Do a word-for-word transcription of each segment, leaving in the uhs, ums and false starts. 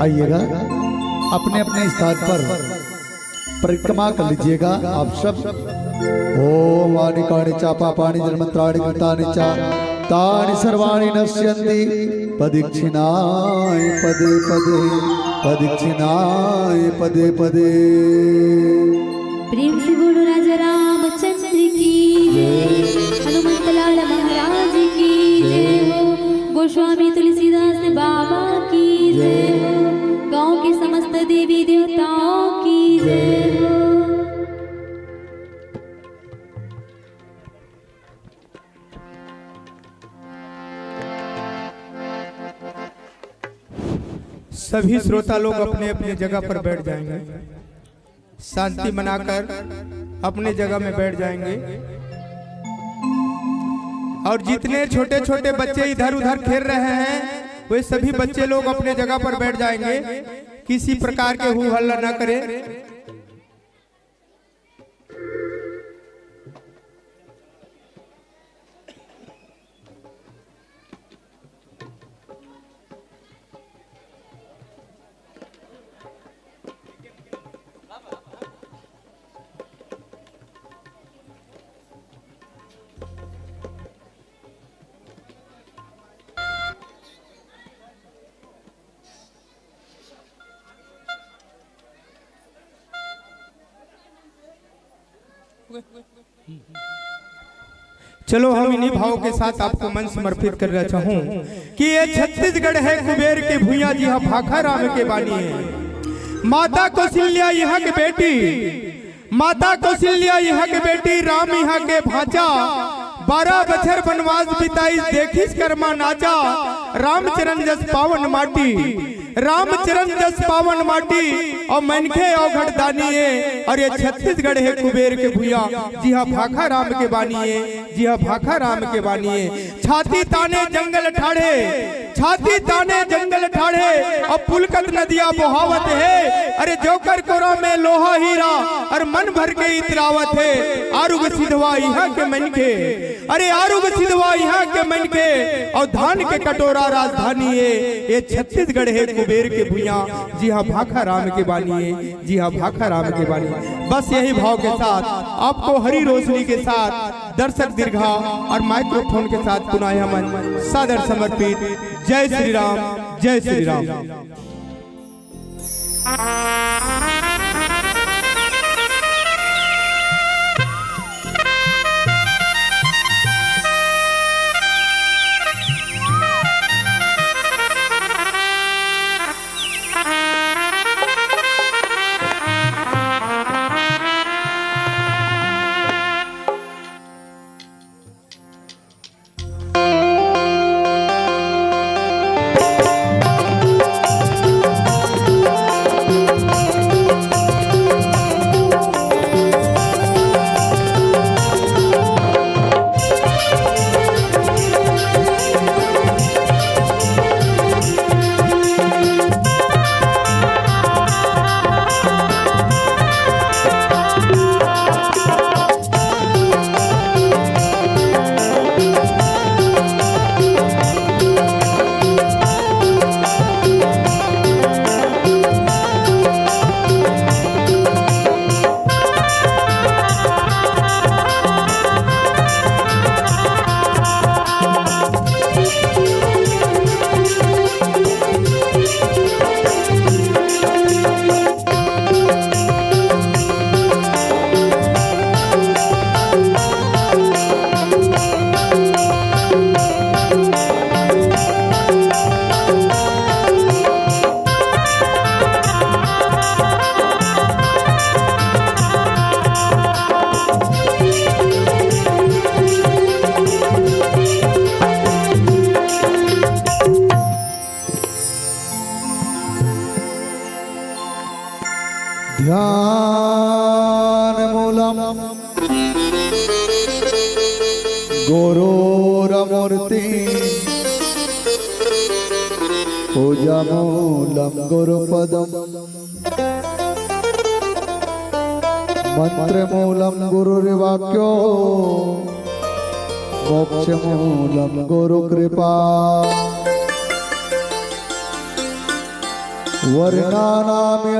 आइएगा, अपने अपने स्थान पर परिक्रमा कर लीजिएगा आप सब। ओम आनि कानि चा पापानि जन्मांतराणि कृतानि चा तानि सर्वाणि नश्यन्ति पदक्षिणाय पदे पदे, पदक्षिणाय पदे पदे। प्रेम से बोलो राजा रामचंद्र की जय, हनुमंत लाल महाराज की जय हो, गोस्वामी तुलसीदास बाबा की जय हो, गांव के समस्त देवी देवताओं की जय हो। सभी श्रोता लोग अपने अपने जगह पर बैठ जाएंगे, शांति मनाकर अपने जगह में बैठ जाएंगे। और जितने छोटे छोटे बच्चे इधर उधर खेल रहे हैं, वे सभी बच्चे लोग अपने जगह पर बैठ जाएंगे, किसी प्रकार के हू हल्ला न करें। चलो, हम इन्हीं भाव के साथ आपको मन समर्पित करना चाहूं कि ये छत्तीसगढ़ है कुबेर के भुइयां, जिहां भाखा राम के बानी है। माता कौशल्या इहां के बेटी, माता कौशल्या इहां के बेटी, राम इहां के भांचा, बारह बछर बनवास बिताइस, देखिस करमा नाचा, रामचरण जस पावन माटी। रामचरण जस पावन माटी, अउ मनखे अवघड़ दानी ए, अउ ये छत्तीसगढ़ हे कुबेर के भुइयां, जिहां भाखा राम के बानी ए, जिहां भाखा राम के बानी ए। छाती ताने जंगल ठाढ़े, छाती ताने जंगल ठाढ़े, अउ पुलकत नदिया बोहावत हे। अरे जोकर कोरा में लोहा हीरा, अउ मन भर के इतरावत हे। आरुग सिधवा इहां के मनखे, अरे आरुग सिधवा इहां के मनखे, अउ धान के कटोरा राजधानी ए। ये छत्तीसगढ़ हे कुबेर के भुइयां, जिहां भाखा राम के बानी ए, जिहां भाखा राम के बानी। बस यही भाव के साथ आपको हरी रोशनी के साथ दर्शक दीर्घा और माइक्रोफोन के साथ पुनः हमन सादर समर्पित। जय श्री राम, जय श्री राम। ध्यान मूलम गुरोर मूर्ति, पूजा मूलम गुरुपदम, मंत्र मूलम गुरुर्वाक्यो, मोक्ष मूलम गुरु कृपा। वर्णानामर्थसंघानां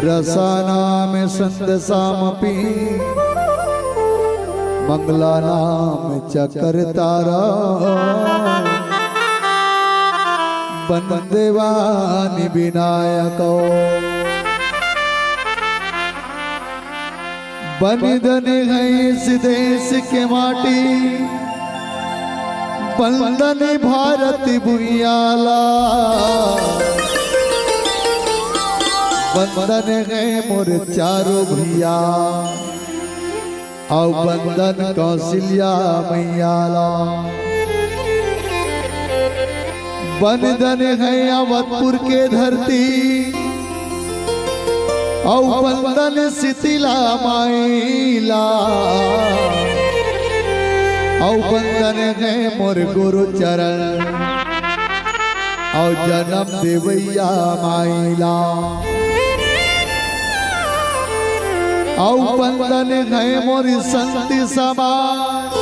रसानां छन्दसामपि। मङ्गलानां च कर्तारं वन्देवानि विनायकौ। बन धन है इस देश के माटी, बन धन भारत भुइयां ला, बन धन है मोर चारों भैया, अउ बन धन कौशल्या मैया ला। बन धन है अवधपुर के धरती, अउ बन धन शीतला माई ला, अउ बन धन है मोर गुरु चरण, अउ जनम देवैया माई ला। अउ बन धन है मोर संत समाज,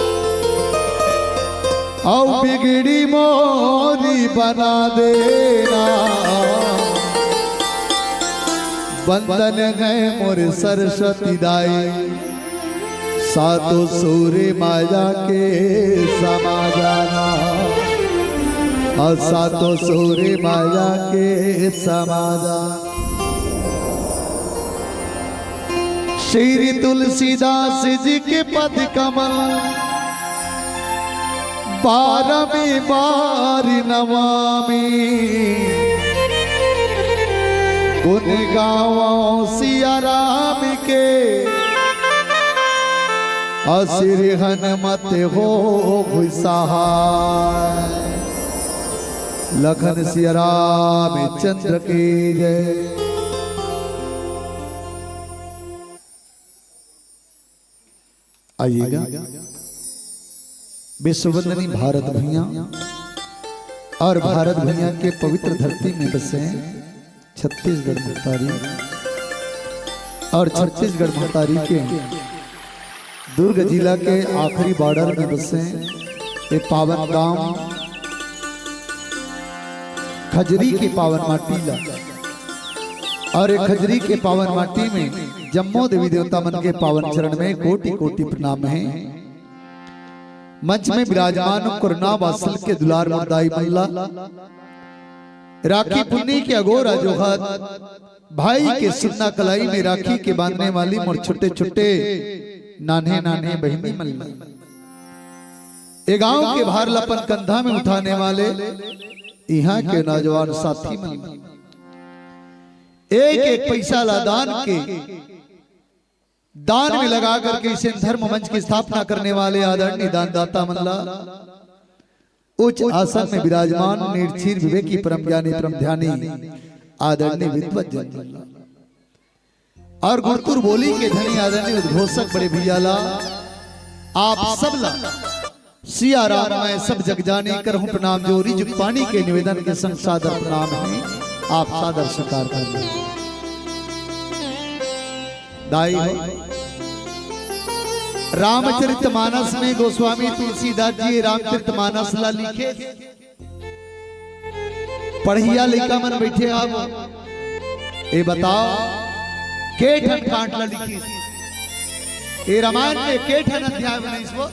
अउ बिगड़ी मोरी बना देना। बन धन है मोर सरस्वती दाई, सातों सुर माया के समा जाना, अउ सातों सुर माया के समा जाना। श्री तुलसीदास जी के पद कमल बारहवीं बार नमामि। गुण गावों सिया राम के, असिर हनुमत होहु सहाय। लखन सिया रामचंद्र की जय। आइएगा, विश्ववंदनी भारत भुइयां अउ भारत भुइयां के पवित्र धरती में बसे छत्तीसगढ़ महतारी अउ छत्तीसगढ़ महतारी के दुर्ग जिला के आखिरी बॉर्डर में बसे ये पावन गांव खजरी के पावन माटी ला अउ ये खजरी के पावन माटी में जम्मो देवी देवता मन के पावन चरण में कोटि कोटि प्रणाम है। मंच में विराजमान कोरोना वासल के दुलार मोर दाई मन ला, राखी पुन्नी के अगोरा जोहत भाई के सुन्ना कलाई में राखी के बांधने वाली मोर छोटे छोटे नान्हे नान्हे बहिनी मन ला, ए गांव के भार ला अपन कंधा में उठाने वाले इहां के नौजवान साथी मन ला, एक एक पैसा ला दान के, दान में लगा करके इसे धर्म मंच की स्थापना करने वाले आदरणीय दानदाता मन ला, उच्च आसन में विराजमान निर्चीर विवेकी परम ज्ञानी परम ध्यानी आदरणीय विद्वत जन मन ला अउ गुरतुर बोली के धनी आदरणीय उद्घोषक बड़े भैया ला, आप सब ला सिया राम मैं सब जग जानी करहूं प्रणाम जोरी जुग पानी के निवेदन के संग सादर प्रणाम है, आप सादर स्वीकार कर लें। दाई हो, रामचरित मानस में गोस्वामी तुलसीदास जी रामचरित मानस ला लिखे। पढ़िया लइका मन बैठे हव, ए बताओ, के ठन कांड ला लिखिस? ए रामायण में के ठन अध्याय बनाइस वो?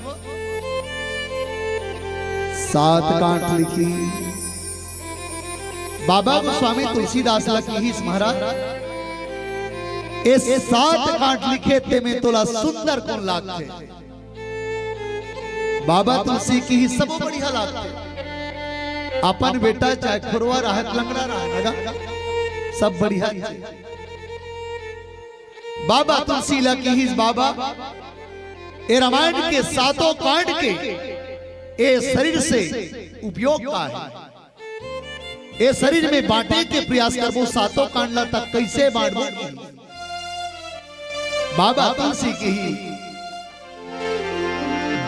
सात कांड लिखिस। बाबा गोस्वामी तुलसीदास ला किहिस, महाराज, ए सात कांड लिखे ते में तोला सुंदर कोन लागथे? बाबा तुलसी किहिस सबो बढ़िया लागथे। अपन बेटा चाहे खुरवा रहत, लंगड़ा रहत, सब बढ़िया। बाबा तुलसी ला किहिस, बाबा, ए रामायण के सातों कांड के ए शरीर से उपयोग का है? ए शरीर में बांटे के प्रयास करबो, सातों कांड ला तक कैसे बांटबो? बाबा तुलसी किहिस,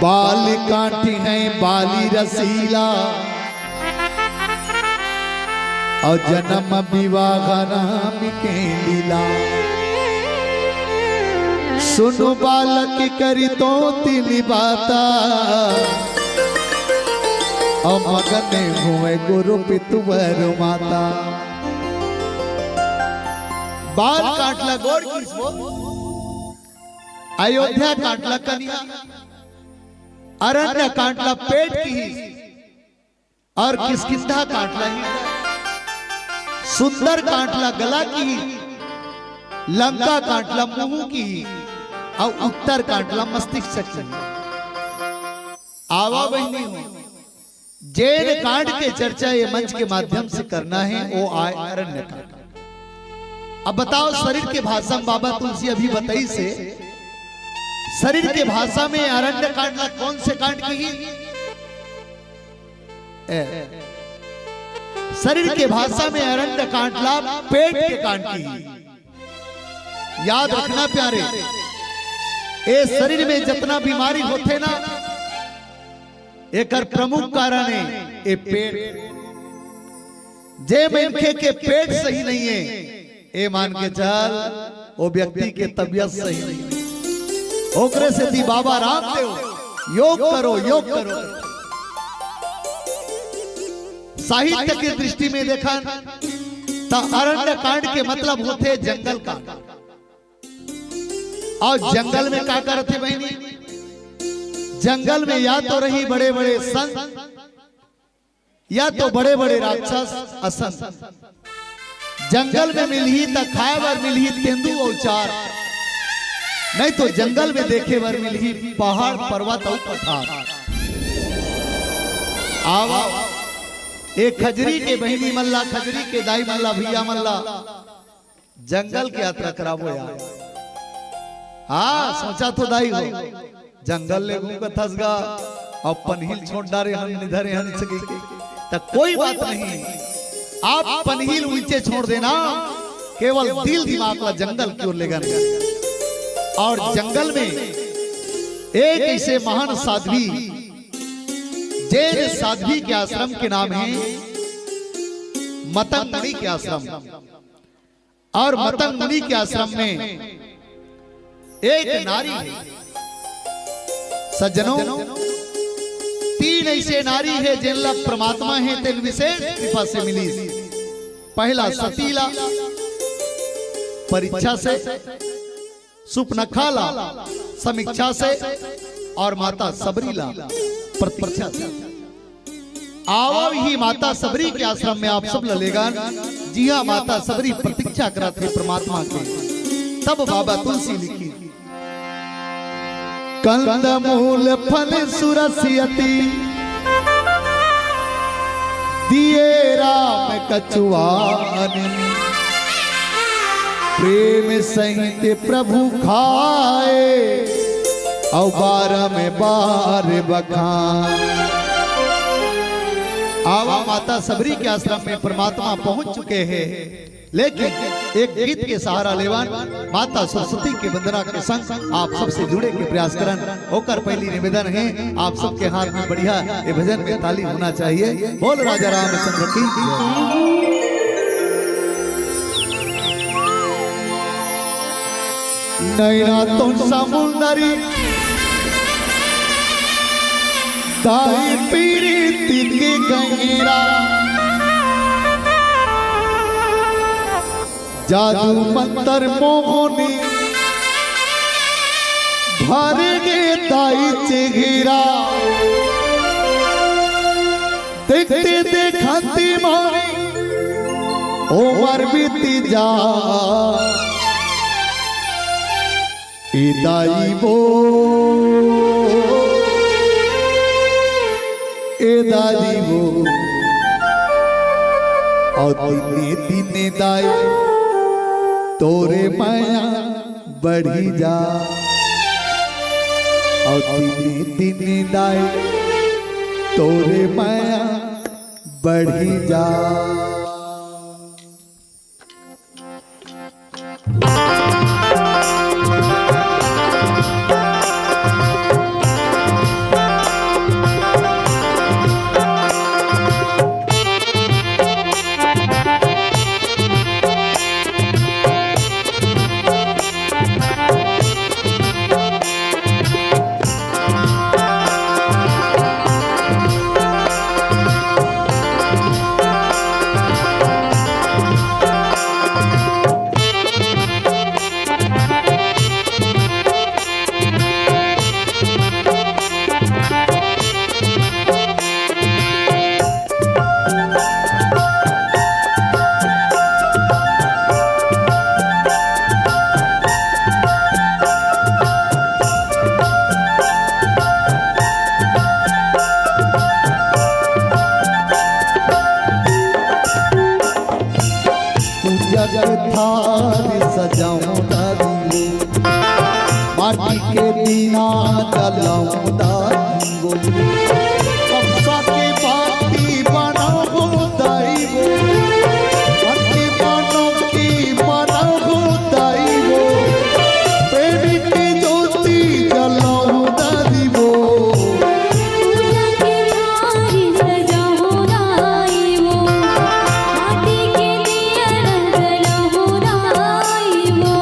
बाल कांड है बाली रसीला, अउ जनम विवाह राम के लीला। सुनु बालक करी तो तिल बाता, अउ मगन होय गुरु पितु वर माता। बाल कांट ला गोड़ किहिस वो, अयोध्या कांट ला कनिहा, अरण्य कांट ला पेट किहिस, अउ किष्किंधा कांट ला ही, सुंदर कांट ला गला किहिस, लंका कांट ला मुंह किहिस, अउ उत्तर कांट ला मस्तिष्क किहिस। आवा बहिनी हो, जेन कांड के चर्चा ये मंच के माध्यम से करना हे, वो आय अरण्य कांड। अब बताओ, शरीर के भाषा में बाबा तुलसी अभी बताइस हे, शरीर के भाषा में अरण्य कांड ला कौन से कांड किहिस? ए, शरीर के भाषा में अरण्य कांड ला पेट के कांड किहिस। याद रखना प्यारे, ए शरीर में जतना बीमारी होथे ना, एकर प्रमुख कारण हे ए पेट। जे मनखे के पेट सही नहीं हे, ए मान के चल, वो व्यक्ति के तबीयत सही नहीं हे। ओकरे सेती बाबा रामदेव, योग करो, योग करो। साहित्य के दृष्टि में देखन त अरण्य कांड के मतलब होथे जंगल कांड। अउ जंगल में का करत हे बहिनी? जंगल में या तो रही बड़े-बड़े संत, या तो बड़े-बड़े राक्षस असंत। जंगल में मिलही त खाय बर मिलही तेंदू अउ चार, नहीं तो जंगल में देखे बर मिलही पहाड़, पर्वत अउ पठार। आवा, ए खजरी के बहिनी मन ला, खजरी के दाई मन ला, भैया मन ला, जंगल के यात्रा कराबो यार। हाँ, सोचा तो दाई हो, जंगल ले घूम कथस गा, अब पनहिल छोड़ डारे हन, निधरे हन चली। त कोई बात नहीं, आप पनहिल उइचे छोड़ देना, केवल दिल दिमाग ला जंगल की ओर लेगन। अउ जंगल में एक ऐसे महान साध्वी, जेन साध्वी के आश्रम के नाम हे मतंग मुनि के आश्रम। अउ मतंग मुनि के आश्रम में एक नारी हे। सज्जनों, तीन ऐसे नारी हे जेन ला परमात्मा हे तेन विशेष कृपा से मिलिस। पहला सती ला परीक्षा से, सुपनखा ला समीक्षा से अउ माता सबरी ला प्रतीक्षा से। आवव ही माता सबरी के आश्रम में आप सब ल लेगन, जिहां माता सबरी प्रतीक्षा करत हे परमात्मा के। तब बाबा तुलसी लिखिस, कंदमूल फल सुरसियति दिए राम कछुआन, प्रेम सहित प्रभु खाए अउ बारम बार बखान। आवा माता सबरी के आश्रम में परमात्मा पहुंच चुके हे, लेकिन एक गीत के सहारा लेवन, माता सरस्वती के वंदना के संग आप सबसे जुड़े के प्रयास करन। ओकर पहली निवेदन हे, आप सबके हाथ में बढ़िया ये भजन में ताली होना चाहिए। बोल राजा रामचंद्र की। नैना तो समुंदरी, ताई पीरिति के गहिरा, जादू मंतर मोहनी भर गे ताई चेहरा। देखते देखत मारी उमर बीती जा। ए दाई वो, ए दाई वो, अउ दिने दिने दाई तोरे मया बढ़ी जा, अउ दिने दिने दाई तोरे मया बढ़ी जा। सजाऊं दादी वो, माटी के दीया जलाऊं दादी वो। कपसा के बाती बनाऊं दाई वो, मन के मानो की बनाऊं दाई वो, प्रेम के ज्योति जलाऊं दादी वो। पूजा के थारी सजाऊं दाई वो, माटी के दीया जलाऊं दाई वो।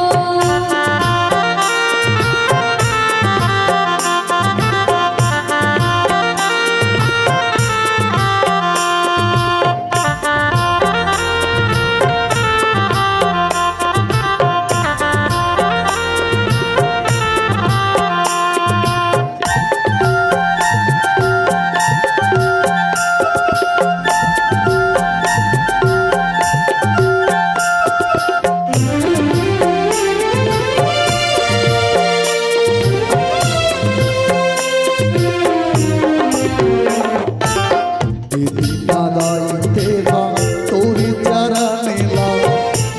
दीदी दादा इत्ते बा तोरे चरण ला,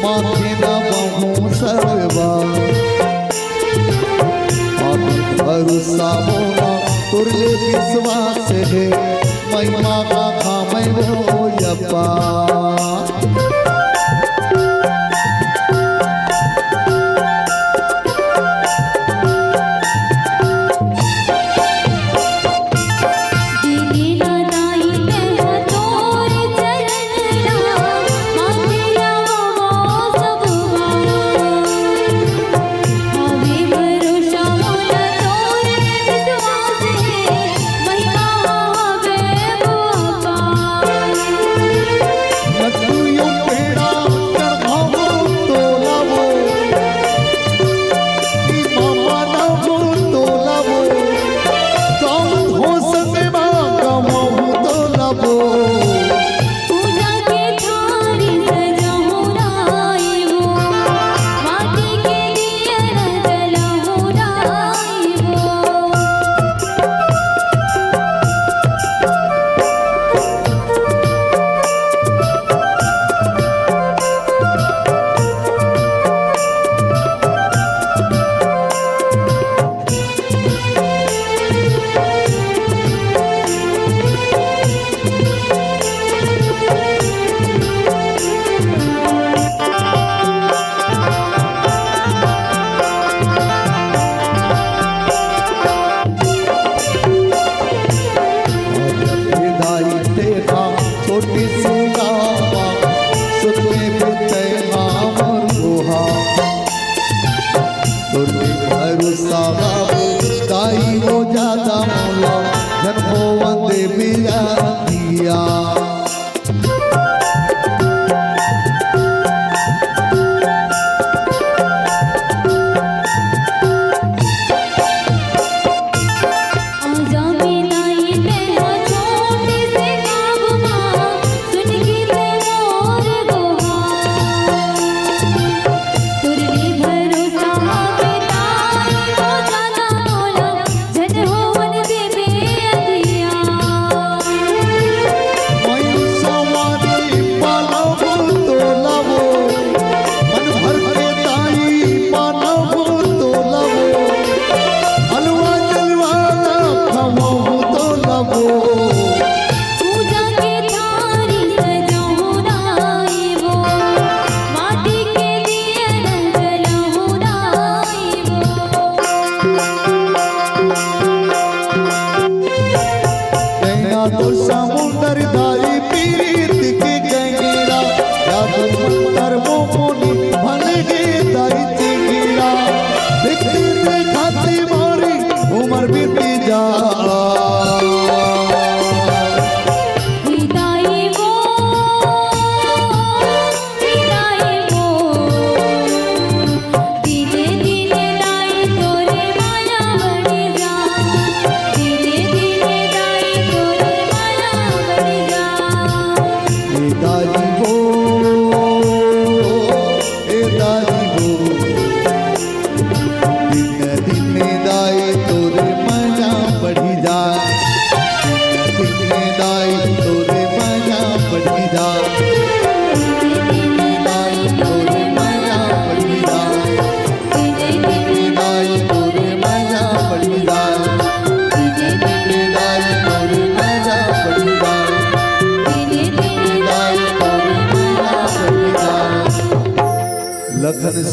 माथे नवाहूं सरवा। अभी भरोसा मोला तोर ले विश्वास हे, महिमा गाथा मैं वो अप्पा। छोटी सी गावा, सुनले बिते हमर गोहा। तोर ले भरोसा बाबे, दाई वो ज्यादा मोला, जन होवन दे बिया दिया।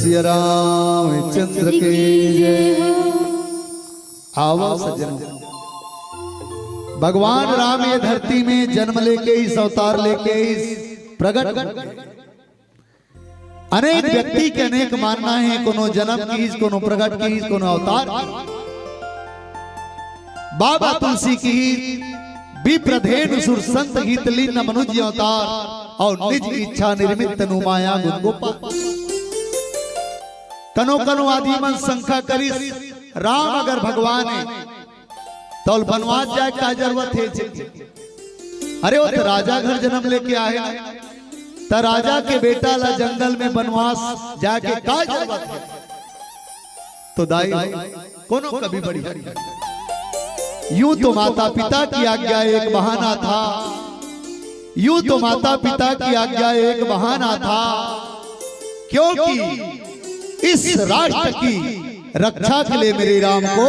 सिया रामचंद्र के जय हो। आवा सज्जनों, भगवान राम ये धरती में जन्म लेके इस अवतार लेके इस प्रगट होके अनेक व्यक्ति के अनेक मानना हे, कोनो जन्म किहिस, कोनो प्रगट किहिस, कोनो अवतार। बाबा तुलसी किहिस, विप्र धेनु सुर संत हित लीन मनुज अवतार, अउ निज इच्छा निर्मित तनु माया गुण गोपाल। कनो कनो आदमी मन शंका करिस, राम अगर भगवान हे, त ओला बनवास जाए का जरूरत हे? अरे, वो तो राजा घर जन्म लेके आए ना, त राजा के बेटा ला जंगल में बनवास जाके का जरूरत हे? तो दाई, कोनो कभी बढ़िया नहीं। यूं तो माता पिता की आज्ञा एक बहाना था, यूं तो माता पिता की आज्ञा एक बहाना था, क्योंकि इस राष्ट्र की रक्षा के लिए मेरे राम को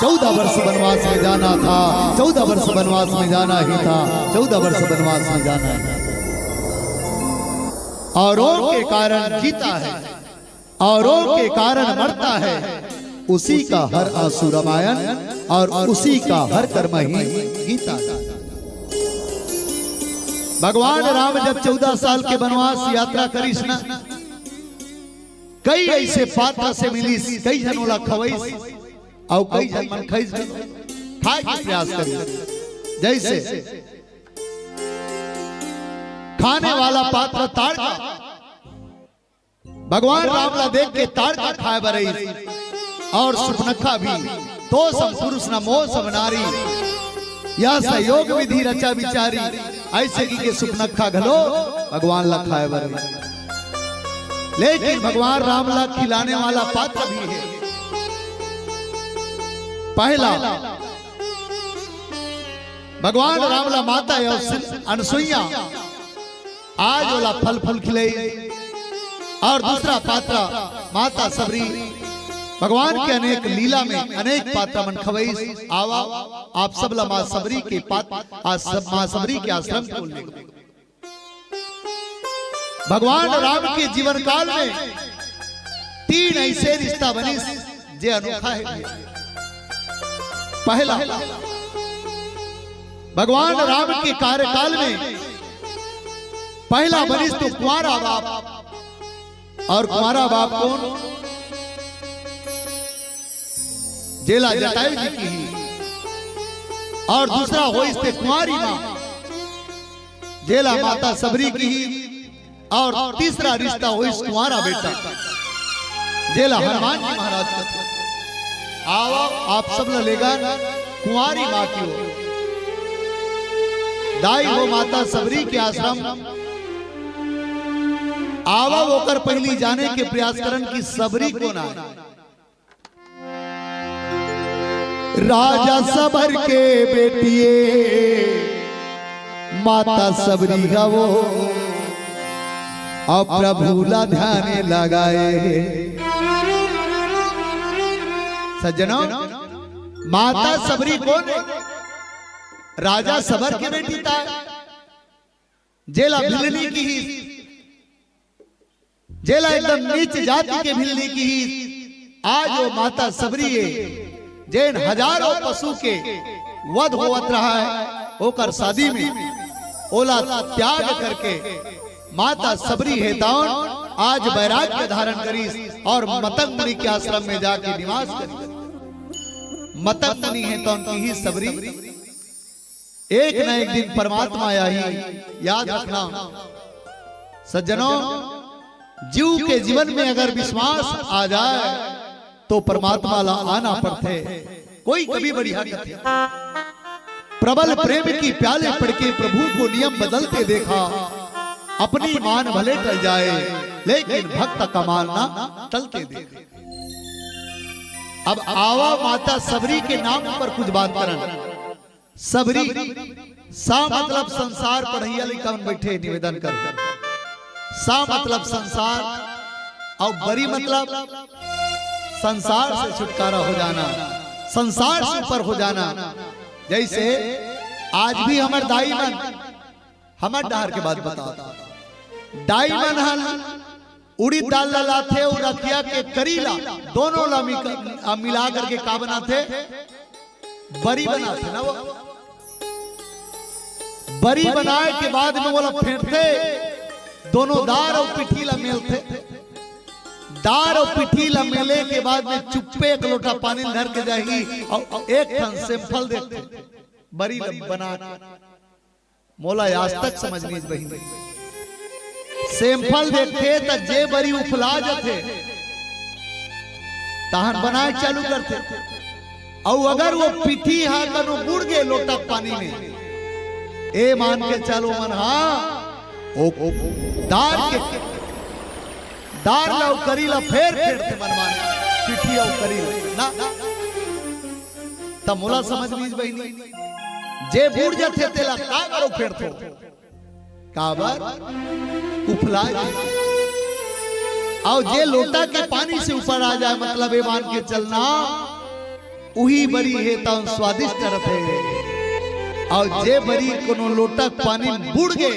चौदह वर्ष वनवास में जाना था, चौदह वर्ष वनवास में जाना ही था, चौदह वर्ष वनवास में जाना ही था। औरों के कारण जीता है, औरों के कारण मरता है, उसी का हर आंसू रामायण और उसी का हर कर्म ही गीता है। भगवान राम जब चौदह साल के वनवास यात्रा करिस ना, कई ऐसे पात्र से मिलिस, कई झन ओला खवइस, अउ कई झन मन खइस, खाए के प्रयास करिस। जैसे खाने वाला पात्र ताड़का, भगवान राम ला देख के ताड़का खाए बर आइस, और सुपनखा भी, तो सम पुरुष न मोह सम नारी, यह सहयोग विधि रचा विचारी, ऐसे की के सुपनखा घलो भगवान ला खाए बर आइस। लेकिन भगवान राम ला खिलाने वाला पात्र भी है। पहला, भगवान राम ला माता अनसुईया आज ओला फल फूल खिलाई, और दूसरा पात्र माता सबरी भगवान के अनेक लीला में अनेक पात्र मन खवइस। आवा, आप सब ला माँ सबरी के पात-, आ सब माँ सबरी के आश्रम को ले। भगवान राम के जीवन काल में तीन ऐसे रिश्ता बनिस, जे अनोखा है। पहला, भगवान राम के कार्यकाल में पहला बनिस तो कुंवारा बाप, और कुंवारा बाप कोन? जेला जटायु जी किहिस, और दूसरा होइस ते कुंवारी माँ, जेला माता सबरी किहिस, और तीसरा रिश्ता होइस कुंवारा बेटा, जेला हनुमान जी महाराज कथे। आवा, आप सब ला लेगन कुंवारी माँ की ओर। दाई हो माता सबरी के आश्रम। आवा, ओकर पहिली जाने के प्रयास करन कि सबरी कोन आय। राजा सबर के बेटिए, माता सबरी हवो, अउ प्रभु ला ध्यान लगाए। सज्जनों, माता सबरी कोन हे? राजा सबर के बेटी ताय, जेला भिलनी किहिस, जेला एकदम नीच जाति के भिलनी किहिस। आज वो माता सबरी हे, जेन हजारों पशु के वध होवत रहा है, ओकर शादी में ओला त्याग करके माता सबरी हे तौन आज वैराग्य धारण करिस और मतंग मुनि के आश्रम में जाके निवास करिस। मतंग मुनि हे तौन किहिस सबरी, एक न एक दिन परमात्मा आही, याद रखना। सज्जनों, जीव के जीवन में अगर विश्वास आ जाए, तो परमात्मा ला आना पड़थे, कोई कभी बढ़िया कथे। प्रबल प्रेम की प्याले पढ़ के प्रभु को नियम बदलते देखा, अपनी मान भले टल जाए, लेकिन भक्त का मान ना टलते देखा। अब आवा माता सबरी के नाम पर कुछ बात करन। सबरी, सा मतलब संसार, पढ़इया लइका मन बइठे निवेदन कर। सा मतलब संसार, अउ बरी मतलब संसार से छुटकारा हो जाना, संसार से ऊपर हो जाना। जैसे आज भी हमर दाई मन, हमर डहर के बात बता, दाई मन हन उड़ीद दाल ला लाथे अउ रखिया के करी ला, दोनों ला मिक-, आ, मिला करके का बनाथे? बरी बनाथे ना वो। बरी बनाए के बाद में ओला फेंटथे, दोनों दार अउ पिठी ला मेलथे। दार अउ पिठी ला मेले के बाद में चुप्पे एक लोटा पानी धर के जाही अउ एक ठन सेमफल देखथे, बरी ला बना के। मोला आज तक समझ नइ बहिनी। सेमफल देखथे त जे बरी उफला जथे, तहन बनाए चालू करथे। अउ अगर वो पिठी हा कनो बुड़ गे लोटक पानी में, ए मान के चलो मन हा, ओ, ओ दार के, दार ला अउ करी ला फेर फेर से मनमान, पिठी अउ करी ला ना। त मोला समझ नइ बहिनी, जे बुड़ जथे तेला का करो फेरथो? काबर? उफला जाए। अउ जे लोटा के पानी से ऊपर आ जाए, मतलब ए मान के चलना, उही बरी हे तौन स्वादिष्ट रथे। अउ जे बरी कोनो लोटा के पानी में बुड़ गे,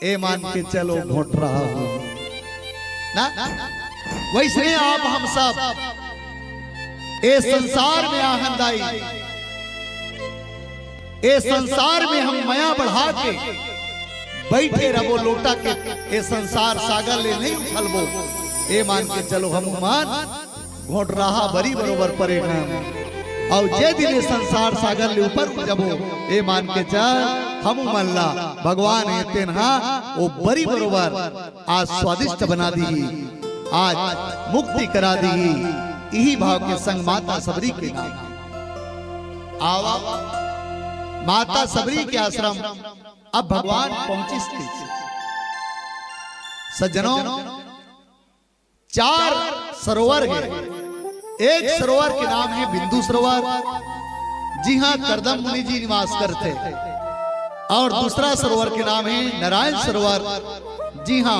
ए मान के चलो घोटरहा हो ना। वैसने आप हम सब ए संसार में आहन दाई, ए संसार में हम मया बढ़ा के बइठे रबो, लोटा के ए संसार सागर ले नइ उफलबो। ए मान के चलो हम मन घोटरहा बरी बरोबर परे हन। अउ जे दिन ए संसार सागर ले ऊपर उठ जबो, ए मान के चल हमू मन ला भगवान हे तेन हा ओ बरी बरोबर आज स्वादिष्ट बना दीही, आज मुक्ति करा दीही। इही भाव के संग माता सबरी के नाम आवा, माता सबरी के आश्रम अब भगवान पहुंचिस के। सज्जनों, चार सरोवर हे। एक सरोवर के नाम हे बिंदु सरोवर, जिहां करदम मुनि जी निवास करथे, अउ दूसरा सरोवर के नाम हे नारायण सरोवर, जिहां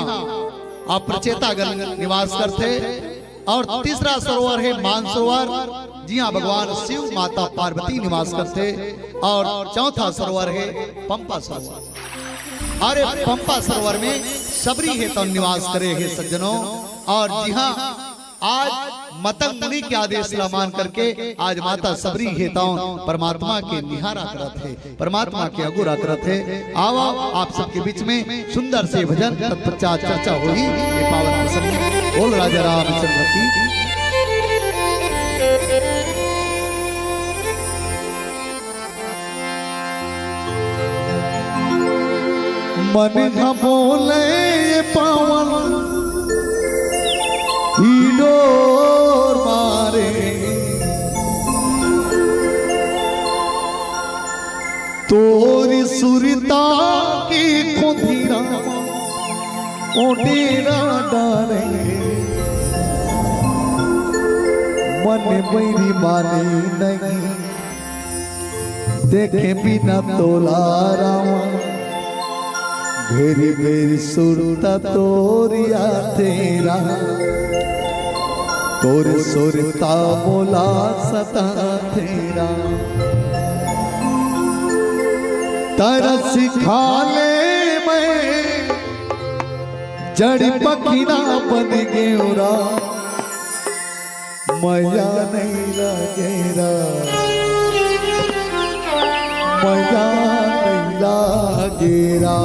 अप्रचेतागण निवास करथे, अउ तीसरा सरोवर हे मान सरोवर, जिहां भगवान शिव माता पार्वती निवास करथे, अउ चौथा सरोवर हे पंपा सरोवर। अरे पंपा सरोवर में सबरी हे तौन निवास करे हे सज्जनों, अउ जिहां आज मतंग मुनि के आदेश ला मान करके आज माता सबरी हे तौन परमात्मा के निहारा करत हे, परमात्मा के अगोरा करत हे। आवा आप सबके बीच में सुंदर से भजन, तत्पश्चात चर्चा होही। ये पावन प्रसंग बोल राजा रामचंद्र की। मन ह बोले ये पावन हिलोर मारे, तोरी सुरता के खोधिरा ओ डेरा डारे। मन बैरी माने नहीं, देखे बिना तोला रामा, भेरी भेरी सुरता तोरी आथे रा, तोरी सुरता मोला सताथे रा। तरस खा ले मैं जड़ी पखिना बन गेवरा, मया नहीं लागेरा, मया नहीं लागेरा,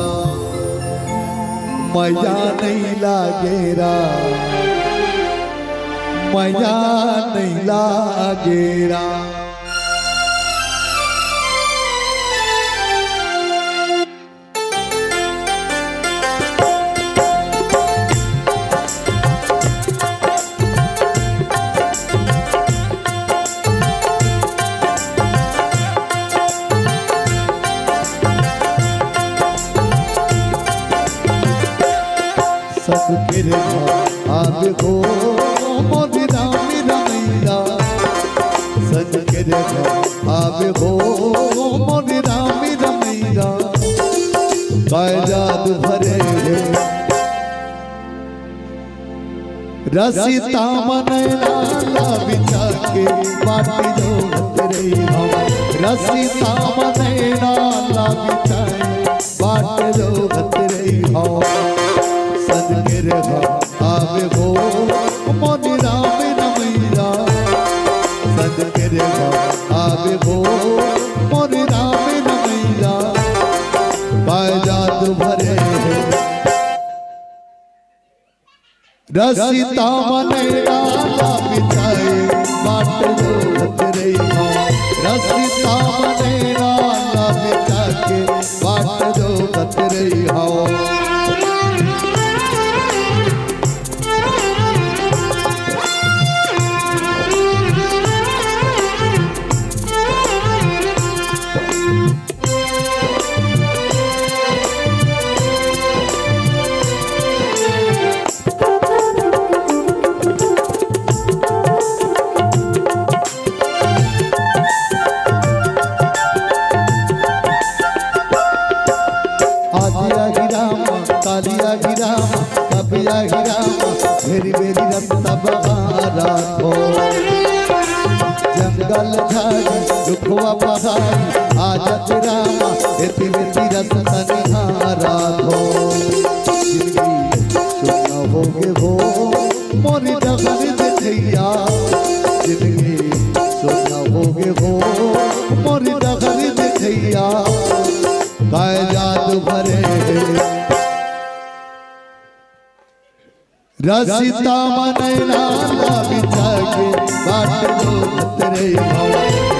मया नहीं लागेरा, मया नहीं लागेरा। सनकेरे आवे हो मोरी रामी रमैया, सनकेरे आवे हो मोरी रामी रमैया, काय जादू भरे हो। रसिता मनैना ला बिछा के बाटी जोहत रही हम, रसिता मनैना ला बिछा के बाटी जोहत रही हम। सनकेरे करे हो, आवे हो मोर राम रमैया, काय जादू भरे हे। रसिता मन डाला बिचाए बाट जोहत रही हो, रसिता मन डाला बिचा के बाट जोहत रही हो। आदि आही राम, काली आही राम, कभी आही राम, भेरी भेरी रस्ता बहारा हो। जंगल झाड़ी, दुखवा पहाड़ी, आजत राम, एती बेती रस्ता निहारा हो। जिंदगी सुन हो गे हो, मोर डगर देखैया, जिंदगी सुन हो गे हो, मोर डगर देखैया, काय जादू भरे। रसिता मन डाला बिचा के बाट जोहत रही हो,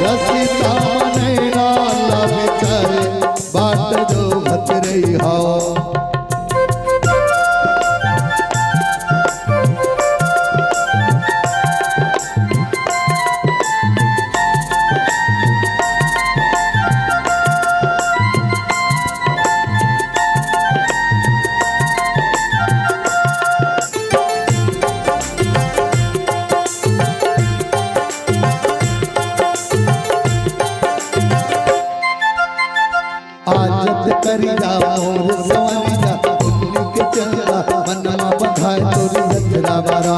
रसिता मन डाला बिचा के बाट जोहत रही हो। आजत करिया मोर सवरिया, उन्नी के चंदा मनमा बंधाए तोरी जतरा बारा।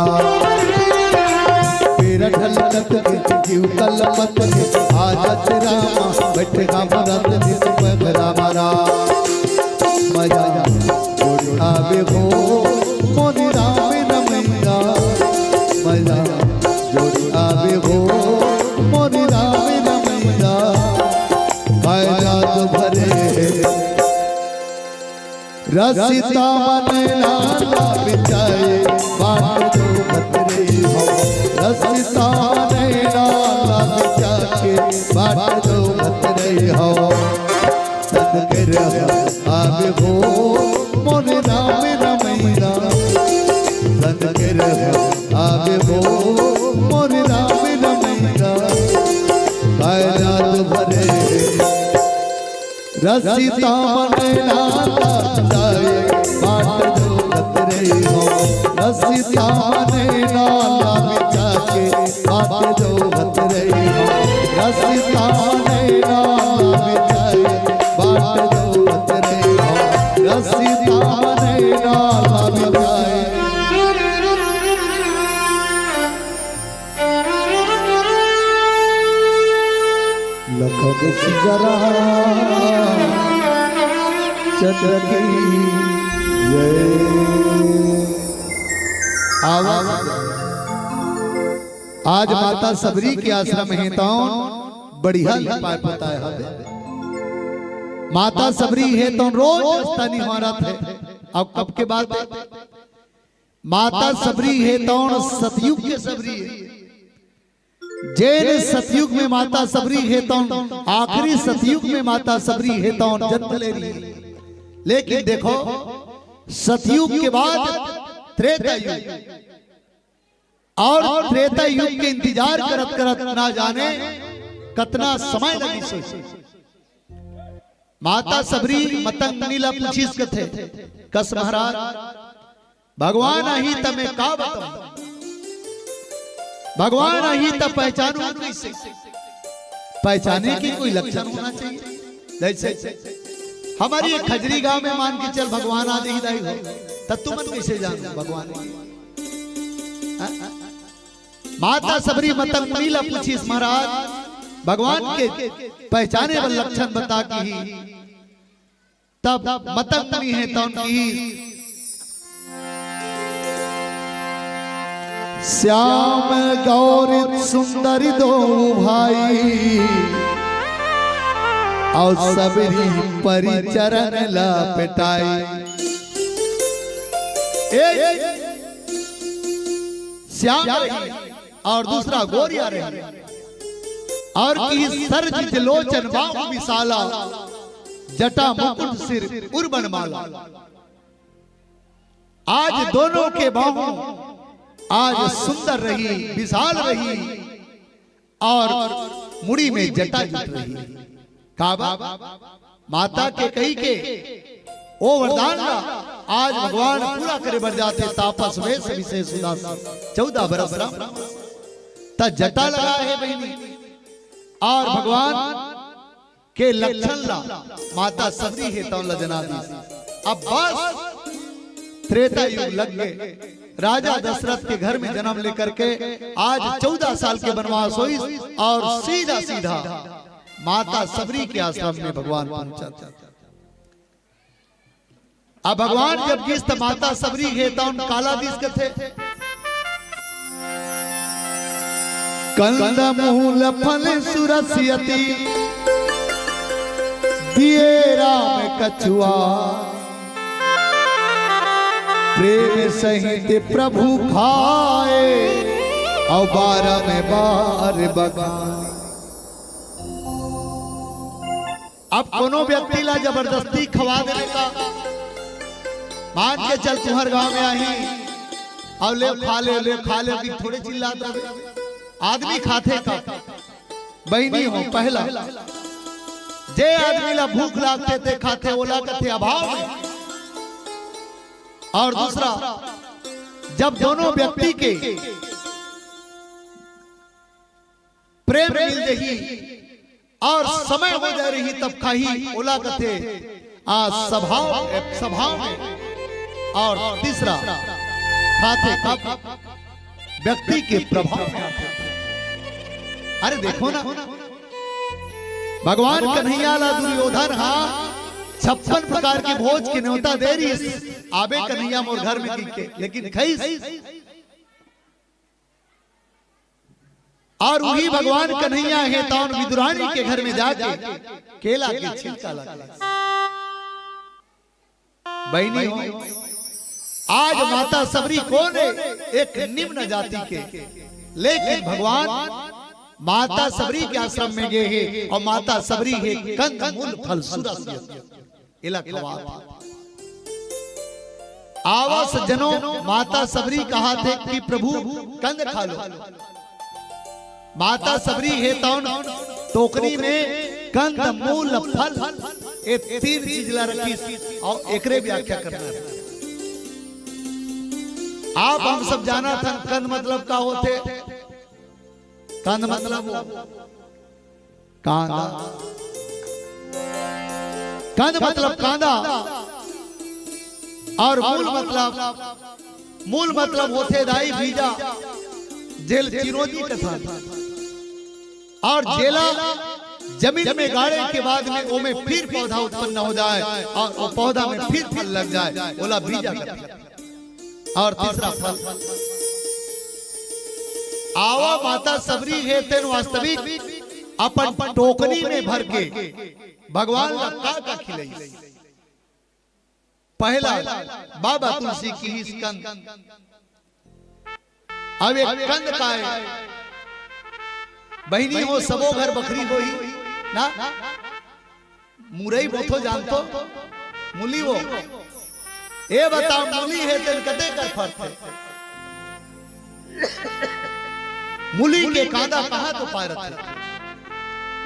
पेरा ढलकत के जीव कलपत के, आजत रामा बैठे का भरत दिन पगरा बारा। मया जोड़ी आवे हो मोर राम रमैया, मया जोड़ी आवे हो मोर राम रमैया, काय जादू भरे। रसिता मन डाला बिचाए बाट जोहत रही हो, रसिता मन डाला बिचा के बाट जोहत रही हो। संग रह आवे हो मोर राम रमैया, संग रह आवे हो मोर राम रमैया, काय जादू भरे। रसिता मन डाला बिचाए बाट जोहत रही हो, रसिता मन डाला बिचा के बाट जोहत रही हो, रसिता मन डाला बिचाए बाट जोहत रही हो, रसिता मन डाला बिचाए। लखन सिया रामचंद्र की जय। आवा। आज माता सबरी के आश्रम हे तौन बढ़िया ले पाय पोताय हवे। माता सबरी हे तौन रोज रस्ता निहारत हे। अब कब के बात हे? माता सबरी हे तौन सतयुग के सबरी हे। जेन सतयुग में माता सबरी हे तौन, आखिरी सतयुग में माता सबरी हे तौन जन्म ले रही। लेकिन देखो, सतयुग के बाद त्रेता युग, और त्रेता युग के इंतजार करत करत ना जाने कतना समय लगी सोच। माता सबरी मतंग मुनि ला पूछिस कथे, कस महाराज, भगवान आही त मैं का बताऊं? भगवान आही त पहचानूं कइसे? पहचाने के कोई लक्षण होना चाहिए। जैसे हमर ये खजरी गांव में मान के चल भगवान आ जाही दाई हो, त तुमन कइसे जानो भगवान? हाँ? माता सबरी मतंग मुनि ला पूछिस महाराज, भगवान के पहचाने बर लक्षण बता किही। तब मतंग मुनि हे तौन किही, श्याम गौर सुंदर दो भाई, और सबरी परिचरण लपटाई। एक श्याम रही और दूसरा गोरिया रही, और की सरजिज लोचन बाहु विशाला, जटा मुकुट सिर उर्बन माला। आज दोनों के बाहों आज सुंदर रही, विशाल रही, और मुड़ी में जटा जुट रही। काबर? माता के कहि के ओ वरदान ला आज भगवान पूरा करे बर जाथे। तापस वेश विशेष उदासी, चौदह बरस राम। त जटा लगा हे बहिनी, और भगवान के लक्षण ला माता सबरी हे तौन ला जना दीस। अब बस त्रेता युग लग गे। राजा दशरथ के घर में जन्म लेकर के आज चौदह साल के वनवास होइस और सीधा सीधा माता सबरी के आश्रम में भगवान पहुंचा। अब भगवान जब गिस त माता सबरी हे तौन काला दीस कथे। कंद मूल फल सुरसियति दिए राम कछुआ, प्रेम सहित प्रभु खाए और बारह में बार बखाए। अब कोनो व्यक्ति ला जबरदस्ती खवा देने का, मान के चल तुहर गांव में आही, और ले खा ले, ले खा ले, कि थोड़े चिल्लात रहे। आदमी खाथे का? बहिनी हो, पहला जे आदमी ला भूख लागथे ते खाथे, ओला कथे अभाव में। और दूसरा, जब दोनों व्यक्ति के प्रेम मिल जही और समय हो जा रही तब खाही, ओला कथे आ सभाव, सभाव में। और तीसरा, खाथे कब? व्यक्ति के प्रभाव में आथे। अरे देखो ना, भगवान कन्हैया ला दुर्योधन हा छप्पन प्रकार के भोज के न्योता दे रहिस, आबे कन्हैया मोर घर में कहिके, लेकिन खइस। और वही भगवान कन्हैया हे तौन विदुरानी के घर में जाके केला के छिलका ला खाइस। बहिनी हो, आज माता सबरी कोन हे? एक निम्न जाति के, लेकिन भगवान माता सबरी के आश्रम में गे हे और माता सबरी हे कंद मूल फल सुरस। एला खवात हे। आवस जनो माता सबरी कहाथे कि प्रभु कंद खा लो। माता सबरी हे तौन टोकरी में कंद मूल फल, ए तीन चीज ला रखिस और एकरे व्याख्या करना हे। आप हम सब जानथन कंद मतलब का होथे। कंद मतलब कांदा। कंद मतलब कांदा। और मूल मतलब, मूल मतलब होथे दाई बीजा, जेल चिरोंजी कथन। और जेला जमीन में गाड़े के बाद में ओमे फिर पौधा उत्पन्न हो जाए और वो पौधा में फिर फल लग जाए, ओला बीजा कथन। और तीसरा फल, आवा माता सबरी हे तेन वास्तविक अपन टोकनी में भर के भगवान ला का का खिलइस। पहला, बाबा तुलसी किहिस कंद। अब एक कंद का हे, बहिनी हो, सबो घर बखरी होही ना। मुरई बोथो जानथो, मुली वो। ए बताओ, मुली हे तेन कते कर फरथे? मुली के कांदा कहाँ तो पारत हे?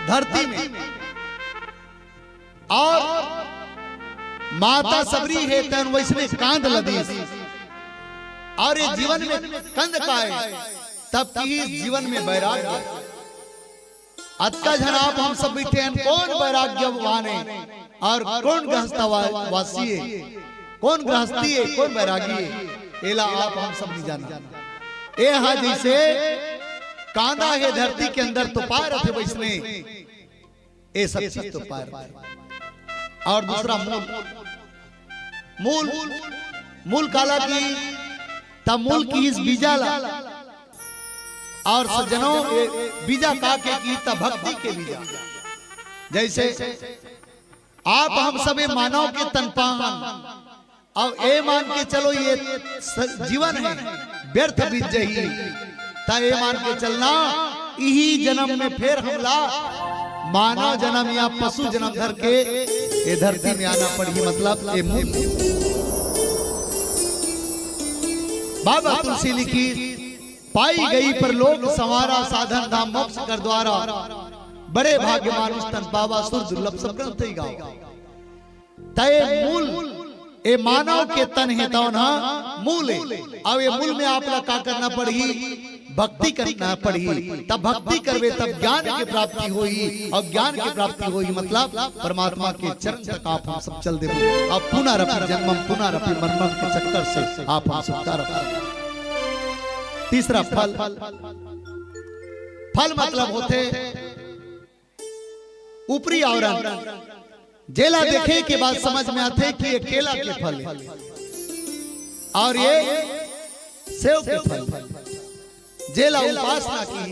धरती में। और माता सबरी हे तेन वैसने कांद लदीस। और ये जीवन में कंद का हे, तब की जीवन में वैराग्य। अतका झन आप हम सब बइठे हन, कोन वैराग्यवान हे और कोन गृहस्थ वा-, वासी हे, कोन गृहस्थी हे, कोन वैरागी हे, एला आप हम सब नइ जानन। ए हा जइसे कांदा हे धरती के अंदर तो पारत हे वइसने ए सब चीज तो पारत हे। और दूसरा मूल, मूल, मूल काला की, त मूल किहिस बीजा ला, और सज्जनों, ये बीजा का के की त भक्ति के बीजा। जैसे आप हम सबे मानव के तन पान, अउ ए मान के चलो ये स-, जीवन हे, व्यर्थ बीत जही, त ए मान के चलना, इही जन्म में फेर हमला मानव जन्म या पशु जन्म धर के ए धरती में आना पड़ही, मतलब ए मूल। बाबा तुलसी लिखी, पाई गई परलोक संवारा, साधन धाम मोक्ष कर द्वारा, बड़े भाग्य मानुष तन पावा, सुर दुर्लभ सब ग्रंथ ही गावा। त ए मूल, ए मानव के तन हे तौन ह मूल हे। अब ए मूल में आप ला का करना पड़ही? भक्ति करना पड़ही। तब भक्ति करबे तब ज्ञान के प्राप्ति होही, और ज्ञान के प्राप्ति होही मतलब परमात्मा के चरण तक आप हम सब चल देबो। अब पुनरपि जन्मम पुनरपि मरणम के चक्कर से आप हम छुटकारा पाबो। तीसरा फल, फल मतलब होथे ऊपरी आवरण, जेला देखे के बाद समझ में आथे कि ये केला के फल हे और ये सेव के फल हे। जेला उपासना की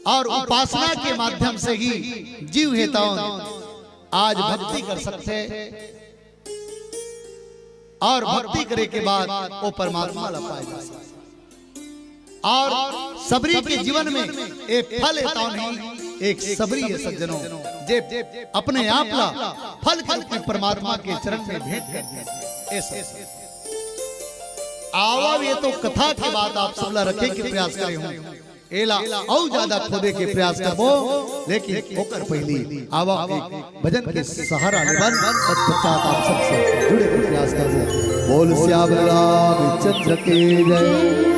और उपासना के माध्यम से ही जीव हे तौन आज भक्ति कर सकथे और भक्ति करे के बाद वो परमात्मा ला पाए जा सकथे। और सबरी के जीवन में ए फल हे तौन ही एक सबरी हे सज्जनों, जे अपने आप ला फल के रूप में परमात्मा के चरण में भेंट कर दे। ए सब आवा, ये तो कथा के बात आप सब ला रखे के प्रयास करे हूँ। एला अउ ज्यादा खोदे के प्रयास करबो, लेकिन ओकर पहिली आवा एक भजन के सहारा लेबन, तत्पश्चात आप सबसे जुड़े के प्रयास करबो। बोल सियावर रामचंद्र की जय।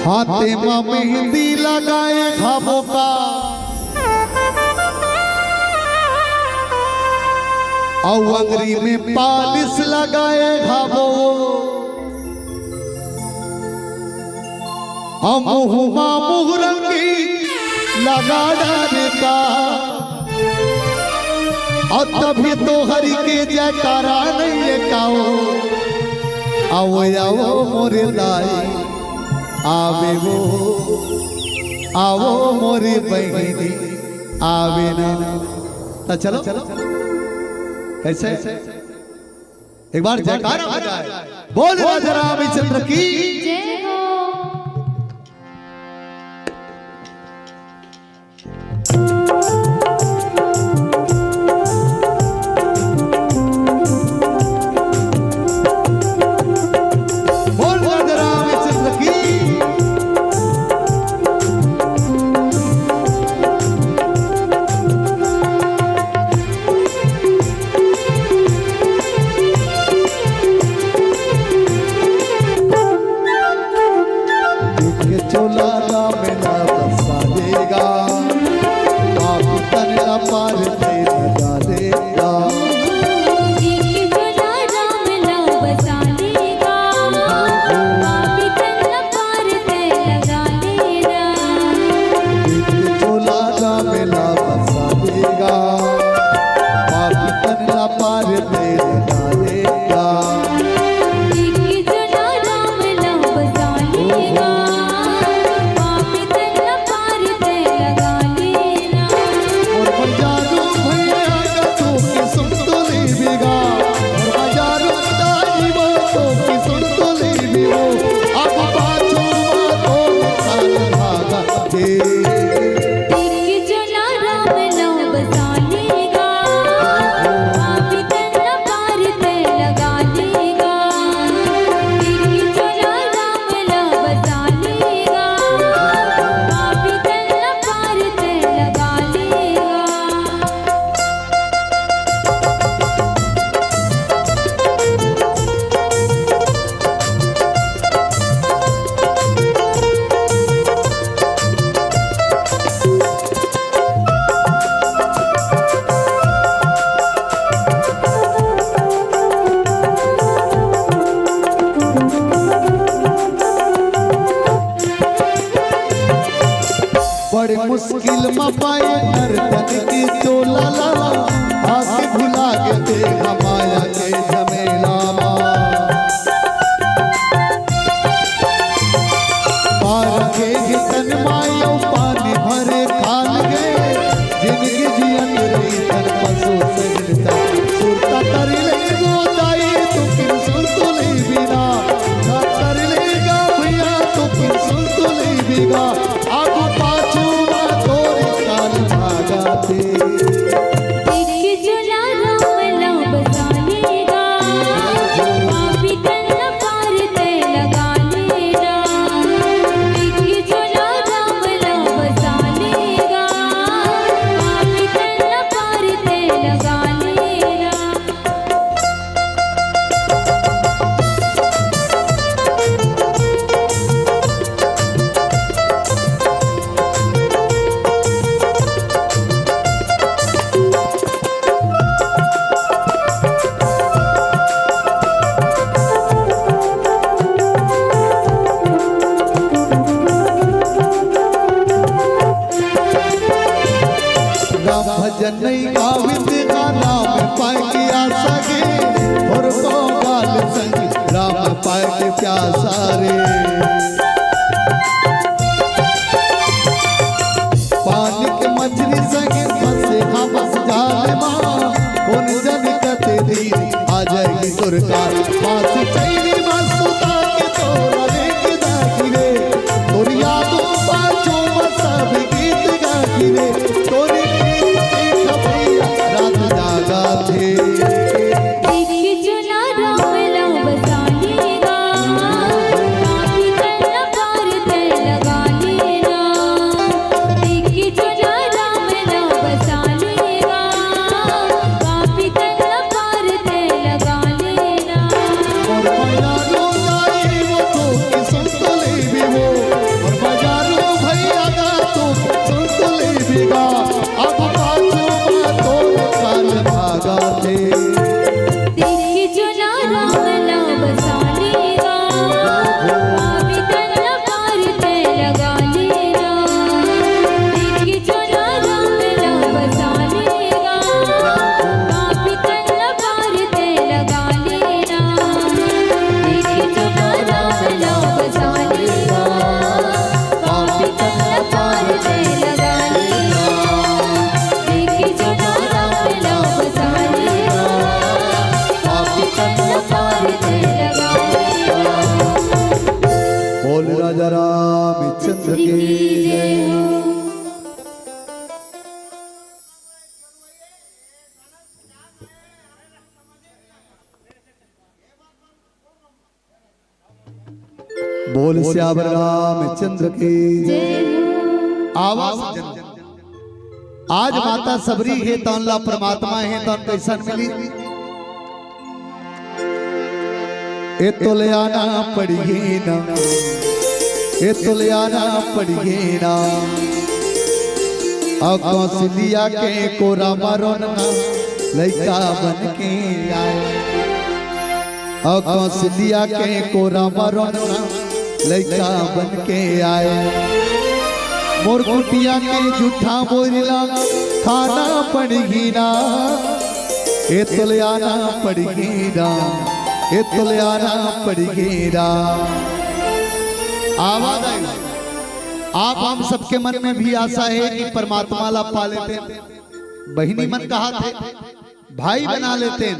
हाथे म मेहंदी लगाए घाबो का, अउ अंगरी में पालिश लगाए घाबो, अउ मुँह मा मुँह रंगी लगा डारे का। अउ तभी तो हरि के जयकारा नइ हे का ओ। आवो, आवो मोरे दाई, आवे वो, आवो मोरे बहिनी, आवे ना। त चलो, कैसे? एक बार जयकारा हो जाए। बोल राजा रामचंद्र की। जय हो। बोल राजा रामचंद्र की। देख चोला राम ला बसा देगा, पापी तन ला पार ते लगा देगा। देख चोला राम ला बसा देगा, पापी तन ला पार ते लगा देगा। देख चोला राम ला बसा देगा, पापी तन ला पार ते लगा देगा। बड़े मुश्किल म पाए नर्तन के चोला ला, आके भुला गे ते के प्यासा रे। पानी के मछली संगे फंसे हमर जाल मा, कोन जनी कते दिन आ जाही तोर काल। फांसी चैनी मा सुता के तोला लेके जाही रे, तोर यादों पाछू मा सब गीत गाही रे, तोर गीत के खबरिया रात जागथे। एक जना राम ला बसा लेगा, पापी तन ला पार तैं लगा लेना। एक जना राम ला बसा लेगा, पापी तन ला पार तैं लगा लेना। मोर भैया रो गाई वो तो कि सुन तो लेबी वो, मोर भैया रो भैया गा तो सुन तो लेबी गा। अब पाछू मा तोर काल भागथे। देख चुना राम ला बसा लेगा, पापी तन ला पार तैं लगा लेना। देख चुना राम ला बसा लेगा, पापी तन ला पार तैं लगा लेना। देख चुना राम ला बसा लेगा, पापी तन ला पार तैं लगा लेना। देख चुना राम ला बसा लेगा, पापी तन ला पार तैं लगा लेना। बोल राजा रामचंद्र की जय हो। बोल सियावर रामचंद्र की। जय हो। आवाज जन। आज माता सबरी हे तन ला परमात्मा हे तन कैसन मिली? ए तोले आना पड़िगे ना, ए तोले आना पड़िगे ना। अउ कौशल्या के कोरा मा रोन ना, लइका बन के आए। अउ कौशल्या के कोरा मा रोन ना, लइका बन के आए। मोर कुटिया के जूठा बोरिला खाना पड़िगे ना। ए तोले आना पड़िगे ना, ए तोले आना पड़िगे ना। आवाज आई। आप हम सबके मन में भी आशा हे कि परमात्मा ला पा लेतेन। बहिनी मन कहाथे, भाई बना लेतेन,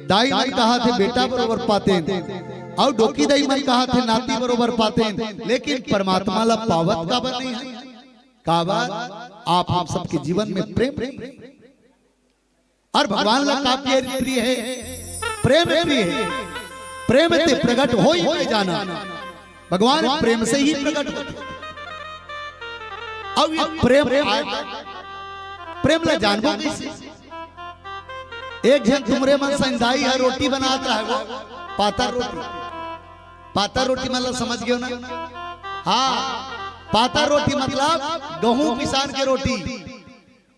दाई मन कहाथे, बेटा बरोबर पातेन, अउ डोकी दाई मन कहाथे, नाती बरोबर पातेन, लेकिन परमात्मा ला पावत काबर नइ हे? काबर? आप हम सबके जीवन में प्रेम नइ हे। अउ भगवान ला का प्रिय, प्रिय हे? प्रेम प्रिय हे। प्रेम ते प्रगट होई, होई जाना। भगवान प्रेम से ही प्रगट होथे। अउ ये प्रेम आय, प्रेम ला जानबो कइसे? एक झन तुमरे मन संग दाई ह रोटी बनात रहे, वो पातर रोटी। पातर रोटी मतलब समझ गेव ना? हाँ, पातर रोटी मतलब गहूं पिसान के रोटी।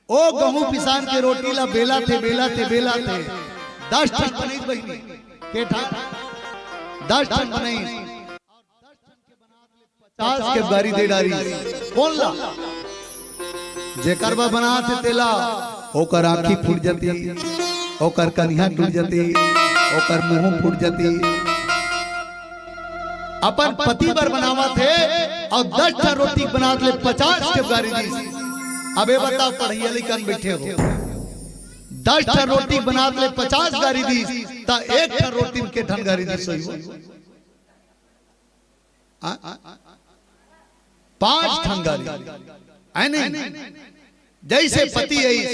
ओ गहूं पिसान के रोटी ला बेलाथे, बेलाथे, बेलाथे, दस ठन बनइस बहिनी। के ठन? दस ठन बनइस। पचास के गारी दे डारिस। कोन ला? जेकर बर बनाथे तेला, ओकर आंखी फूट जाथे, ओकर कनिहा टूट जाथे, ओकर मुंह फूट जाथे। अपन पति बर बनावत हे अउ दस ठन रोटी बनात ले पचास के गारी दिस। अब ए बताव, पढ़इया लइका बइठे हो, दस ठन रोटी बनात ले पचास गारी दिस, त एक ठन रोटी म के ठन गारी दिस होही? आ? पांच ठन गारी। आय नहीं? जइसे पति आइस,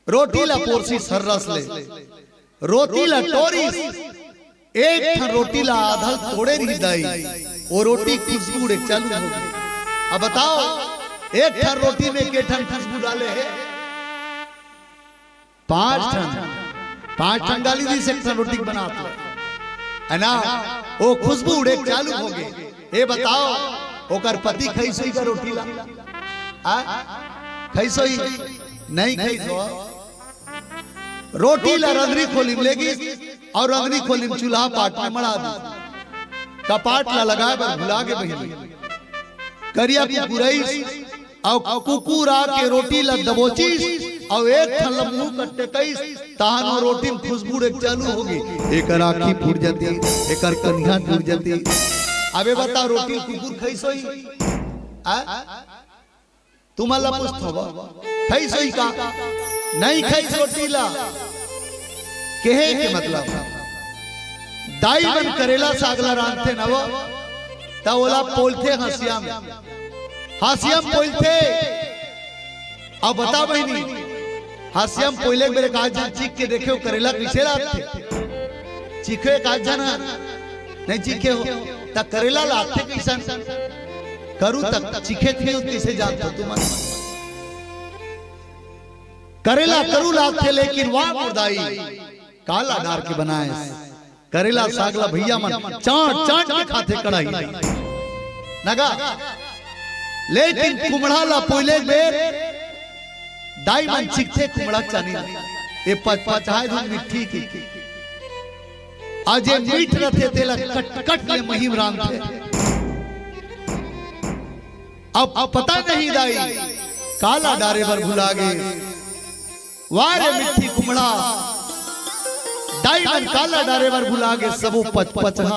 रोटी ला पोरसिस हर रस ले, रोटी ला टोरिस, एक ठन रोटी ला आधा ल तोड़े रहिस दाई, ओ रोटी के खुशबू उड़े चालू हो गे। अब बताव, एक ठन रोटी में के ठन खुशबू डाले हे? पांच ठन, पांच ठन गारी दिस एक ठन रोटी के बनात ले, हे ना? ओ खुशबू उड़े चालू हो गे। ए बताव, ओकर पति खइस होही का रोटी ला? आ? खइस होही? नहीं खइस होही। रोटी ला रंधरी खोली म लेगिस अउ रंधरी खोली म चूल्हा पाट में मड़ा दिस। कपाट ला लगाय बर भुला गे बहिनी। करिया कुकुर आइस अउ कुकुर आके रोटी ला दबोचिस अउ एक ठन ल मुंह कट्टे कइस, तहान वो रोटी म खुशबू एक चालू होगे। एकर आँखी फूट जाती, एकर कनिहा टूट जाती। अबे बता, रोटी कुकुर खइस होही? आ? तुमन ला पूछत हव, खइस होही का? नहीं खइस रोटी ला। केहे के मतलब, दाई मन करेला साग ला रांधथे न वो, त ओला पोलथे हंसिया म। हंसिया म पोलथे। अब बता बहिनी, हंसिया म पोले के बेर एक आध झन चीख के देखे हो, करेला कइसे लागथे? चीखे एक आध झन ह? नहीं चीखे हो। त करेला लागथे कइसन? करू तक चीखे नहीं हो, कइसे जानत हो तुमन? करेला करू लागथे, लेकिन वाह मोर दाई, काला डार के बनाए। करेला साग ला भैया मन चाट चाट के खाथे कढ़ाई। नगा, लेकिन कुमड़ा ला पोले बेर दाई मन चिखथे कुमड़ा चानी। ए पचपचाए धुन मिट्ठी के। अउ जे मीठ रथे तेला कट कट ले महीम रांधथे। अब पता नहीं दाई काला डारे बर भुला गे। वाह रे मिट्ठी कुमड़ा, दाई मन काला डारे बर भुला गे, सबो पचपचा।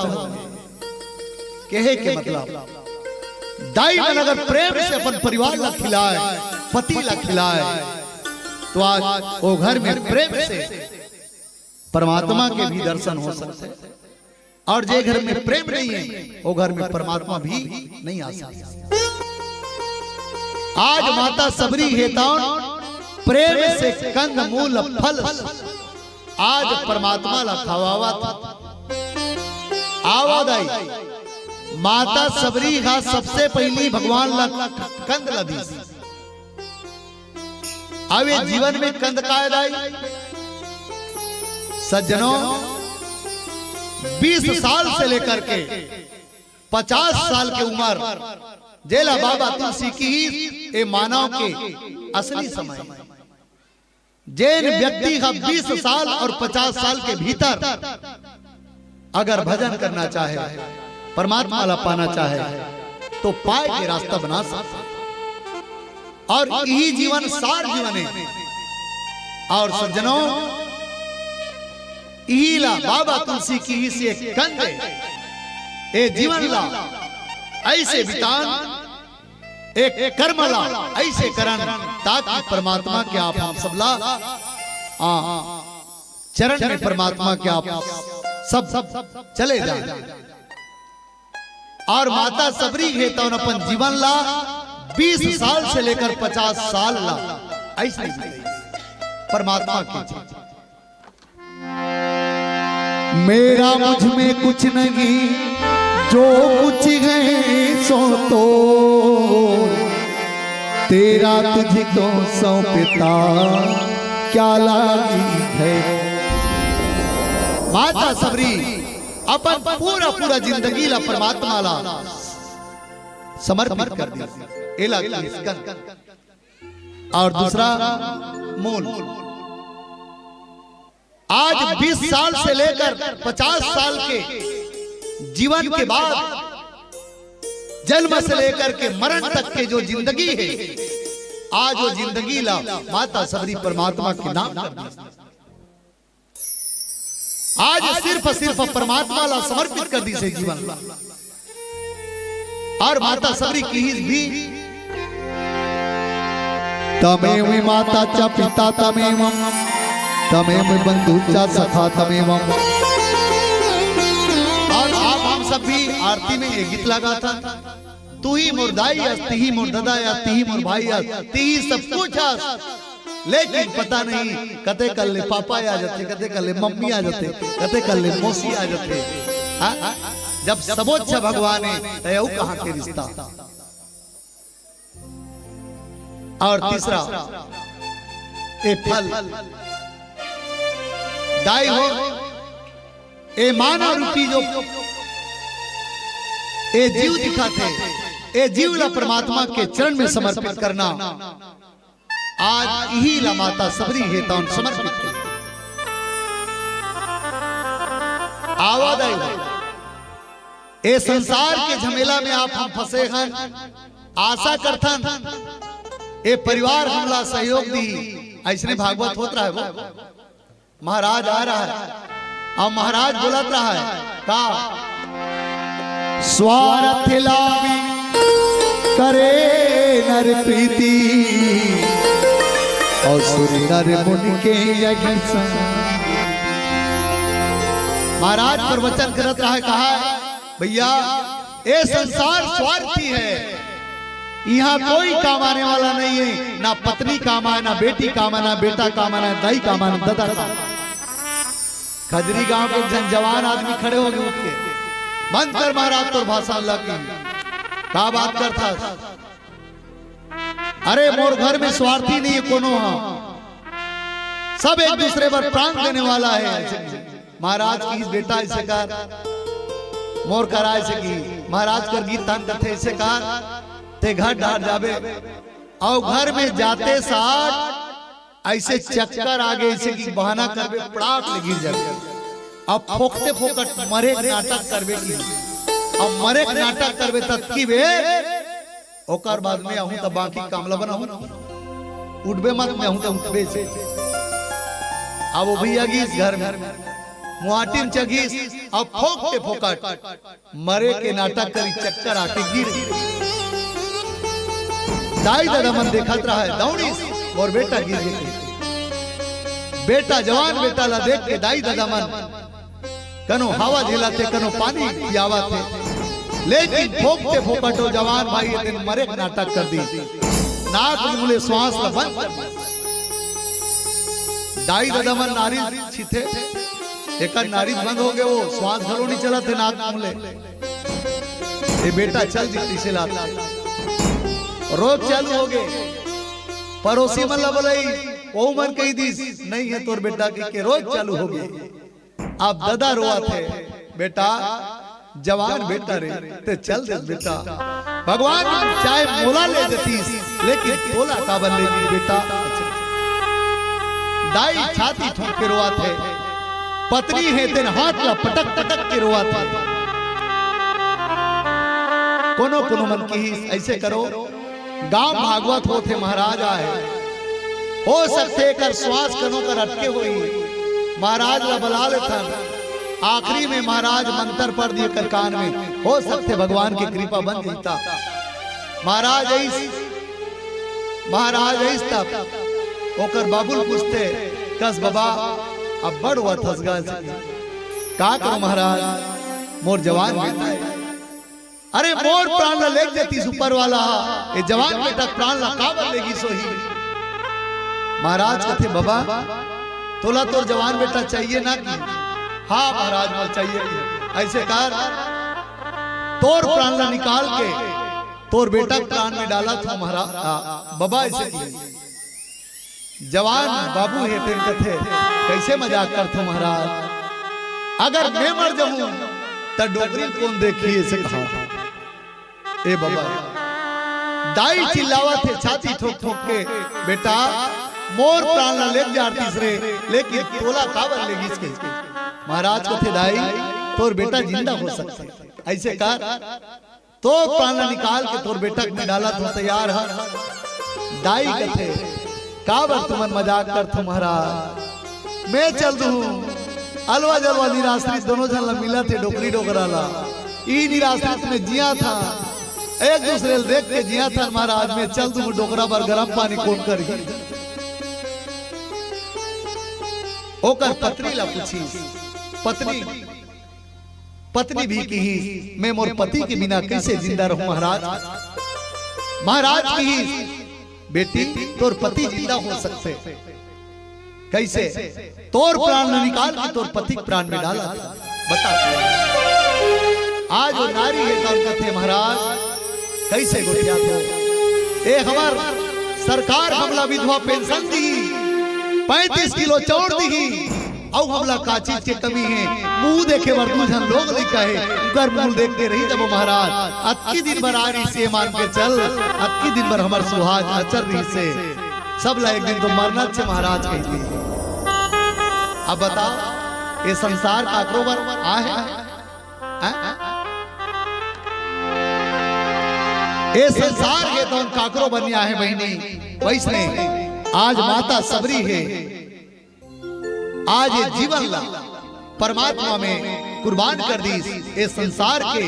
केहे के मतलब, दाई मन अगर प्रेम से अपन परिवार ला खिलाए, पति ला खिलाए, तो आज वो घर में प्रेम से परमात्मा के भी दर्शन हो सकथे। अउ जे घर में प्रेम नहीं है, वो घर में परमात्मा भी नहीं आ सकता। आज माता सबरी हे तौन प्रेम से कंद मूल फल, आज परमात्मा ला खवावत। आवा दाई, माता सबरी हा सबसे पहिली भगवान ला कंद ला दीस। अउ ए जीवन में कंद काय दाई? सज्जनों, बीस साल से लेकर के पचास साल के उमर, जेला बाबा तुलसी किहिस ए मानव के असली समय। जेन व्यक्ति हा बीस साल अउ पचास साल के भीतर अगर भजन करना चाहे, परमात्मा ला पाना चाहे, तो पाए के रास्ता बना सकथे। अउ इही जीवन सार जीवन हे। अउ सज्जनों, इही ला बाबा तुलसी किहिस ए कंद, ए जीवन ला अइसे बितान, ए कर्म ला अइसे करन, ताकि परमात्मा के आप हम सब ला, आ, चरण में परमात्मा के आप सब, सब चले जाए। अउ माता सबरी हे तौन अपन जीवन ला बीस साल से लेकर पचास साल ला अइसे बिताइस। परमात्मा के मेरा मुझ में कुछ नहीं, जो कुछ है सो तो तेरा तुझको सौंपता, क्या लागी है। माता सबरी अपन पूरा पूरा जिंदगी ला परमात्मा ला समर्पित कर दी। एला किहिस कंद। अउ दूसरा मूल, आज बीस साल से लेकर पचास साल के जीवन के बाद, जन्म से लेकर के मरण तक के जो जिंदगी हे, आज वो जिंदगी ला माता सबरी परमात्मा के नाम कर दी। आज सिर्फ, सिर्फ परमात्मा ला समर्पित कर दीस हे जीवन ला। अउ माता सबरी किहिस भी, तमेव माता च पिता तमेवम, तमेव बंधु च सखा तमेवम। अउ आप हम सब भी आरती में ये गीत ला गाथन, तुही मोर दाई अस, तिही मोर ददा अस, तिही मोर भाई अस, तिही सब कुछ अस। लेकिन पता नहीं कते कन ले पापा आ जाथे, कते कन ले मम्मी आ जाथे, कते कन ले मौसी आ जाथे। हाँ? जब सबोच्च भगवान हे, त अउ कहाँ के रिश्ता? अउ तीसरा, ए फल, दाई हो, ए मानव रूपी जो ए जीव दिखत हे, ए जीव ला परमात्मा के चरण में समर्पित करना, आज इही ला माता सबरी हे तौन समर्पित हे। आवा दाई हो, ए संसार के झमेला में आप हम फंसे हन, आशा करथन ए परिवार हमला सहयोग दी, अइसने भागवत होत रहा है वो। महाराज आ रहा है, अउ महाराज बोलत रहा है का, स्वार्थ लावी करे नर प्रीति, अउ सुर नर मुनि के यज्ञ संग। महाराज प्रवचन करत रहा है, कहा है, भैया, ये संसार स्वार्थी है, यहाँ कोई काम आने वाला नहीं है, ना पत्नी काम आए, ना बेटी काम आए, ना बेटा काम आए, ना दाई काम आए, ना ददा काम आए। खजरी गांव के एक झन जवान आदमी खड़े हो गए उठ के, बंद कर महाराज तोर भाषण ला की, का बात करथस? अरे मोर घर में स्वार्थी नहीं है कोनो हा, सब एक दूसरे पर प्राण देने वाला है। महाराज कहिस, बेटा अइसे कर, मोर करा अइसे कही, महाराज कर गीत तान कथे अइसे कर, ते घर डहर जाबे, अउ घर में जाते साथ अइसे चक्कर आगे, अइसे कि बहाना करबे, पड़ाक ले गिर जाबे। अब फोकते फोकट मरे के नाटक करबे कि, अब मरे के नाटक करबे ततकी बे, ओकर बाद में आहूं त बाकी काम ल बनाहूं, उठबे मत, में आहूं त उठबे से। अब वो भैया गिस घर में, मुहाटी में चघिस, अब फोकते फोकट मरे के नाटक करी, चक्कर आके गिर। दाई ददा मन देखत रहा है, दौड़िस, मोर बेटा गिर गे। बेटा, जवान बेटा ला देख के दाई ददा मन कनो हवा झेलत हे, कनो पानी पियावत हे, लेकिन फोकते फोकट ओ जवान भाई ए दिन मरे के नाटक कर दिस, नाक मुंह ले श्वास ला बंद कर दिस। दाई ददा मन नारी छीथे, एकर नारी बंद हो गे, वो श्वास घलो नहीं चलत हे नाक मुंह ले। ए बेटा चल जी, कइसे लात। रोग चालू हो गे। पड़ोसी मन ला बोलाई, ओ मन कही दिस, नहीं है तोर बेटा की के रोग चालू हो गे। अब ददा रोवत हे, बेटा, जवान बेटा रे, ते चल दे बेटा। भगवान चाहे मोला ले जतीस, लेकिन तोला काबर ले गिस बेटा? दाई छाती ठोंक के रोवत हे, पत्नी हे तेन हाथ ला पटक पटक के रोवत हे। कोनो कोनो मन किहिस, अइसे करो, गांव भागवत होत हे, महाराज आए, हो सकथे एकर श्वास कनो कर अटके होही, महाराज ला बला लेथन। आखिरी में महाराज मंत्र पढ़ दिए कर कान में, हो सकथे भगवान के कृपा बन जइता। महाराज अइस, महाराज अइस तब ओकर बाबू ल पूछथे, कस बबा, अब बड़ होवत हस गा, का करो महाराज, मोर जवान बेटा हे। अरे मोर प्राण ला लेग जतीस ऊपर वाला, ए जवान बेटा प्राण ला काबर लेगिस होही? महाराज कथे, बबा, तोला तोर जवान बेटा चाहिए ना कि? हाँ महाराज, मोला चाहिए। अइसे कर, तोर प्राण ला निकाल के तोर बेटा के प्राण में डालत हों महाराज। आ, बबा अइसे कही। जवान बाबू हे तेन कथे, कइसे मजाक करथो महाराज? अगर मैं मर जहूं त डोकरी ल कोन देखही, अइसे कहा। ए बबा, दाई चिल्लावत हे छाती ठोक ठोक के, बेटा, मोर प्राण ला लेग जातीस रे, लेकिन तोला काबर लेगिस के? महाराज कथे, दाई, तोर बेटा जिंदा हो सकथे, अइसे कर, तोर प्राण ला निकाल के तोर बेटा के में डालत हों, तैयार हंव। दाई कथे, काबर तुमन मजाक करथो महाराज? मैं चल दूहूं। अलवा जलवा निराश्रित दोनों झन ला मिलत हे, डोकरी डोकरा ला। ई निराश्रित में जियत हन, एक दूसरे ला देख के जियत हन महाराज, मैं चल दूहूं, डोकरा बर गरम पानी कोन करही? ओकर पत्नी ला पूछिस, पत्नी पत्नी भी किहिस, मैं मोर पति के बिना कइसे जिंदा रहूं महाराज? महाराज किहिस, बेटी, तोर पति जिंदा हो सकथे। कइसे? तोर प्राण ला निकाल के तोर पति के प्राण में डालत हों। बता। आज वो नारी हे, तोर कथे महाराज, कइसे गोठियाथो? ए हमर सरकार हमला विधवा पेंशन दिही, पैंतीस किलो चाउर दिही, अउ हमला का चीज के कमी हे? मुंह देखे बर दू झन लोग लइका हे, उंकर मुंह देख के रही जब महाराज। अतकी दिन बर आ रहिसे मान के चल, अतकी दिन बर हमर सुहाग अचर रहिसे। सबला एक दिन तो मरना चे महाराज कहि दिही। अब बता, ए संसार काकरो बर आहे? हैं? ए संसार हे तौन काकरो बर नइ आहे बहिनी, वइसने आज माता सबरी हे, आज ये जीवन ला परमात्मा में कुर्बान कर दीस। ये संसार के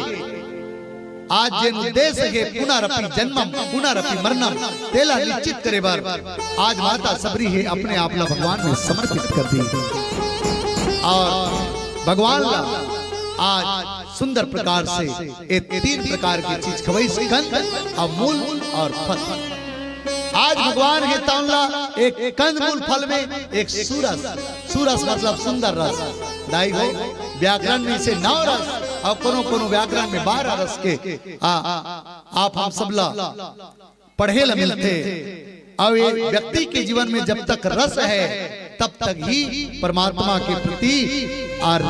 आज जेन उद्देश्य हे पुनरपि जन्मम पुनरपि मरणम, तेला निश्चित करे बर आज माता सबरी हे अपने आप ला भगवान में समर्पित कर दी। और भगवान ला आज सुंदर प्रकार से ये तीन प्रकार के चीज खवईस, कंद, अमूल और फल। आज भगवान हे तौन ला एक कंदमूल फल में एक सुरस, सुरस मतलब सुंदर रस। दाई हो, व्याकरण में इसे नौ रस और कोनो कोनो व्याकरण में बारह रस के आ, आप हम सबला पढ़े ला मिलथे। और ये व्यक्ति के जीवन में जब तक रस है, तब तक ही परमात्मा के प्रति और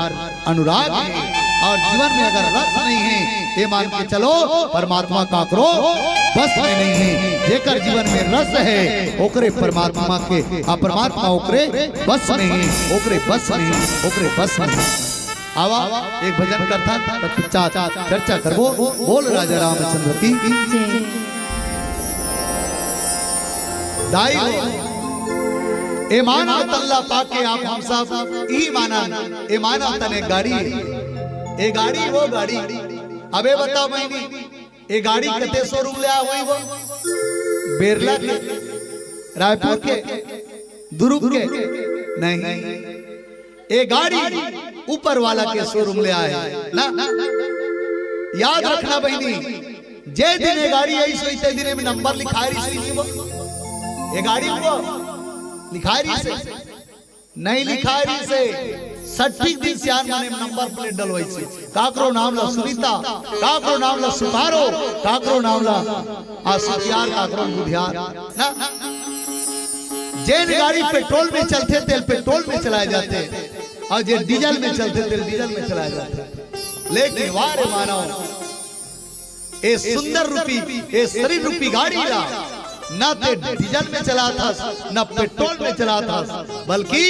अनुराग है। और जीवन में अगर रस नहीं है, ये मान के चलो, परमात्मा काकरो बस में नहीं है। जेकर जीवन में रस है, ओकरे परमात्मा के, आ, परमात्मा ओकरे बस में है, ओकरे बस में है, ओकरे बस में है। आवा, एक भजन करथन, तत्पश्चात चर्चा करबो। बोल राजा रामचंद्र की। जय। दाई हो, ए मानव तन ला पाके आप हम सब इही मानन, ए मानव तन एक गाड़ी हे, ए गाड़ी वो गाड़ी। अबे बताओ बहिनी, ए गाड़ी कते शोरूम ले आ होही वो? बेरला के, रायपुर के, दुर्ग के? नहीं, ए गाड़ी ऊपर वाला के शोरूम ले आए ना। याद रखना बहिनी, जे दिन ए गाड़ी आइस होही, ते दिन में नंबर लिखाए रहिस होही वो। ए गाड़ी वो लिखाए रहिस हे, नहीं लिखाए रहिस हे। सटीक दिन सियान मन में नंबर प्लेट डलवाइस हे। काकरो नाम ला सुनीता, काकरो नाम ला सुतारो, काकरो नाम ला आ सुखियार, काकरो बुधियार ना। जेन गाड़ी पेट्रोल में चलथे, तेल पेट्रोल में चलाए जाथे, और जे डीजल में चलथे, तेल डीजल में चलाए जाथे। लेकिन वाह रे मानव, ए सुंदर रूपी, ए शरीर रूपी गाड़ी ला ना ते डीजल में चलाथस, ना पेट्रोल में चलाथस, बल्कि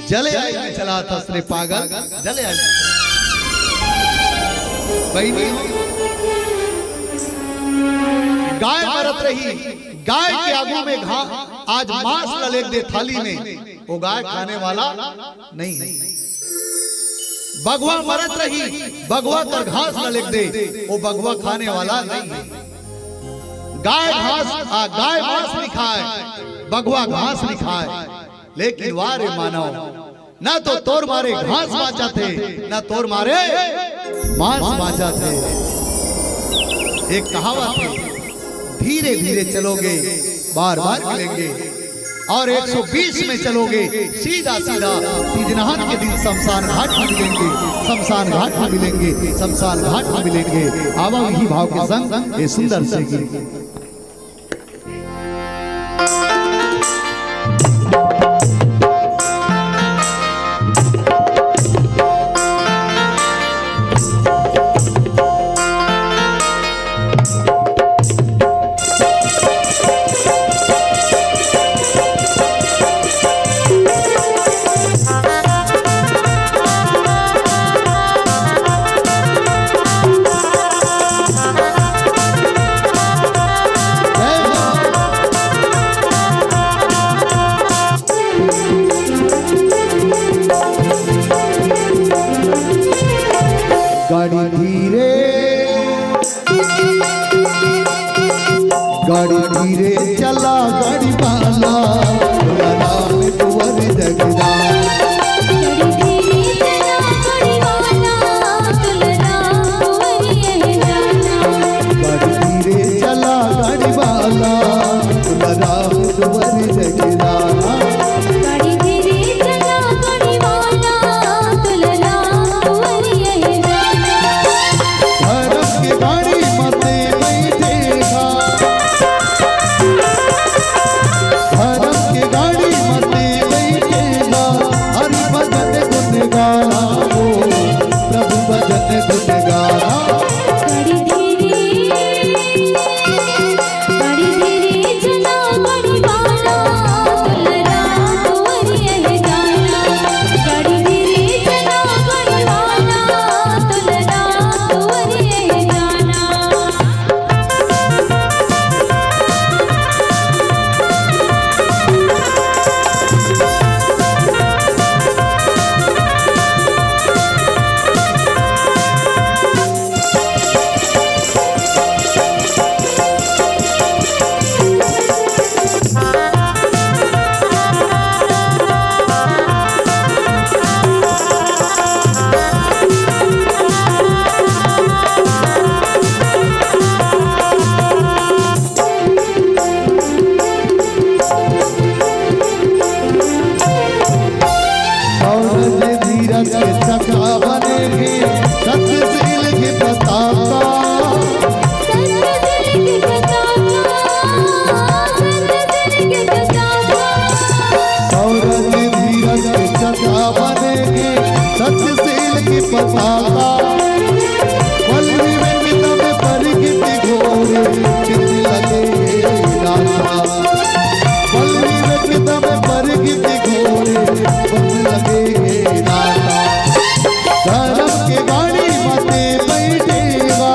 जले आयल में चलाथस रे पागल, जले आयल। बहिनी, गाय मरत रही, गाय के आगू में घा-, आज मांस ला लेग दे थाली में, वो गाय खाने वाला नहीं है। बघवा मरत रही, बघवा कर घास ला लेग दे, वो बघवा खाने वाला नहीं है। गाय घास, आ, गाय मांस नहीं खाए, बघवा घास नहीं खाए, लेकिन वाह रे मानव, ना तो तोर मारे घास बांचथे, ना तोर मारे मांस बांचथे। एक कहावत है, धीरे धीरे चलोगे, बार बार मिलेंगे, और एक सौ बीस में चलोगे, सीधा सीधा तीजनहान के दिन शमशान घाट में मिलेंगे, शमशान घाट में मिलेंगे, शमशान घाट में मिलेंगे। आवा इही भाव के संग ये सुंदर से गीत। पताका। बल विवेक तब परगति घोर, चित लगे दाता। बल विवेक तब परगति घोर, चित लगे दाता। धरम के गाड़ी म ते बइठे गा।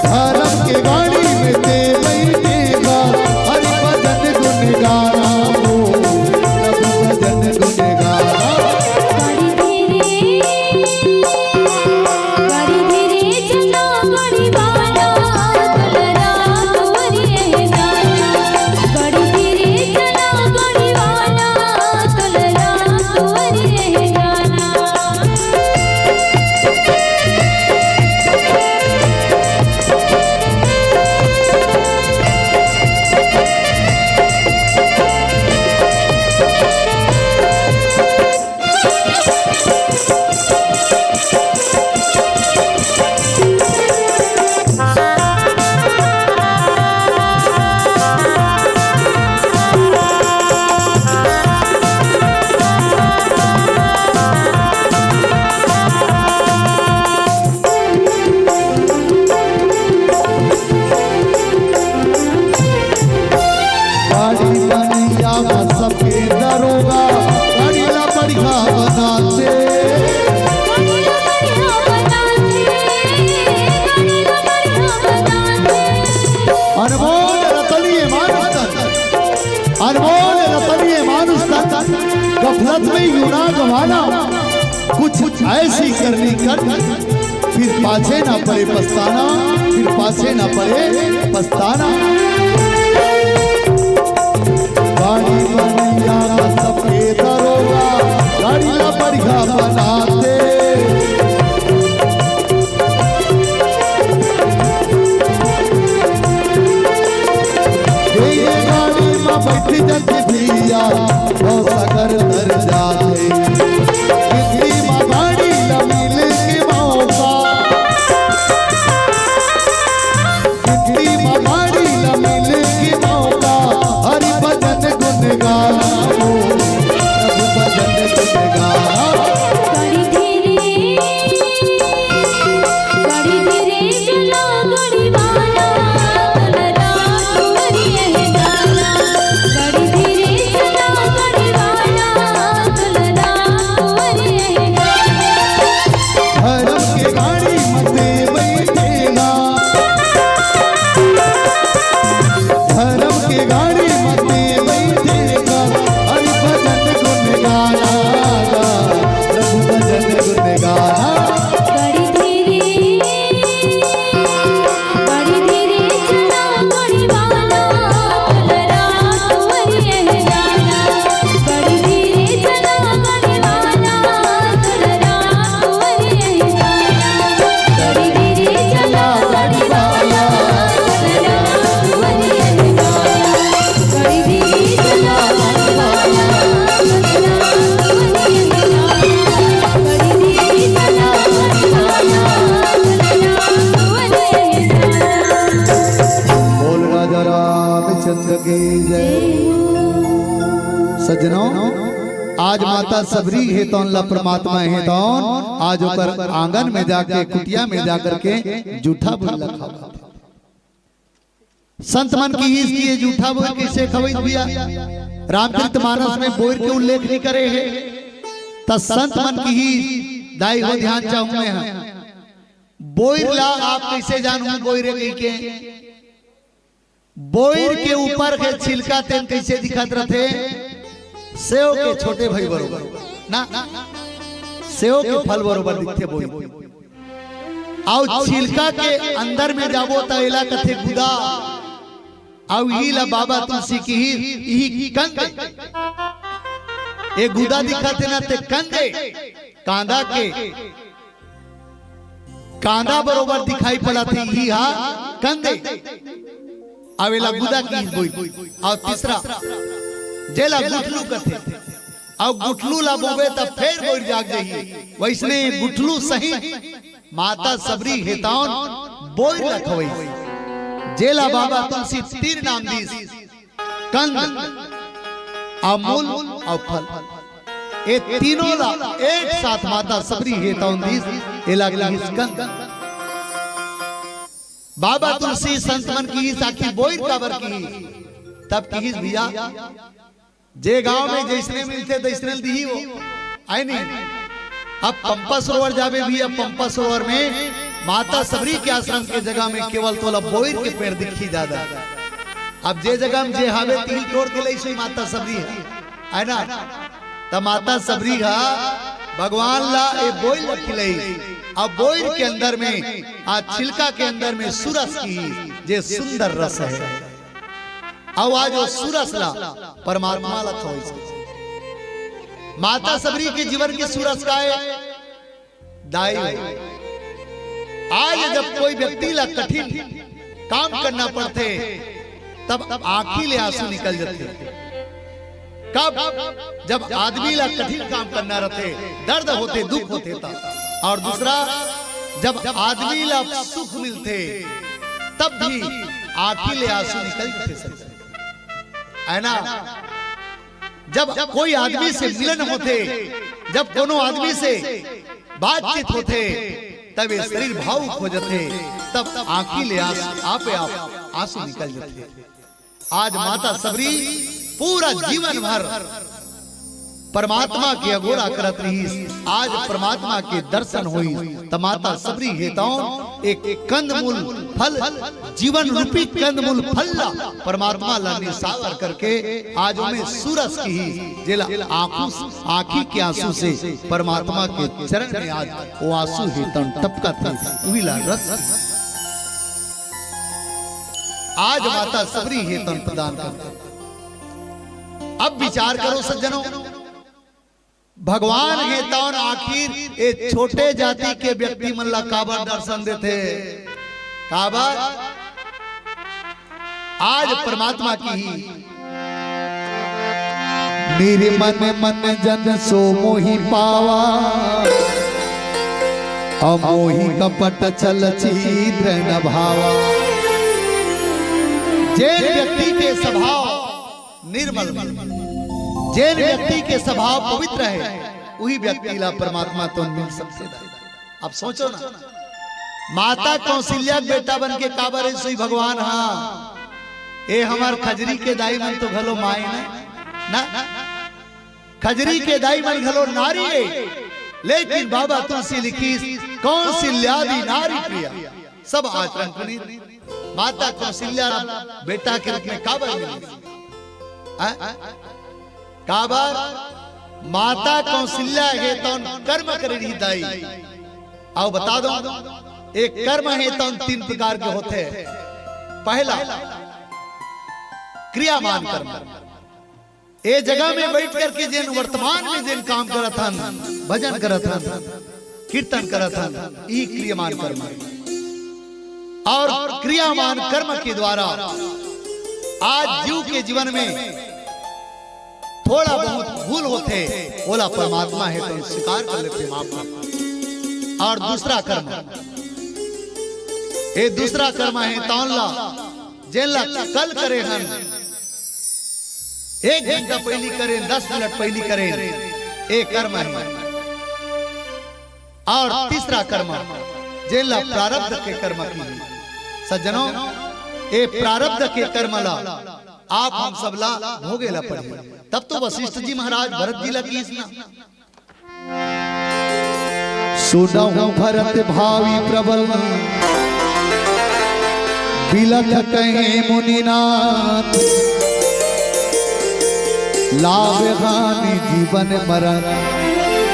धरम के गाड़ी म ते बइठे गा। हरि भजन गुण गाना हो, प्रभु भजन गुण गाना। गाड़ी धीरे, गाड़ी धीरे चला, गाड़ी वाला, दुलरा तोरी है जाना। गाड़ी धीरे चला, गाड़ी वाला, दुलरा तोरी है जाना। गाड़ी बनैया बा सबके दरोगा, गाड़ी ला बढ़िया बनाते। अनमोल रतन ये मानुष तन, अनमोल रतन ये मानुष तन, गफलत में यूं ना गंवाना, कुछ ऐसी करनी कर, फिर पाछे ना पड़े पछताना, फिर पाछे ना पड़े पछताना। गाड़ी बनैया सबके दरोगा, गाड़ी ला बढ़िया बनाते। ये गाड़ी में बैठ जाती भैया, वो सगर तर जाते। जिंदगी में गाड़ी ला मिले के मौका, जिंदगी में गाड़ी ला मिले के मौका। हरि भजन गुण गाना हो, प्रभु भजन गुण गाना। गाड़ी धीरे, गाड़ी धीरे चला, गाड़ी वाला, दुलरा तोरी है जाना। गाड़ी धीरे चला, गाड़ी वाला, दुलरा तोरी है जाना। धरम के गाड़ी म ते बइठे गा। धरम के गाड़ी म ते बइठे गा। हरि भजन गुण गाना गा, प्रभु भजन गुण गाना। गाड़ी धीरे, गाड़ी धीरे चला, गाड़ी वाला, दुलरा तोरी है जाना। गाड़ी धीरे चला, गाड़ी वाला, दुलरा तोरी है जाना। गाड़ी धीरे चला, गाड़ी वाला, दुलरा तोरी है जाना। गाड़ी धीरे चला, गाड़ी वाला, दुलरा तोरी है जाना। गाड़ी धीरे चला, गाड़ी वाला, दुलरा तोरी है जाना। बोल राजा रामचंद्र की जय। सज्जनों, आज माता सबरी हेतौन ला परमात्मा हेतौन, आज ओकर आंगन में जाके, कुटिया में जाकर के जूठा बोइर ला खवाथे। संत मन किहिस कि ये जूठा बोइर कइसे खवइत भैया? रामचरित मानस में बोइर के उल्लेख नइ करे हे, त संत मन किहिस, दाई हो ध्यान चाहूं मैं हा। बोइर ला आप कइसे जानहू बोइर हे कहिके? बोइर के ऊपर के छिलका तेन कइसे दिखत रथे? सेव के छोटे भाई बरोबर ना, सेव के फल बरोबर दिखथे बोइर। अउ छिलका के अंदर में जाबो त एला कथे गुदा। अउ इही ला बाबा तुलसी किहिस, इही कंद ए। गुदा दिखत हे ना, ते कंद ए, कांदा के कांदा बरोबर दिखाई पड़त हे, इही हा कंद ए। अउ एला गुदा किहिस बोइर। अउ तीसरा, जेला गुठलू कथे, अउ गुठलू ला बोबे त फेर बोइर जाग जाही। वइसने गुठलू सहित माता सबरी हेतौन बोइर ला खवइस, जेला बाबा तुलसी तीर नाम दिस, कंद, अउ मूल, अउ फल। ए तीनों ला एक साथ माता सबरी हे तौन दिस, एला किहिस कंद। बाबा तुलसी संत मन किहिस आखिर बोइर काबर किहिस? तब किहिस भैया, जे गांव में जइसने मिलथे तइसने ल दिही वो, आय नहीं? अब पंपा सरोवर जाबे भी, अब पंपा सरोवर में माता सबरी के आश्रम के जगह में केवल तोला बोइर के पेड़ दिखही दादा। अब जे जगह में जे हावे तिही ल टोर के लइस होही माता सबरी ह, है ना? त माता सबरी ह भगवान ला ए बोइर ल खिलइस। अब बोइर के अंदर में, आ छिलका के अंदर में सुरस किहिस, जे सुंदर रस हे। अउ आज वो सुरस ला परमात्मा ला खवइस। माता सबरी के जीवन के सुरस काय? दाई हो। आज जब कोई व्यक्ति ला कठिन काम करना पड़थे, तब आंखी ले आंसू निकल जाथे। कब? जब आदमी ला कठिन काम करना रथे, दर्द होथे, दुख होथे तब। अउ दूसरा, जब आदमी ला सुख मिलथे, तब भी आंखी ले आंसू निकल जाथे, है ना? जब कोई आदमी से मिलन होथे, जब कोनो आदमी से बातचीत होथे, तब ये शरीर भावुक हो जाथे, तब आंखी ले आंसू, आपे आप आंसू निकल जाथे। आज माता सबरी पूरा जीवन भर परमात्मा के अगोरा करत रहिस, आज परमात्मा के दर्शन होइस, त माता सबरी हे तौन एक कंदमूल फल, जीवन रूपी कंदमूल फल ला परमात्मा ला निसावर करके आज ओमे सुरस किहिस, जेला आंखू, आंखी के आंसू से परमात्मा के चरण में आज वो आंसू हे तौन टपकत हे, उही ला रस। आज माता सबरी हे तौन प्रदान करथे। अब विचार करो सज्जनों, भगवान हे तौन आखिर ए छोटे जाति के व्यक्ति मन ला काबर दर्शन देथे? काबर? आज परमात्मा किही, निर्मन मन जन सो मोहि पावा, अमोहि कपट छल छिद्र न भावा। जेन व्यक्ति के स्वभाव निर्मल, जेन व्यक्ति के स्वभाव पवित्र हे, उही व्यक्ति ला परमात्मा तो मिल सकथे। अब सोचो ना, माता कौशल्या के बेटा बन के काबर हे सोई भगवान हा, ए हमर खजरी के दाई मन तो घलो माय ना, ना, खजरी के दाई मन घलो नारी हे, लेकिन बाबा तुलसी लिखिस, कौशल्यादि नारी प्रिया, सब आचरण पुनीत। माता कौशल्या बेटा के रूप में काबर मिलिस? हैं? काबर? माता कौशल्या हे तौन कर्म करे रही दाई। अउ बता दो, एक कर्म हे तौन तीन प्रकार के होथे। पहला, क्रियामान कर्म। ए जगह में बैठ करके जेन वर्तमान में जेन काम करत हन, भजन करत हन, कीर्तन करत हन, ई क्रियमान कर्म हे। अउ क्रियामान कर्म के द्वारा आज जीव के जीवन में थोड़ा बहुत भूल होथे, ओला परमात्मा हे तो स्वीकार कर लेथे, माफ कर। अउ दूसरा कर्म, ए दूसरा कर्म हे तौन ला, जेन ला कल करे हन, एक घंटा पहिली करे, दस मिनट पहिली करे, ए कर्म हे। अउ तीसरा कर्म, जेन ला प्रारब्ध के कर्म किही। सज्जनों, ए प्रारब्ध के कर्म ला आप हम सब ला भोगे ला पड़ही। तब तो वशिष्ठ जी महाराज भरत जी ला किहिस ना, सुनहु भरत भावि प्रबल, बिलख कहे मुनिनाथ। लाभ हानि जीवन मरण,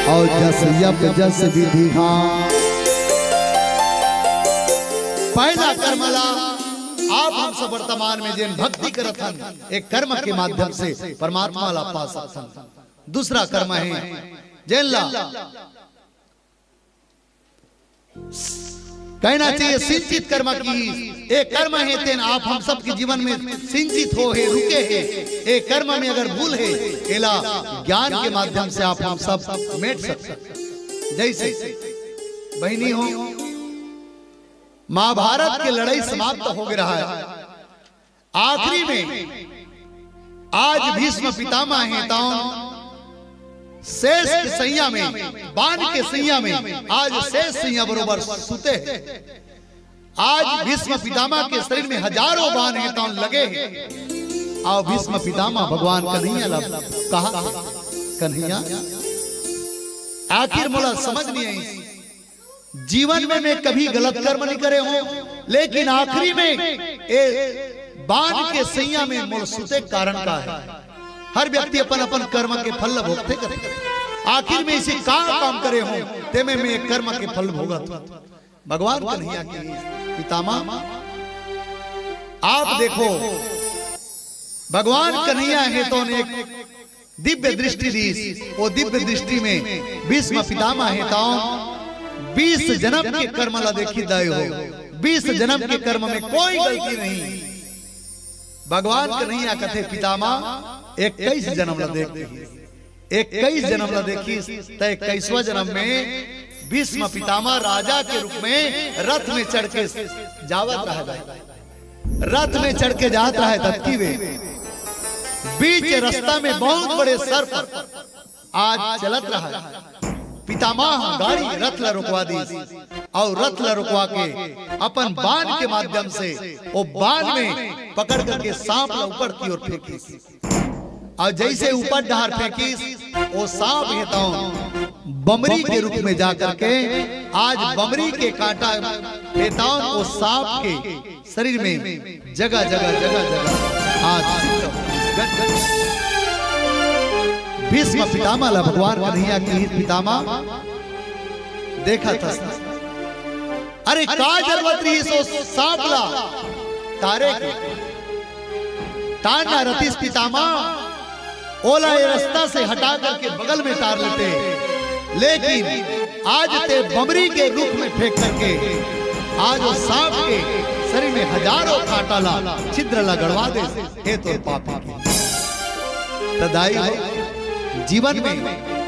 अउ जस यप जस विधि हान। पहला कर्म ला आप हम सब वर्तमान में जेन भक्ति करत हन, एक कर्म के माध्यम से परमात्मा ला पा सकथन। दूसरा कर्म हे जेन ला कहना चाहिए सिंचित कर्म किही। ए कर्म हे तेन आप हम सबके जीवन में सिंचित हो हे, रुके हे। ए कर्म में अगर भूल हे, एला ज्ञान के माध्यम से आप हम सब मेट सकते। जैसे बहिनी हो, महाभारत के लड़ाई समाप्त हो गया है, आखिरी में आज भीष्म पितामह हे तौन शेष के सैया में, बान के सैया में आज शेष सैया बरोबर सुते हे। आज भीष्म पितामह के शरीर में हजारों बान हे तौन लगे हे। अउ भीष्म पितामह भगवान कन्हैया ला कहा, कन्हैया, आखिर मोला समझ नहीं आई, जीवन में मैं कभी गलत कर्म नहीं करे हूं, लेकिन आखिरी में ए बान के सैया में मोर सुते कारण का है। हर व्यक्ति अपन अपन कर्म के फल ल भोगते करते, आखिर में इसे का काम करे हूं, तेमे मैं कर्म के फल भोगत हूं। भगवान कन्हैया की पितामह, आप देखो, भगवान कन्हैया हे तौन एक दिव्य दृष्टि दीस। ओ दिव्य दृष्टि में भीष्म पितामह हे तौन बीस जन्म के कर्म ला देखी दाई हो, बीस जन्म के कर्म में कोई गलती नहीं। भगवान कन्हैया कथे, पितामह इक्कीस जन्म ला देख, इक्कीस जन्म ला देखिस, त इक्कीसवां जन्म में भीष्म पितामह राजा के रूप में रथ में चढ़ के जावत रहा जाए। रथ में चढ़ के जात रहा है धरती में, बीच रास्ता में बहुत बड़े सर्प आज चलत रहा है। पितामह गाड़ी रथ ला रुकवा दीस, अउ रथ ला रुकवा के अपन बान के माध्यम से ओ बान में पकड़ करके सांप ला ऊपर की ओर फेंकिस। अउ जैसे ऊपर डहार फेंकिस, ओ सांप हे तौन बमरी के रूप में जा करके आज बमरी के कांटा हे तौन ओ सांप के शरीर में जगह जगह जगह जगह आज भीष्म पितामह ला भगवान कन्हैया की पितामह देखा था। अरे का जरूरत रही सो सांप ला तारे के? तारना रतिस पितामह, ओला ये रास्ता से हटा करके बगल में तार लेते, लेकिन आज ते बमरी के रूप में फेंक करके आज वो सांप के शरीर में हजारों कांटा ला, छिद्र ला गड़वा दे, हे तो पापी के। त दाई हो, जीवन में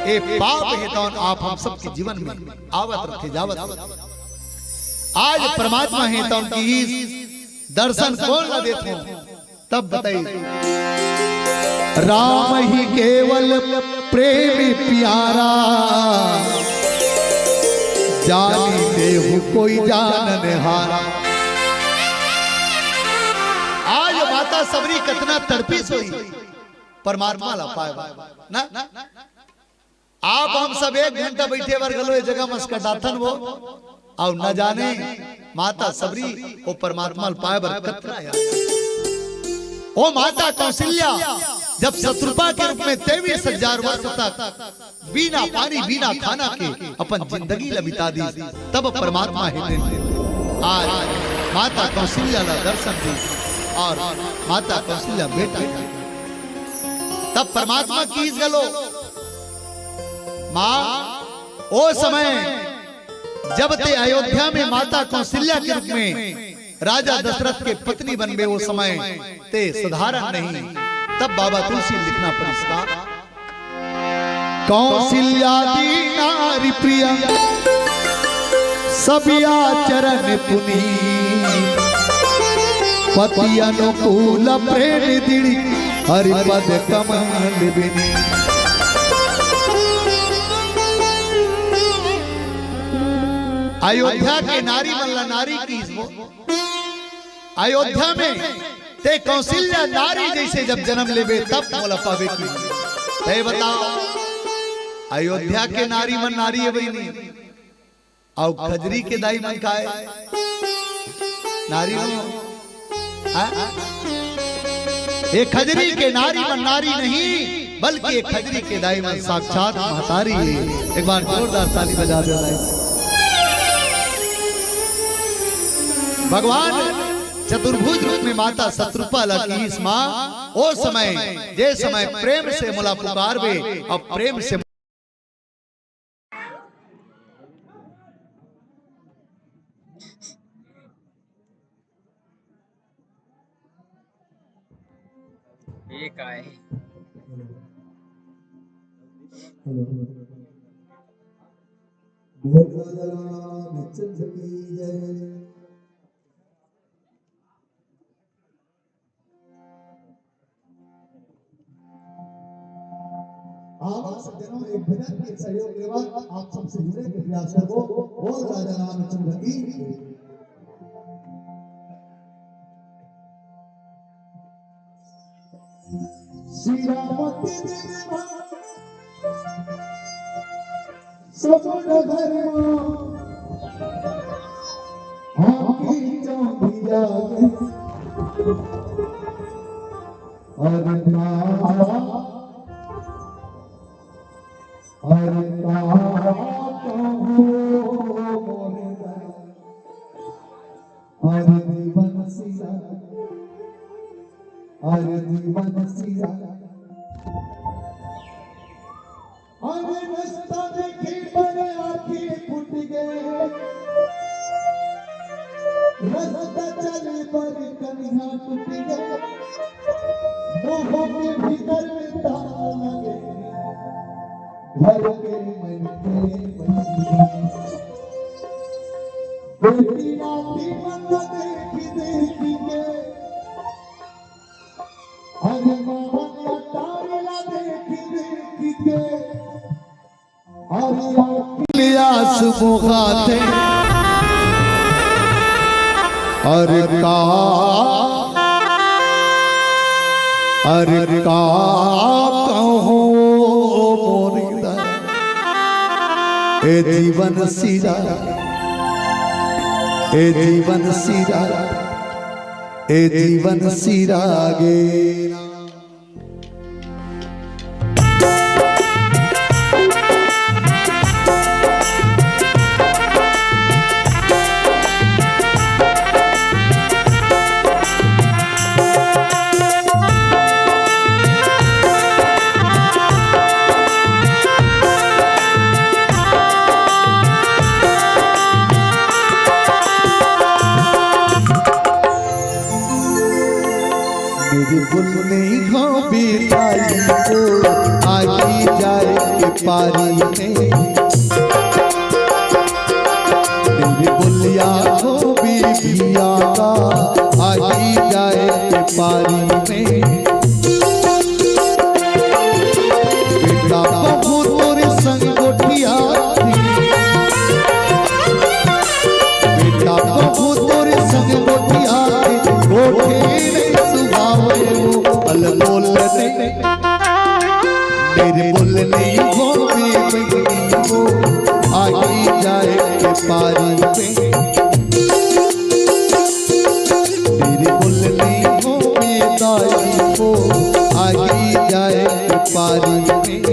ए पाप हे तौन आप हम सबके जीवन में आवत रथे, जावत रथे। आज परमात्मा हे तौन की दर्शन कोन ला देथे? तब बताई, राम ही केवल प्रेम प्यारा, जानी देहु कोई जानन हारा। आज माता सबरी कतना तड़पिस होही परमात्मा ला पाए बर, ना? आप हम सब एक घंटा बैठे बर घलो ए जगह मस कटाथन वो, अउ न जाने माता सबरी ओ परमात्मा ल पाए बर कतना यार। ओ माता कौशल्या जब शतरूपा के रूप में तेईस हजार वर्ष तक बिना पानी बिना खाना के अपन जिंदगी ल बिता दी, तब परमात्मा हे दिन आज माता कौशल्या ला दर्शन दी अउ माता कौशल्या बेटा। तब परमात्मा की घलो माँ, ओ समय जब ते अयोध्या में माता कौशल्या के रूप में राजा दशरथ के पत्नी बनबे, ओ समय ते साधारण नहीं। तब बाबा तुलसी लिखना पड़िस का, कौशल्यादि नारी प्रिय, सब आचरण पुनीत, पति अनुकूल प्रेम दृढ़, हरि पद कमल बिनीत। अयोध्या के नारी मन ला नारी की, अयोध्या में ते कौशल्या नारी जैसे जब जन्म लेबे तब मोला पाबे की। ते बताओ, अयोध्या के नारी मन नारी हे बहिनी, अउ खजरी के दाई मन काय नारी हो? हाँ? ये खजरी के नारी मन नारी नहीं, बल्कि ये खजरी के दाई मन साक्षात महतारी हे। एक बार जोरदार ताली बजा दे भाई। भगवान चतुर्भुज रूप में माता शतरूपा ला किहिस माँ, ओ समय, जे समय प्रेम से मोला पुकारबे, अब प्रेम से ये काय? Hello, hello. भोजराजा रामचंद्र की जय। आवक सज्जनों, एक भजन के सहयोग के बाद आप सबसे जुड़े के प्रयास करबो। बोल राजा रामचंद्र की। श्री राम के दिन मा सब डगर मा आँखी चौंधिया गे। अरे का, अरे का कहूँ मोरे दाई। अरे जीवन सिरा, अरे जीवन सिरा। अरे रस्ता देखे बर आँखी फूट गे, रस्ता चले बर कनिहा टूट गे। मोह के भीतर में ताला लगे, घर के मन के बंदी। बेटी नाती मन देखी देखी के, अरे मामा ने अटारेला देखी देखी के, अरे आँखी ले आंसू बहाथे। अरे का, अरे का कहूँ मोरी दाई। ए जीवन सिरा, ए जीवन सिरा, ए जीवन सिरा गे। मेरे बोलने हाँ बेटाई को आगी जाए के पारी में। मेरे बोलिया हो बेबिया का आगी जाए के पारी में। बेटा बहू तोरे संग गोठिया थी, बेटा बहू तोरे संग गोठिया थी, गोठे नहीं सुहावे वो अलबोल ने। मेरे बोलने हो बेबी हो, आगी जाए के पारी में। तेरी बोलनी हो बेदाई हो, आगी जाए पारी में।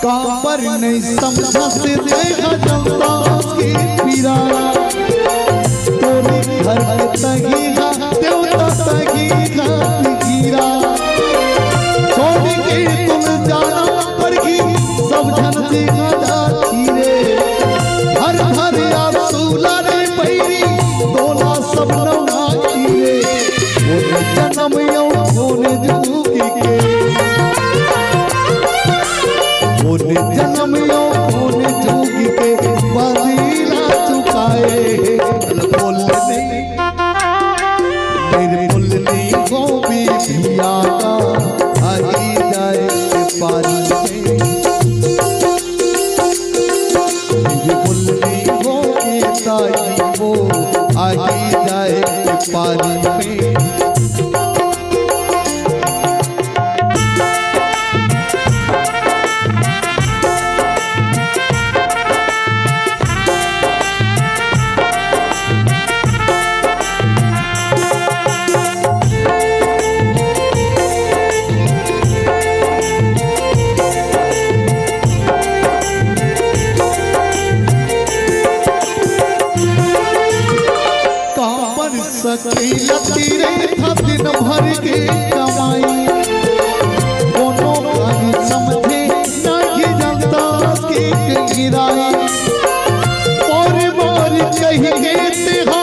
काबर नहीं समझा से तैं हा जनता के पीरा। तोरे घर के तही हा देवता तही हा हीरा। छोड़ के तुम जाना पड़गी सब झन देखा जाती रे। हर हर आंसू ला रे बैरी तोला सब नवा की रे। वो जन्म यो होने जुगी के, वो जन्म यो होने जुगी के बदला चुकाए। बोलने मेरे बोलनी हो बेबिया का आगी जाए पारी में। मेरे बोलनी हो बेदाई हो, आगी जाए पारी में। सकेला तीरे था दिन भर के कमाई, कोनो काज समझे नाही जनता के गिराई। मोर मोर कहि के तेहा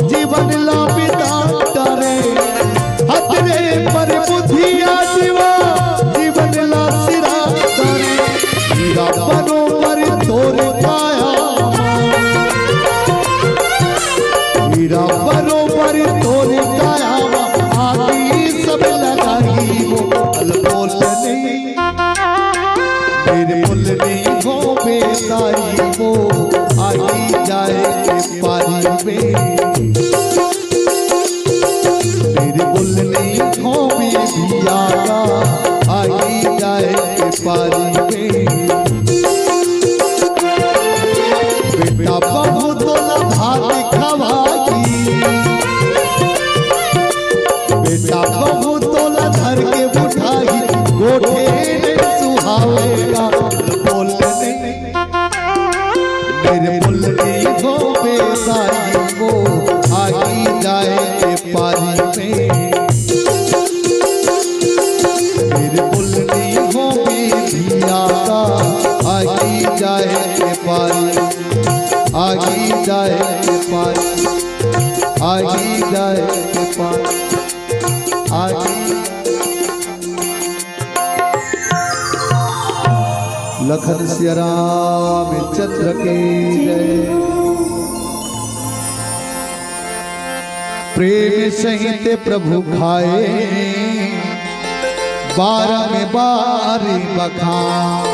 जीवन ला बिता डारे, हतरे पर बुद्धिया जीवा जीवन ला सिरा डारे। हीरा बरोबर तोर काया मा, हीरा बरोबर तोर काया मा, आगी सब लगाई वो अलबोल नहीं। बिरबुल नहीं हो बेदाई वो आगी जाए के पारी में। बिरबुल नहीं हो बेदियागा आगी जाए के पारी में। बेटा बहू तोला भात खवाई, बेटा बहू तोला धर के उठाई, गोठे नहीं सुहावेगा बोल नहीं। बिरबुल नहीं हो बेदाई वो आगी जाए के पारी में। बिरबुल नहीं हो बेदियागा आगी जाए के पारी, आगी जाए के पारी, आगी जाए के पारी, आगी। लखन सिया रामचंद्र के जय। प्रेम सहित प्रभु खाए, बारंबार बखान।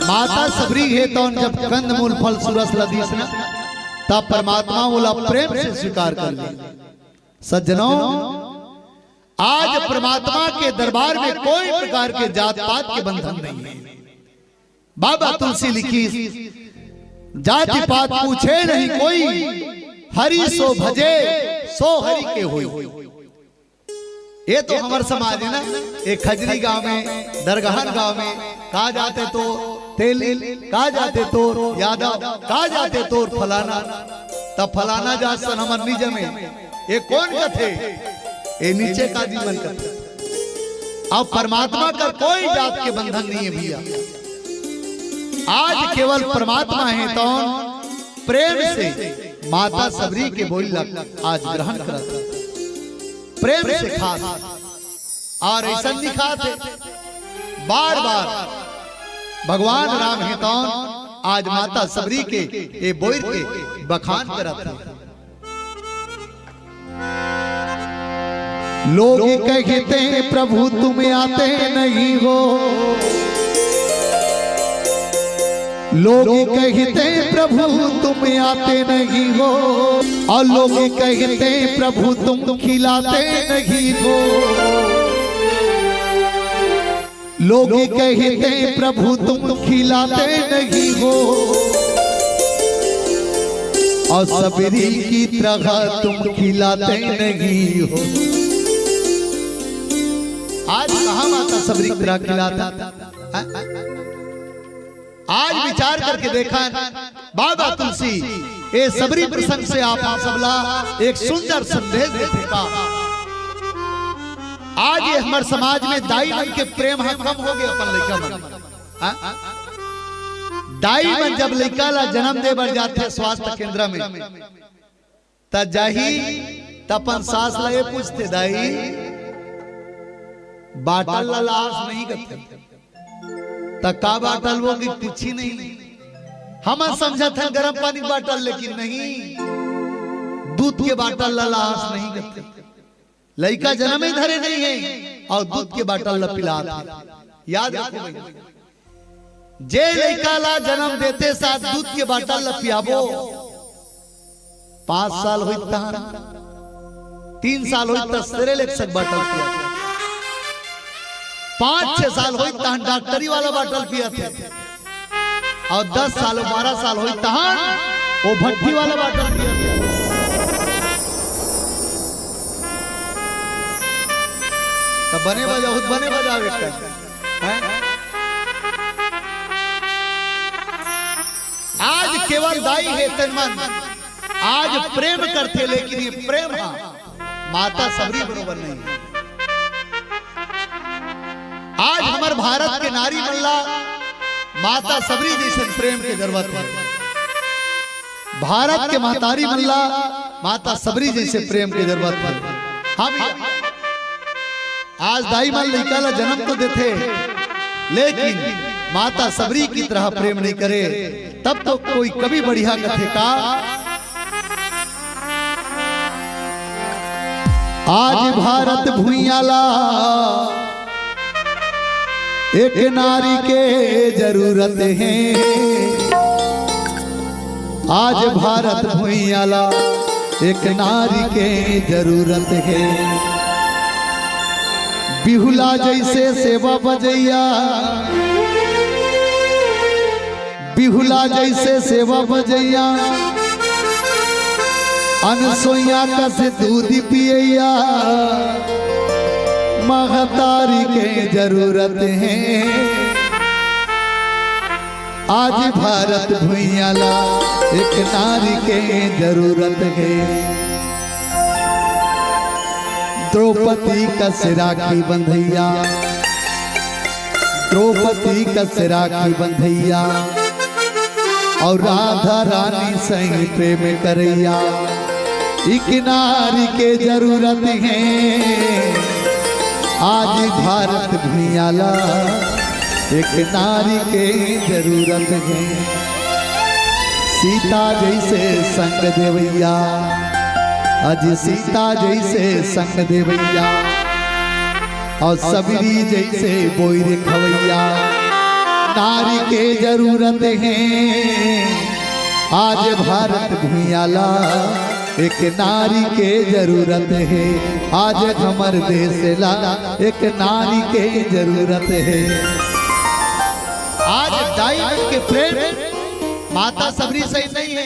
माता सबरी हे तौन जब कंदमूल फल सुरस ल दीस न, तब परमात्मा ओला प्रेम से स्वीकार कर ले। सज्जनों, आज परमात्मा के दरबार में कोई प्रकार के जात पात के बंधन नहीं है। बाबा तुलसी लिखिस, जाति पात पूछे नहीं कोई, हरि सो भजे सो हरि के होई। ये तो हमर समाज है ना, ये खजरी गांव में, दरगहन गांव में, का जाते तो तेली, का जाते तो यादव, का जाते तो फलाना, तब फलाना जात सन हमर निज में। ये कोन कथे? ये नीचे का जीवन कथे। अब परमात्मा कर कोई जात के बंधन नहीं है भैया। आज केवल परमात्मा है तौन प्रेम से माता सबरी के बोल लग आज ग्रहण करत, प्रेम से खात। और ऐसा नहीं खात है, बार बार भगवान राम हे तौन आज माता सबरी के ये बोल के बखान करत है। लोग कहते हैं प्रभु तुम आते नहीं हो, लोग कहते हैं प्रभु तुम आते नहीं हो, और लोग कहते हैं प्रभु तुम खिलाते नहीं हो। लोग कहते हैं प्रभु तुम खिलाते नहीं हो, और सबरी की तरह तुम खिलाते नहीं हो। आज कहाँ माता सबरी की तरह खिलाता? हाँ? आज विचार करके देखा, बाबा तुलसी ये सबरी प्रसंग से आप सबला एक सुंदर संदेश देथे का। आज ये हमर समाज में दाई मन के प्रेम ह कम हो गए अपन लइका मन। हाँ? दाई मन जब लइका ला जन्म दे बर जाथे स्वास्थ्य केंद्र में, त जाही त अपन सास ला ये पूछथे, दाई बाटल ला लास नहीं करथे? त का बाटल वो कि कुछ ही नहीं। हमन समझत हन गरम पानी के बाटल, लेकिन नहीं, दूध के बाटल ला लास नहीं करथे। लइका जनम ही धरे नहीं है और दूध के बाटल ला पिलात है। याद रखो भाई, जे लइका ला जनम देते साथ दूध के बाटल ला पियाबो, पाँच साल होई तहन, तीन साल होई त सेरेलैक्स के बाटल पियाथे, पाँच छह साल होई तहन डॉक्टरी वाला बाटल पियाथे, और दस साल बारह साल होई तहन वो भट्टी वाला बाटल पियाथे। त बने बजाओ, बने बजाओ एक टाइम। हैं? आज केवल दाई हे तन मन, आज प्रेम करथे, लेकिन ये प्रेम हा माता सबरी बरोबर नहीं है। आज हमर भारत के नारी मन ला माता सबरी जैसे प्रेम के जरूरत है। भारत के महतारी मन ला माता सबरी जैसे प्रेम के जरूरत है। हम आज दाई मन लइका ला जन्म तो देथे, लेकिन माता सबरी की तरह प्रेम नहीं करे, तब तो कोई कवि बढ़िया कथे का। आज भारत भुइयां ला एक नारी के जरूरत है। आज भारत भुइयां ला एक नारी के जरूरत है। बिहुला जैसे सेवा बजैया, बिहुला जैसे सेवा बजैया, अनसोइया कस दूध पियैया महतारी के जरूरत है। आज भारत भुइयां ला एक नारी के जरूरत है। द्रौपदी कस राखी बंधैया, द्रौपदी कस राखी बंधैया, और राधा रानी संग प्रेम करैया, एक नारी के जरूरत है। आज भारत भुइयां ला एक नारी के जरूरत है। सीता जैसे संग देवैया, आज सीता जैसे संग देवैया, और सबरी जैसे बोइर खवैया नारी के जरूरत है। आज भारत भुइयां ला एक नारी के जरूरत है। आज हमर देश ला एक नारी के जरूरत है। आज दाई मन के प्रेम माता सबरी सही नहीं है।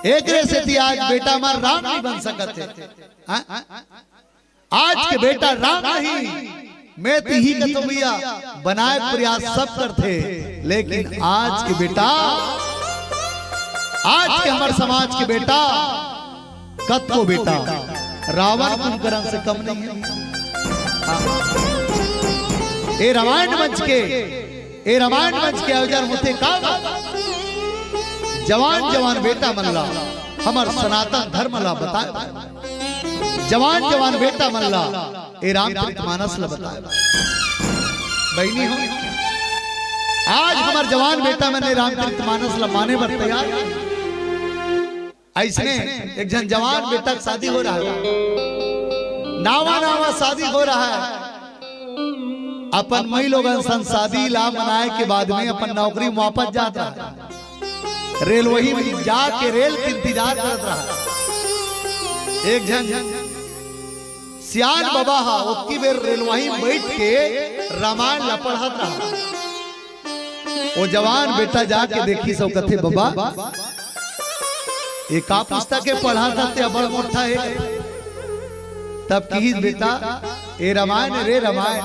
एकरे सेती आज बेटा मन राम नहीं बन सकत है। हाँ? आज के बेटा राम नहीं, मैं तिही कथों भैया, बनाए प्रयास सब करथे, लेकिन आज के बेटा, आज के हमर समाज के बेटा, कतको बेटा रावण कुंभकर्ण से कम नहीं है। हाँ। ए रामायण मंच के ए रामायण मंच के आयोजन होथे का? जवान जवान बेटा मन ला हमर सनातन धर्म ला बताए, जवान जवान बेटा मन ला ए रामचरित मानस ला बताए। बहिनी हो, आज हमर जवान बेटा मन ए रामचरित मानस ला माने बर तैयार। अइसने एक झन जवान बेटा के शादी हो रहा है, नावा नावा शादी हो रहा है। अपन मई लोगन सन शादी ला मनाए के बाद में अपन नौकरी में वापस जात रहा, रेलवही में जाके रेल के इंतजार करत रहा। एक झन सियान बबा हा ओतकी बेर रेलवही में बैठ के रामायण ला पढ़त रहा। ओ जवान बेटा जाके देखिस अउ कथे, "बबा, ए का पुस्तक हे पढ़त हस ते, अब्बड़ मोट्ठा हे।" तब किहिस, "बेटा, ए रामायण रे रामायण।"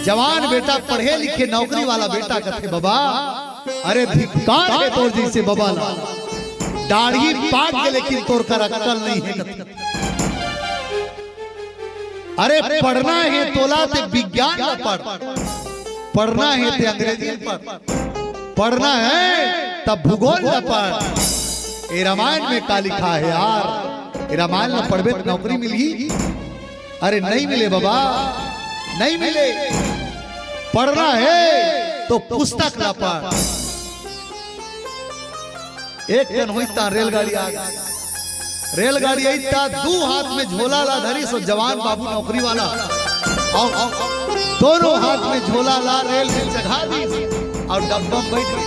जवान बेटा, पढ़े लिखे नौकरी वाला बेटा कथे, "बबा, अरे धिक्कार हे तोर जइसे बबा ला, दाढ़ी पाक गे लेकिन तोर कर अक्कल नइ हे," कथे। अरे पढ़ना हे तोला ते विज्ञान ला पढ़, पढ़ना हे ते अंग्रेजी ला पढ़, पढ़ना हे तब भूगोल ला पढ़। ए रामायण में का लिखा हे यार? ए रामायण ला पढ़बे त नौकरी मिलही? अरे नहीं मिले बबा, नहीं मिले। पढ़ना हे तो पुस्तक ला पढ़। एक झन होइस ता रेलगाड़ी आ गे। रेलगाड़ी आइस ता दू हाथ में झोला ला धरिस अउ जवान बाबू नौकरी वाला, अउ दोनों हाथ में झोला ला रेल में चघा दिस अउ डब्बा में बैठ गे।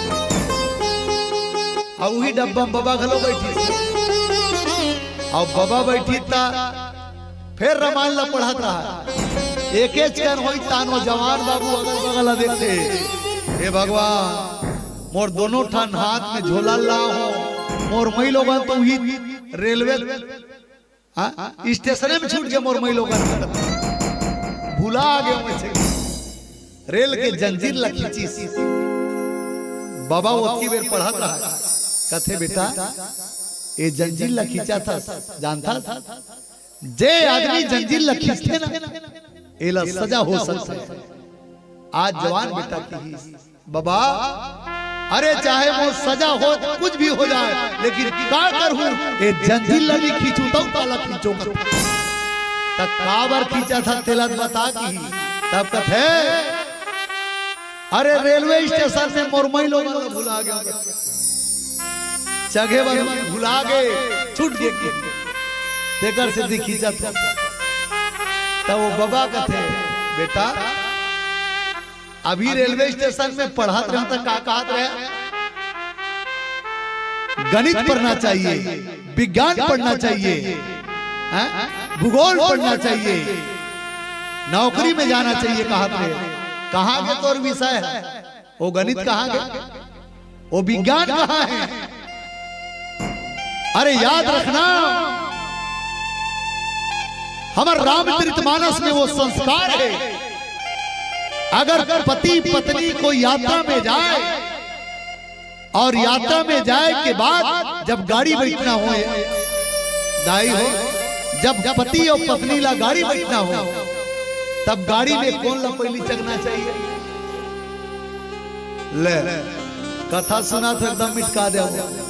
अउ उही डब्बा में बबा घलो बैठिस। अउ बबा बैठिस ता फेर रामायण ला पढ़त रहा। एकेच कन होइस तान ओ जवान बाबू अगल बगल ला देखथे, "हे भगवान, मोर दोनों ठन हाथ में झोला ला हो, मोर मई लोगन तो उही रेलवे, हाँ, स्टेशने में छूट गे मोर मई लोगन, भुला गे मोर छे।" रेल के जंजीर ला खींचिस। बबा ओतकी बेर पढ़त रहा, कथे, "बेटा, ए जंजीर ला खींचत हस, जानथस? जे आदमी जंजीर ला खींचथे ना, एला सजा हो सकथे। आज जवान बेटा किहिस, "बबा, अरे चाहे मोर सजा हो, कुछ भी हो जाए, लेकिन का करहूं, ए जंजीर ला नइ खींचहूं, तब काला खींचहूं?" त काबर खींचत हस तेला बता किहिस। तब कथे, "अरे रेलवे स्टेशन में मोर माई लोग ला भुला गे, चघे बर भुला गे, छूट गे," तेकर सेती खींचत हस। त ओ बबा कथे, "बेटा, अभी रेलवे स्टेशन में पढ़त रहेंव त का कहत रहे? गणित पढ़ना चाहिए, विज्ञान पढ़ना चाहिए, हैं? भूगोल पढ़ना चाहिए, नौकरी में जाना चाहिए," कहत रहे। कहां गे तोर विषय हे? ओ गणित कहां गे? ओ विज्ञान कहां हे? अरे याद रखना, हमर रामचरितमानस में वो संस्कार हे, अगर पति पत्नी कोई यात्रा में जाए और यात्रा में जाए के बाद जब गाड़ी बैठना हो, दाई हो, जब पति और पत्नी ला गाड़ी बैठना हो, तब गाड़ी में कोन ला पहिली चघना चाहिए? ले, कथा सुनत हंव, एकदम मिटका देवं।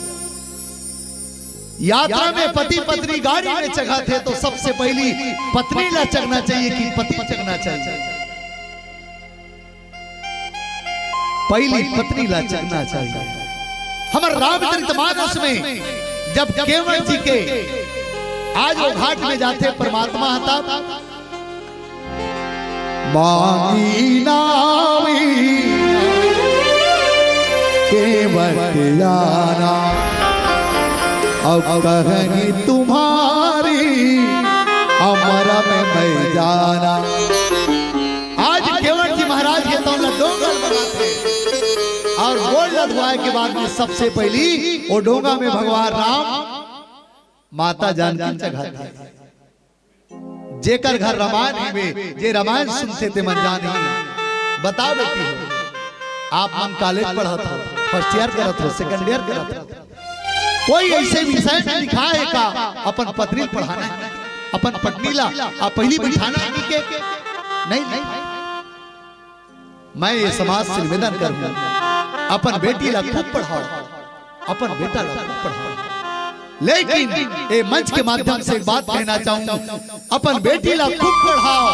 यात्रा में पति पत्नी गाड़ी में चघत हे त सबसे पहिली पत्नी ला चघना चाहिए कि पति चघना चाहिए? पहिली पत्नी ला चघना चाहिए। हमर रामचरितमानस में जब केवट जी के आज वो घाट में जाथे परमात्मा ह तब मांगी नावी केवट जाना, अब कहेंगी तुम्हारी अमर में मैं जाना। आज केवट जी महाराज के तौन ला डोंगा ल मंगाथे और गोड़ ल धोवाए के बाद में सबसे पहिली ओ डोंगा में भगवान राम माता जानकी चघाथे। जेकर घर रामायण हवे, जे रामायण सुनथे ते मन जानही। बता बेटी हो, आप मन कॉलेज पढ़त हो, फर्स्ट ईयर करत हो, सेकंड ईयर करत हो, कोई ऐसे विषय में लिखा है का अपन पत्नी ल पढ़ाना है, अपन पत्नी ला आप पहिली बिठाना है कि के? नहीं, नहीं। मैं ये समाज से निवेदन करूं, अपन बेटी ला खूब पढ़ाओ, अपन बेटा ला खूब पढ़ाओ। लेकिन ये मंच के माध्यम से एक बात कहना चाहूं, अपन बेटी ला खूब पढ़ाओ,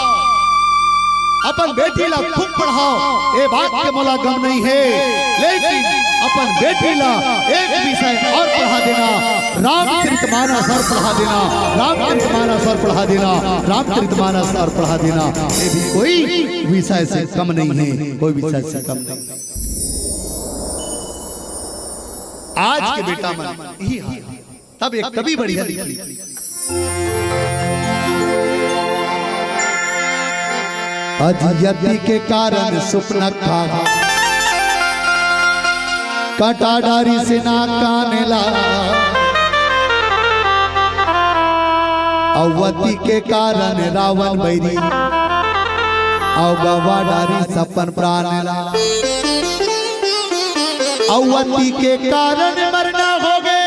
अपन बेटी ला खूब पढ़ाओ, ये बात के मोला गम नहीं है, लेकिन अपन बेटी ला एक विषय और पढ़ा देना, रामचरितमानस और पढ़ा देना, रामचरितमानस और पढ़ा देना, रामचरितमानस और पढ़ा देना। ये भी कोई विषय से कम नहीं है, कोई विषय से कम नहीं। आज के बेटा मन यही हाल है। तब एक कवि बढ़िया लिखी, अजियती के कारण सुपनखा कांटा डारिस नाक कान ला। अवती के कारण रावण बैरी, अउ गवा डारिस अपन प्राण ला। अवती के कारण मरना होगे,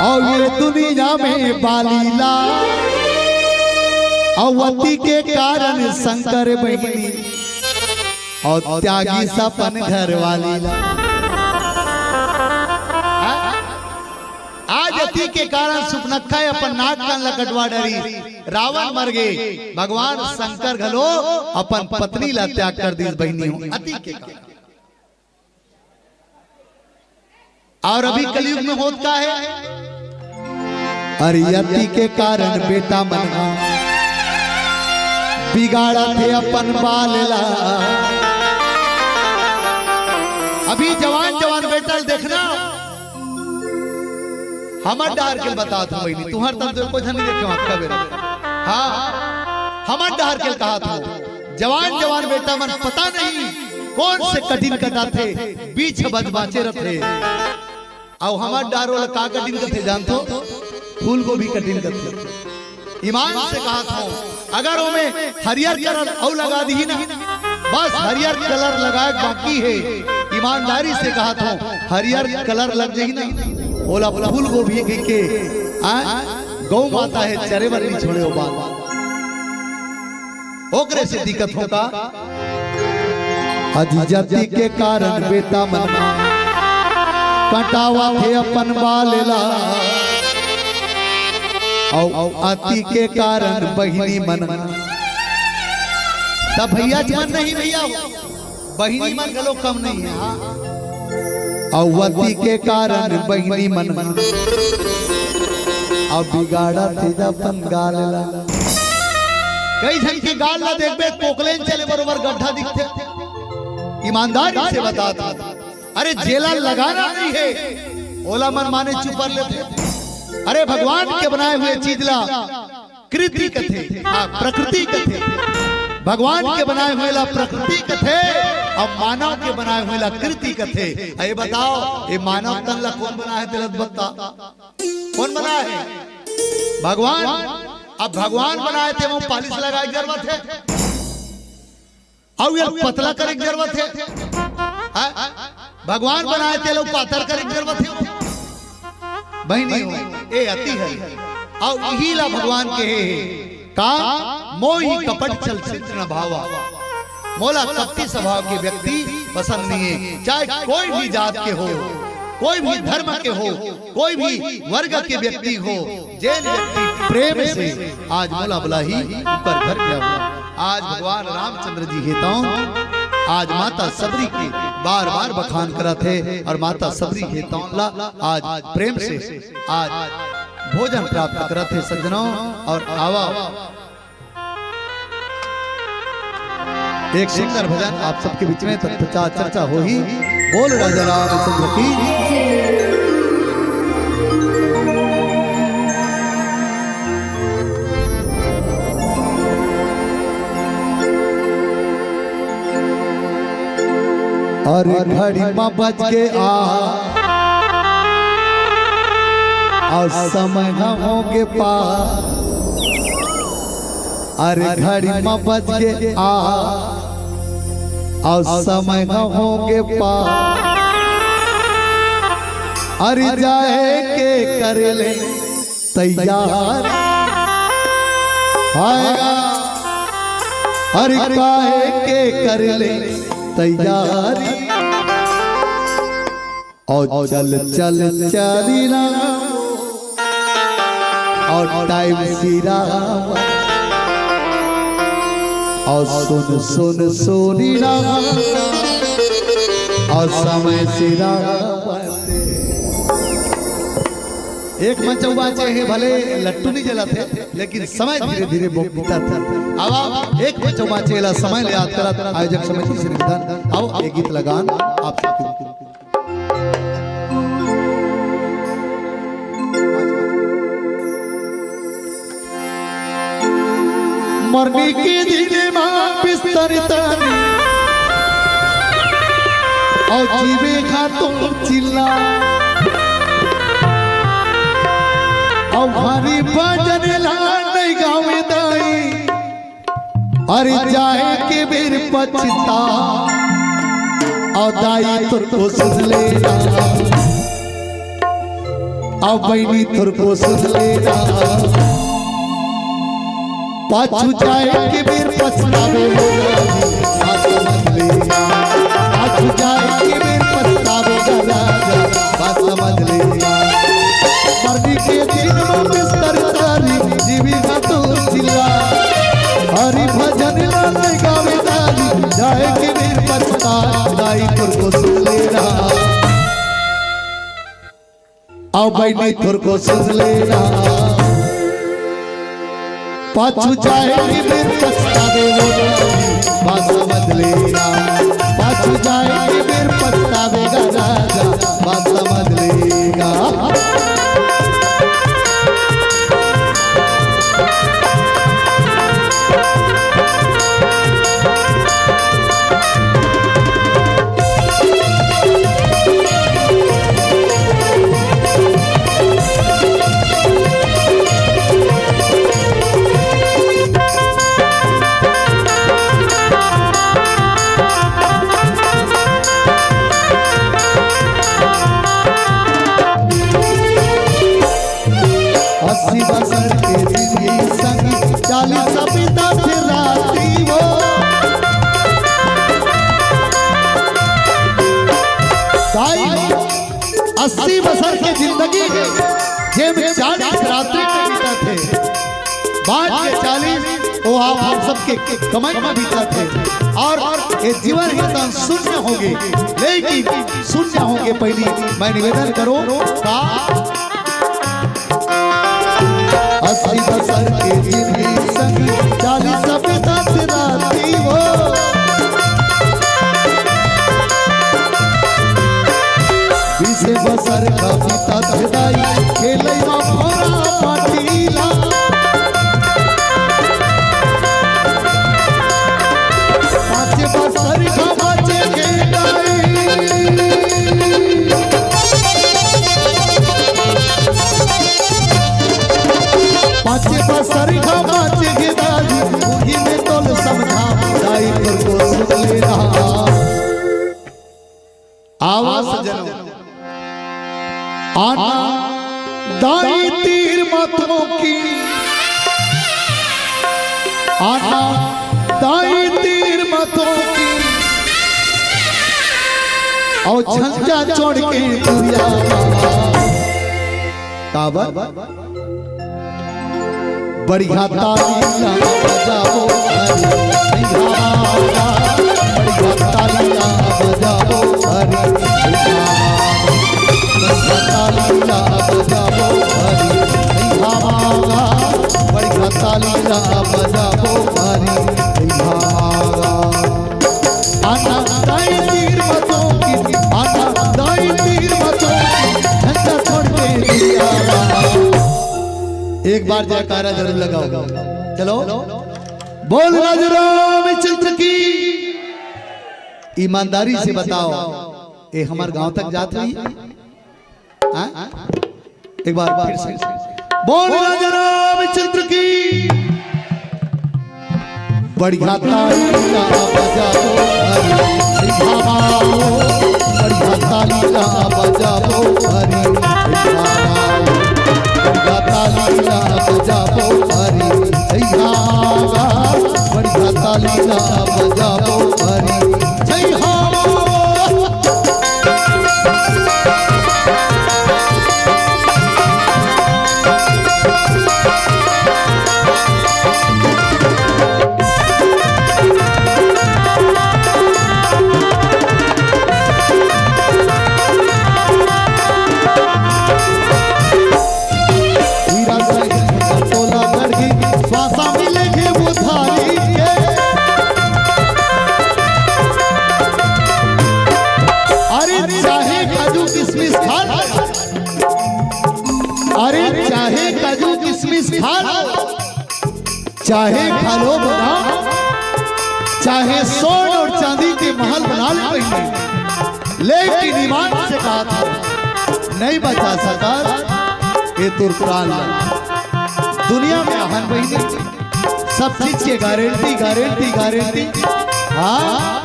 अउ ये दुनिया में बाली ला। अवती के कारण शंकर बहिनी, अउ त्यागिस अपन घरवाली ला। आज अति के कारण सुपनखा अपन नाक कान ला कटवा डारिस, रावण मर गे, भगवान शंकर घलो अपन पत्नी ला त्याग कर दिस बहिनी हो, अति के कारण। अउ अभी कलयुग में होत का हे? अरे अति के कारण बेटा मन ह बिगाड़त हे अपन बाल ला। अभी जवान जवान बेटा ल देखना, हमर डहर के ल बतात हंव बहिनी, तुंहर तन तो एको झन नइ देखे हंव अतका बेरा। हां, हमर डहर के ल कहत हंव, जवान जवान बेटा मन पता नहीं कोन से कटिंग कटाथे, बीच बद बांचे रथे। अउ हमर डहर ओला का कटिंग कथे जानथो? फूलगोभी कटिंग कथे। ईमान से कहत हंव, अगर ओमे हरियर कलर अउ लगा दिही ना, बस हरियर कलर लगाए बाकी हे। ईमानदारी से कहत हंव, हरियर कलर लग जाही ना, ओला फूल गोभी कहिके, आ, गौ माता हे, चरे बर नइ छोड़े ओ बाल। ओकरे से दिक्कत होगा। अजी जाति के कारण बेटा मन कटावत हे अपन बाल ला, अउ अति के कारण बहिनी मन। त भैया जी मन नहीं भैया, बहिनी मन घलो कम नहीं हे, हाँ। अउ अति के कारण बहिनी मन अउ बिगाड़त हे अपन गाल ला। कई झन के गाल ला देखबे, कोकलेन चले बरोबर गड्ढा दिखथे। ईमानदारी से बता था, अरे जेला लगाना नहीं हे, ओला मन माने चुपर लेथे। अरे भगवान के बनाए हुए चीज ला कृति कथे, हाँ, प्रकृति कथे। भगवान के बनाए हुए ला प्रकृति कथे, अउ मानव के बनाए हुए ला कृति कथे। अ, ये बताओ, ये मानव तन ला कोन बनाए हे, तेला बता, कोन बनाए हे? भगवान। अब भगवान बनाए हे, ओमा पालिश लगाए के जरूरत हे? अउ ये पतला करे के जरूरत हे? हाँ? भगवान बनाए हे, तेला पातर करे के जरूरत हे? बहिनी हो, ए अति हे। अउ इही ला भगवान कहे हे, का मोहि कपट छल छिद्र न भावा। मोला कपटी स्वभाव के व्यक्ति पसंद नहीं हे, चाहे कोई भी जात के हो, कोई भी धर्म के हो, कोई भी वर्ग के व्यक्ति हो, जेन व्यक्ति प्रेम से आज मोला बुलाही, ओकर घर के आवा। आज भगवान रामचंद्र जी हेतौन, आज माता सबरी के बार-बार बखान करत हे अउ माता सबरी हेतौन ला आज प्रेम से आज भोजन प्राप्त करत हे सज्जनों। अउ आवा, एक सुंदर भजन आप सबके बीच में तत्पश्चात चर्चा होही। बोल राजा रामचंद्र की। अरे घड़ी म बज गे आ, अउ समय ह होगे पार। अरे घड़ी म बज गे आ, अउ समय ह होगे पार। अरे जाए के करे ले तैयार। हाय, अरे काहे के करे ले तैयारी। अउ चल चल चली ना, अउ टाइम सिरा, अउ सुन सुन सुनी ना, अउ समय सिरा। एक मंच अउ बांचे हे, भले लट्टू नइ जलत हे, लेकिन समय धीरे धीरे बो-, बीतत हे। अब आप एक मंच अउ बांचे ला समय ले याद करत आयोजक समिति श्री निधन, अब एक गीत लगान आप सबके। मरनी के दिन मा बिस्तर तनी, अउ जीवे खातून चिल्ला, अउ भारी भजन ला नइ गावे दाई, अरे जाए के बेर पछता, अउ दाई तोर को सुन लेना, अउ बहिनी तोर को सुन लेना। पाछू जाए के बेर पछतावे हो राजा, बात समझ लेना। पाछू जाए के बेर पछतावे हो राजा, बात समझ लेना। मरनी के दिन मा बिस्तर तारी, जीवी खातून चिल्ला। हरि भजन ला नइ गावे दारी, जाए के बेर पछता, दाई तोर को सुन लेना। अउ बहिनी तोर को सुन लेना। पाछू जाए के बेर पछतावे हो राजा, बात समझ लेना। पाछू जाए के बेर पछतावे हो राजा, बात समझ लेना। जिंदगी हे, जेमे चालीस रात्रि के बीतत हे, बाँच के चालीस वो आप हम सबके कमाई में बीतत हे, अउ ये जीवन हे त शून्य होगे, लेकिन शून्य होगे पहिली मैं निवेदन करों का अस्सी बसर के जिनगी संग चालीस बीतत राती हो। बीसे बसर का बीतत दाई, खेलई मा भोरा पाटीला। पाँचे बसर का बाँचे के दाई। पाँचे बसर का बाँचे के दाई, उही में तोल समझा, दाई तोर को सुन ले रहा। आवा सजन, आना दाई तीर मतों की, आना दाई तीर मतों की, अउ झंझा छोड़ के दुरिया। काबर? बढ़िया ताली ला बजाओ, अरे, बढ़िया ताली ला बजाओ, अरे, बढ़िया ताली ला बजाओ, अरे, बढ़िया ताली ला बजाओ, अरे, आना दाई तीर मतों की, आना दाई तीर मतों की, झंझा छोड़ के दुरिया। एक बार जयकारा जरूर लगाओ। चलो, बोल राजा रामचंद्र की। ईमानदारी से बताओ, ये हमार गांव तक जात रही? हाँ? एक बार फिर से बोल राजा रामचंद्र की। बढ़िया ताली ला बजाओ, अरे, सिंघावा हो। बढ़िया ताली ला बजाओ, अरे, सिंघावा हो। बढ़िया ताली ला बजाओ, अरे, सिंघावा। बढ़िया ताली ला बजाओ, अरे, सिंघावा। हीरा सहित तोला गढ़ी, स्वासा मिले के उधारी के। अरे चाहे काजू किशमिश खा लो, अरे चाहे काजू किशमिश खा लो, चाहे खा लो बादाम, चाहे स्वर्ण और चांदी के महल बना ले बहिनी, लेकिन ईमान से कहा था, नहीं बचा सका ये तुर प्राण ला। दुनिया में अहन बहिनी, सब चीज के गारंटी, गारंटी, गारंटी। हाँ,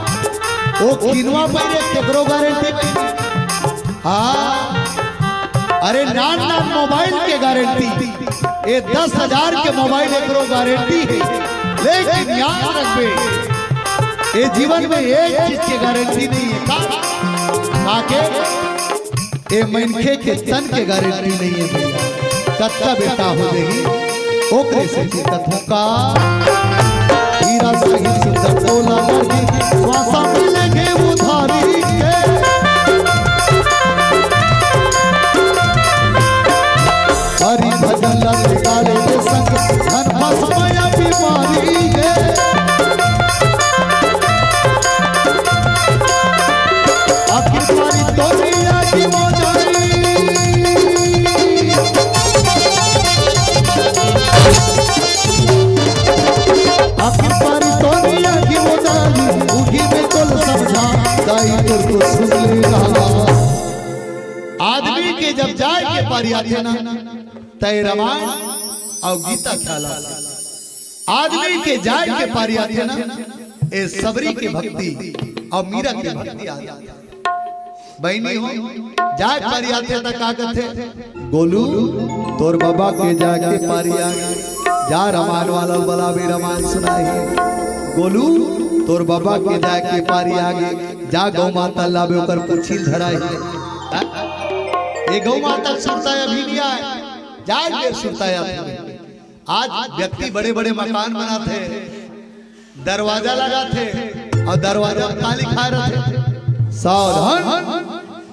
वो किनवा पहिरे केकरो गारंटी बहिनी। हाँ, अरे नान नान मोबाइल के गारंटी, ये दस हजार के मोबाइल एकरो गारंटी हे, लेकिन याद रखबे, ये जीवन में एक चीज के गारंटी नहीं है। का? का के? ये मनखे के तन के गारंटी नहीं है भैया। कत्ता बेटा हो जाही, ओकरे से दिक्कत होका। हीरा सही सुंदर तोला लगी, स्वासा मिलेंगे उधारी के। हरि भजन लगे गाले के संग, धन भस्म या बीमारी के। आखिर पारी तोरी आखी मोजारी। आखिर पारी तोरी आखी मोजारी। उही में तोल समझा, दाई तोर को सुन ले रहा। आदमी के जब जाए के पारी आथे ना, तय रामायण अउ गीता ख्याल आथे। आदमी के जाए के पारी आथे ना, ए सबरी के भक्ति अउ मीरा के भक्ति आ जाथे। बहिनी हो, जाए के पारी आथे त का कथे? गोलू, तोर बबा के जाए के पारी आ गे। जा रामायण वाला बलाबे, रामायण सुनाही। गोलू, तोर बबा के जाए के पारी आ गे। जा गौ माता लाबे, ओकर पुछी धराही। ए गौ माता के सुरता अभी नइ आय, जाय के सुरता आथे। आज व्यक्ति बड़े-बड़े मकान बनाथे, दरवाजा लगाथे अउ दरवाजा म का लिखाय रथे? सावधान,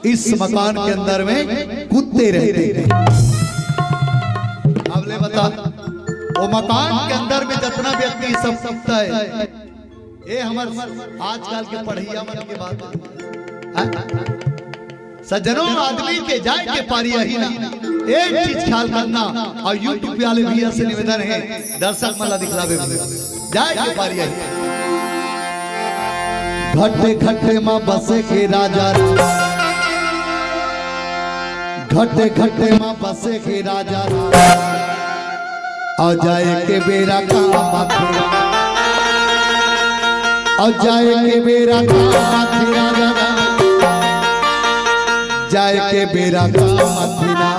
इस मकान के अंदर में कुत्ते रहते हैं। अब ले बता, वो मकान के अंदर में जतना व्यक्ति, सब कुत्ता हे। ए हमर आजकल के पढ़इया मन के बात हे। सज्जनों, आदमी के जाय के पारी आही ना, एक चीज ख्याल करना, अउ YouTube वाले भइया से निवेदन हे, दर्शक मन ला दिखलावे में जाय के पारी आही। घटे घटे म बसे के राजा, घटे घटे म बसे के राजा, अउ जाय के बेरा काम आथे, अउ जाय के बेरा काम आथे राजा, जाय के बेरा काम आथे ना,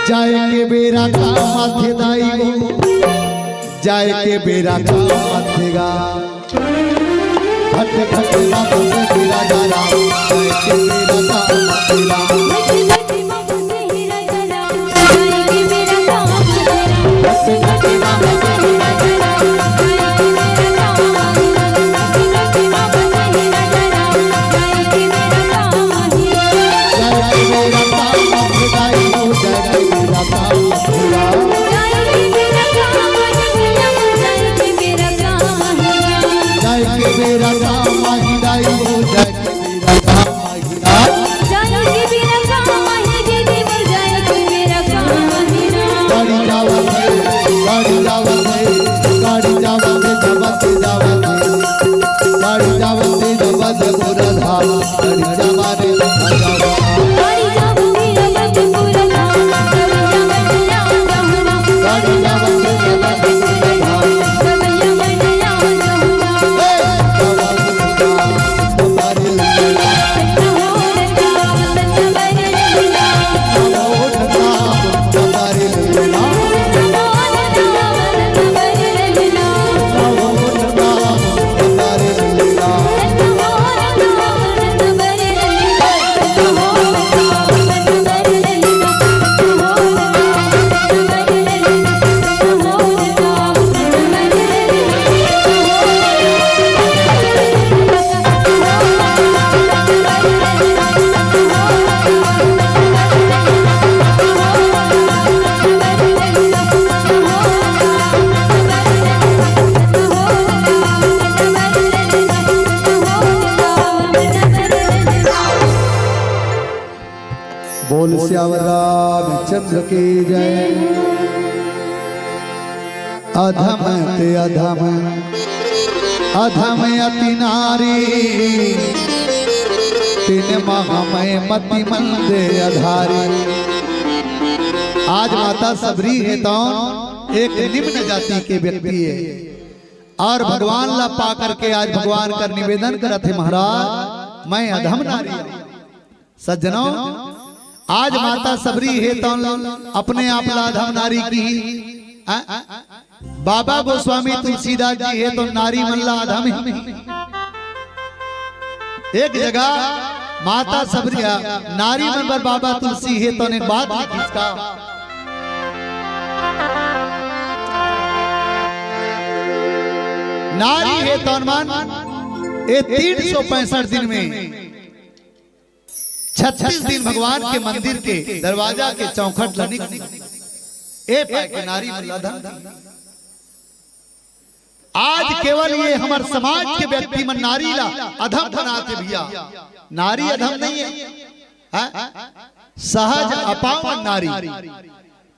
जाय के बेरा काम आथे दाई हो, जाय के बेरा काम आथे गा। घट घट बाबू से तेरा गाना, जाय के बेरा काम आथे गा। बोल सियावर रामचंद्र की जय। अधम ते अधम, अधम अति नारी, तिन मह मय मति मंद अधारी। आज माता सबरी हे तौन एक निम्न जाति के व्यक्ति हे, अउ भगवान ला पा करके आज भगवान कर निवेदन करत हे, महाराज, मैं अधम नारी हूँ। सज्जनों, आज माता सबरी हे तौन अपने आप ला अधम नारी किही। आ? बाबा गोस्वामी तुलसीदास जी हे तौन नारी मन ला अधम ही। एक जगह माता सबरी, आ, नारी मन बर बाबा तुलसी हे तौन एक बात लिखिस का। नारी हे तौन मन ए तीन सौ पैंसठ दिन में छत्तीस दिन भगवान के मंदिर के दरवाजा के चौखट ल निक ए पाय के नारी मन ला अधम। आज केवल ये हमर समाज के व्यक्ति मन नारी ला अधम बनाथे भइया। नारी अधम नहीं हे, हैं? सहज अपावन नारी।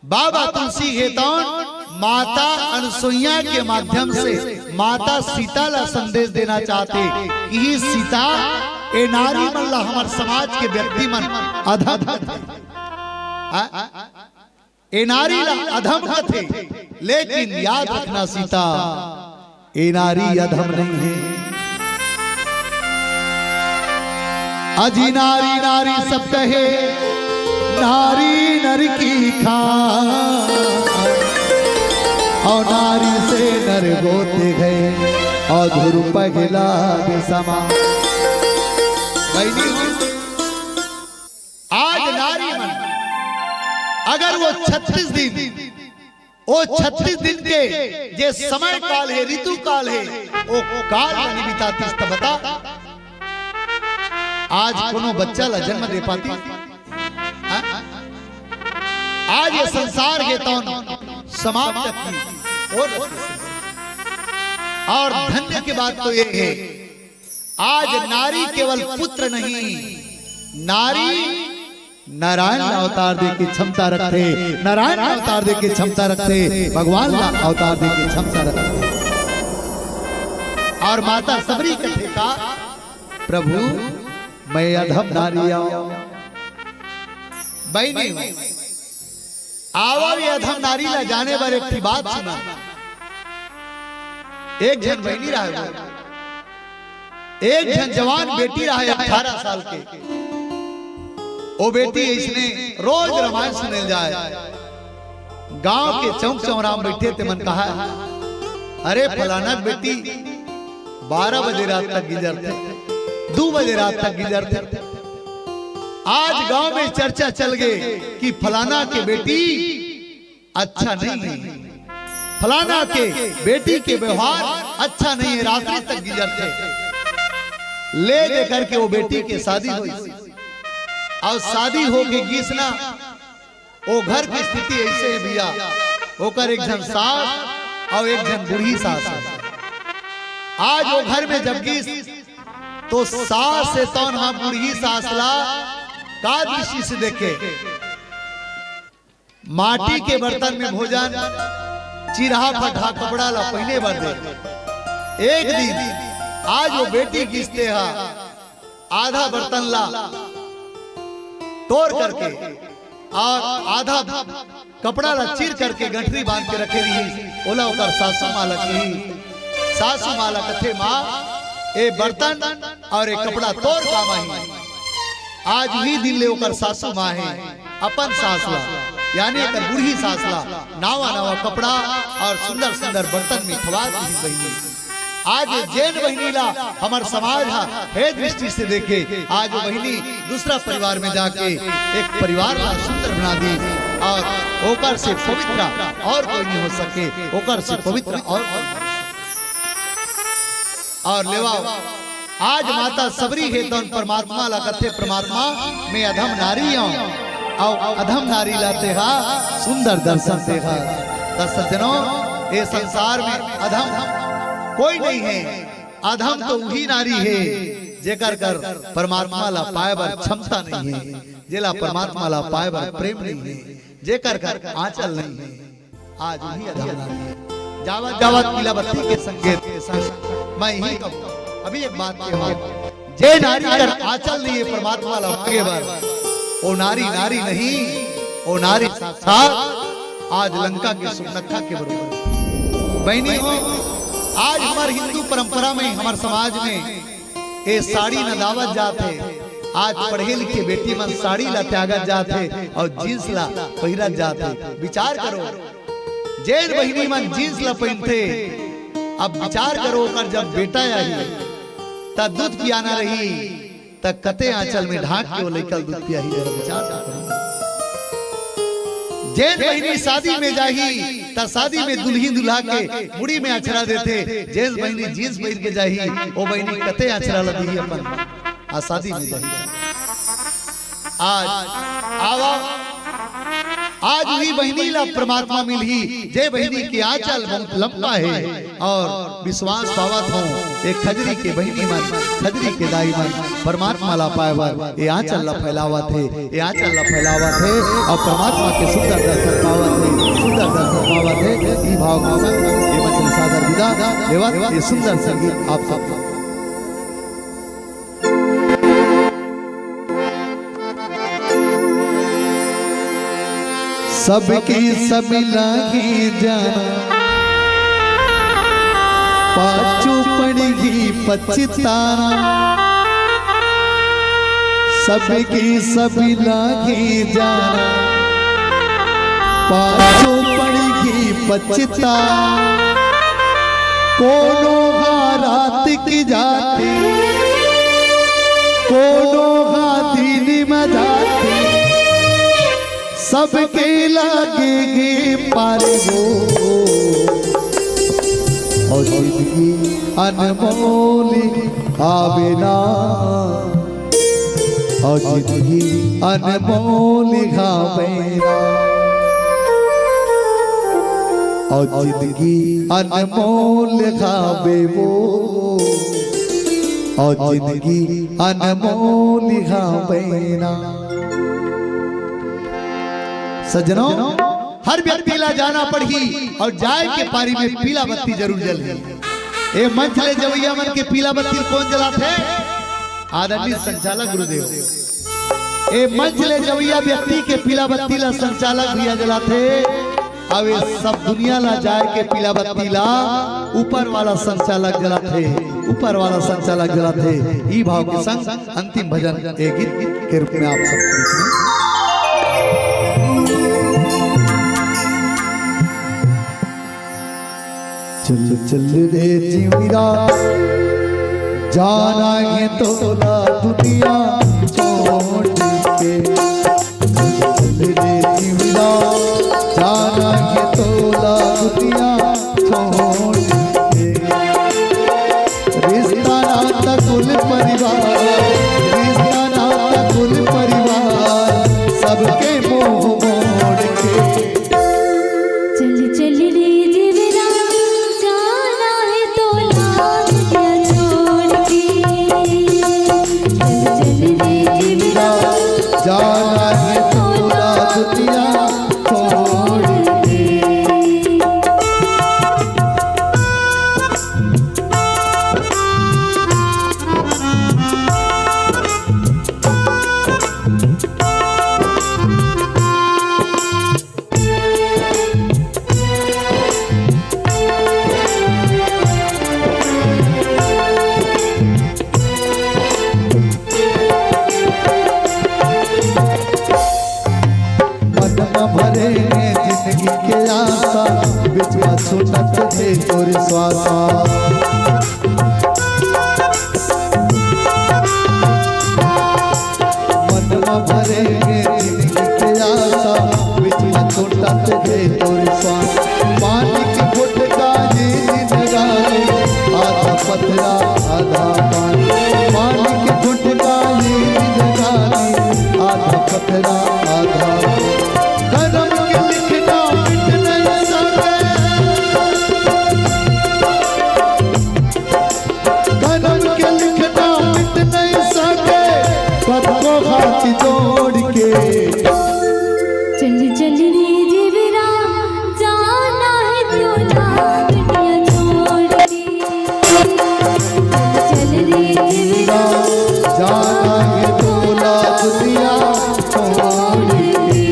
बाबा तुलसी हे तौन माता अनुसुईया के माध्यम से माता सीता ला संदेश देना चाहथे कि सीता, ए नारी मन ला हमर समाज के व्यक्ति मन अधम कथे। आ? ए नारी ला अधम कथे, लेकिन याद रखना सीता, ए नारी अधम नहीं हे। अजी नारी नारी सब कहे, नारी नर की खान। अउ नारी से नर गोते गए, अधुर पगला के समा। बहिनी, आज अगर वो छत्तीस दिन, वो छत्तीस दिन के जे समय काल हे, ऋतु काल हे, वो काल ला नइ बितातिस त बता, आज कोनो बच्चा ला जन्म दे पातिस? हाँ? आज ये संसार हे तौन समाप्त की ओर। और धन्य की बात तो ये हे, आज नारी केवल पुत्र नहीं, नारी नारायण ला अवतार दे के क्षमता रखथे, नारायण ला अवतार दे के क्षमता रखथे, भगवान ला अवतार दे के क्षमता रखथे। और माता सबरी कथे का, प्रभु, मैं अधम नारी आंव। बहिनी, आवा ये अधम नारी ला जाने बर एक ठिन बात सुना। एक झन बहिनी रहे, एक झन जवान बेटी रहे अठारह साल के। वो बेटी इसने रोज रामायण सुने जाए। गांव के चौक चौरा में बैठे ते मन कहा, "अरे फलाना बेटी बारह बजे रात तक गिंजरथे, दू बजे रात तक गिंजरथे।" आज गांव में चर्चा चल गए कि फलाना के बेटी अच्छा नहीं है, फलाना के बेटी के व्यवहार अच्छा नहीं है, रात्रि तक गिंजरथे। ले दे करके वो बेटी के शादी होइस, और शादी होके गिस ना, वो घर की स्थिति ऐसे है भैया, ओकर एक झन सास और एक झन बूढ़ी सास है। आज वो घर में जब गिस तो सास हे तौन हा बूढ़ी सास ला का दृष्टि से देखे? माटी के बर्तन में भोजन, चिरहा फटहा कपड़ा ला पहिने बर दे। एक दिन आज वो बेटी गिस ते हा आधा बर्तन ला टोर करके और आधा कपड़ा ला चीर करके गठरी बांध के रखे रहिस। ओला ओकर सासू माँ ला कही, सासू माँ ला कथे, "माँ, ए बर्तन और ए कपड़ा तोर काम आही।" आज ही दिन ले ओकर सासू माँ हे अपन सास ला, यानी ओकर बूढ़ी सास ला नावा नावा कपड़ा और सुंदर सुंदर बर्तन में खवा दी बहिनी। आज जेन बहिनी ला हमर समाज हा हे दृष्टि से देखे, आज वो बहिनी दूसरा परिवार में जाके एक परिवार ला सुंदर बना दी। और ओकर से पवित्र और कोई नहीं हो सके, ओकर से पवित्र और कोई नहीं हो सके। और लेवा, आज माता सबरी हे तौन परमात्मा ला कथे, "परमात्मा, मैं अधम नारी हूँ, और अधम नारी ला तेहा सुंदर दर्शन तेहा।" त सज्जनों, ये संसार में अधम कोई नहीं है। अधम तो वही नारी हे, जेकर कर परमात्मा ला पाए बर क्षमता नहीं हे, जेला परमात्मा ला पाए बर प्रेम नहीं हे, जेकर कर आंचल नहीं हे, आज वही अधम नारी हे। जावत जावत पीला बत्ती के संकेत के संग मैं ही कहूँ, अभी एक बात के हो, जे नारी कर आंचल नहीं हे परमात्मा ला मांगे बर, वो नारी नारी नहीं, वो नारी साक्षात आज लंका के सुपनखा के बरोबर। बहिनी हो, आज हमर हिंदू परंपरा में, हमर समाज में ए साड़ी नंदावत जात हे। आज पढ़े लिखे बेटी मन साड़ी ला त्यागत जात हे और जींस ला पहिरत जात हे। विचार करो, जेन बहिनी मन जींस ला पहिनथे, अब विचार करो, ओकर जब बेटा आही, त दूध पियाना रही, त कते आंचल में ढांक के वो लइका ल दूध पियाही, जरा विचार तो करो। जेन बहिनी शादी में जाही, त शादी में दुल्ही दुल्हा के मुड़ी में अछरा देथे, जेन बहिनी जींस पहिर के जाही, वो बहिनी कते अछरा ल दिही अपन, आ शादी में जाही। आज आवा, आज ही बहिनी ला परमात्मा मिलही, जे बहिनी के आंचल बहुत लंबा हे। और विश्वास पावत हूँ, ए खजरी के बहिनी मन, खजरी के दाई मन, परमात्मा ला पाए बर ए आंचल ला फैलावत हे, ए आंचल ला फैलावत हे और परमात्मा के सुंदर दर्शन पावत हे, सुंदर दर्शन पावत हे। ई भाव के संग ए मंच ले सादर विदा लेवत, ए सुंदर संगीत आप सब सबके सब लागे जाना, पाछू पड़ही पछताना। सबके सब लागे जाना, पाछू पड़ही पछताना। कोनो हा रात के जाथे, कोनो हा दिन में जाथे, सबके लागे गे पार वो, अउ जिनगी अनमोल हावे ना, अउ जिनगी अनमोल हावे ना, अउ जिनगी अनमोल हावे वो, अउ जिनगी अनमोल हावे ना। सज्जनों, हर व्यक्ति ला जाना पड़ही अउ जाए के पारी में पीला बत्ती जरूर जलही। ए मंच ले जवइया मन के पीला बत्ती कोन जलाथे? आदरणीय संचालक गुरुदेव। ए मंच ले जवइया व्यक्ति के पीला बत्ती ला संचालक भैया जलाथे। अब ए सब दुनिया ला जाए के पीला बत्ती ला ऊपर वाला संचालक जलाथे, ऊपर वाला संचालक जलाथे। ई भाव के संग अंतिम भजन ए गीत के रूप में आप सबके बीच में। चल चल रे जिविरा, जाना हे तोला दुनिया छोड़ के। चल चल रे जिविरा, जाना हे तोला दुनिया छोड़ के। रिश्ता नाता कुल परिवार, रिश्ता नाता कुल परिवार, सबके मुंह मोड़ के। चल चल रे जिविरा, जाना हे तोला दुनिया छोड़ के। चल चल रे जिविरा, जाना हे तोला दुनिया छोड़ के। मन म भरे हे जिनगी के आसा, बीच म छूटत हे तोर स्वासा। मन म भरे हे जिनगी के आसा, बीच म छूटत हे तोर स्वासा। पानी के घुट का ये जिंदगानी, आधा पथरा आधा पानी। पानी के घुट का ये जिंदगानी, आधा पथरा आधा पानी। करम के लिखना मिट नहीं सके। करम के लिखना मिट नहीं सके, पद को हाथ जोड़ के। चल चल रे जिविरा, जाना हे तोला दुनिया छोड़ के। चल चल रे जिविरा, जाना हे तोला दुनिया छोड़ के।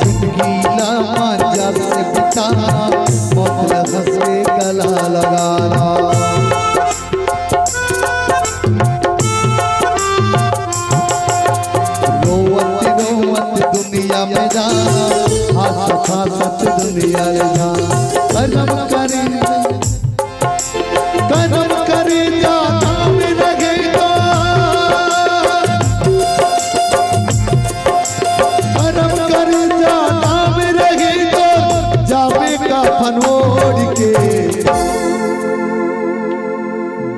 जिंदगी ला मांझा से बिताना, मौत ला हंस के गला लगाना। रोवत रोवत दुनिया में जाना, हंसत हंसत दुनिया ले जाना। करम करे, करम करे जाना में रहे तो, करम करे जाना में रहे तो, जावे कफन ओढ़ के।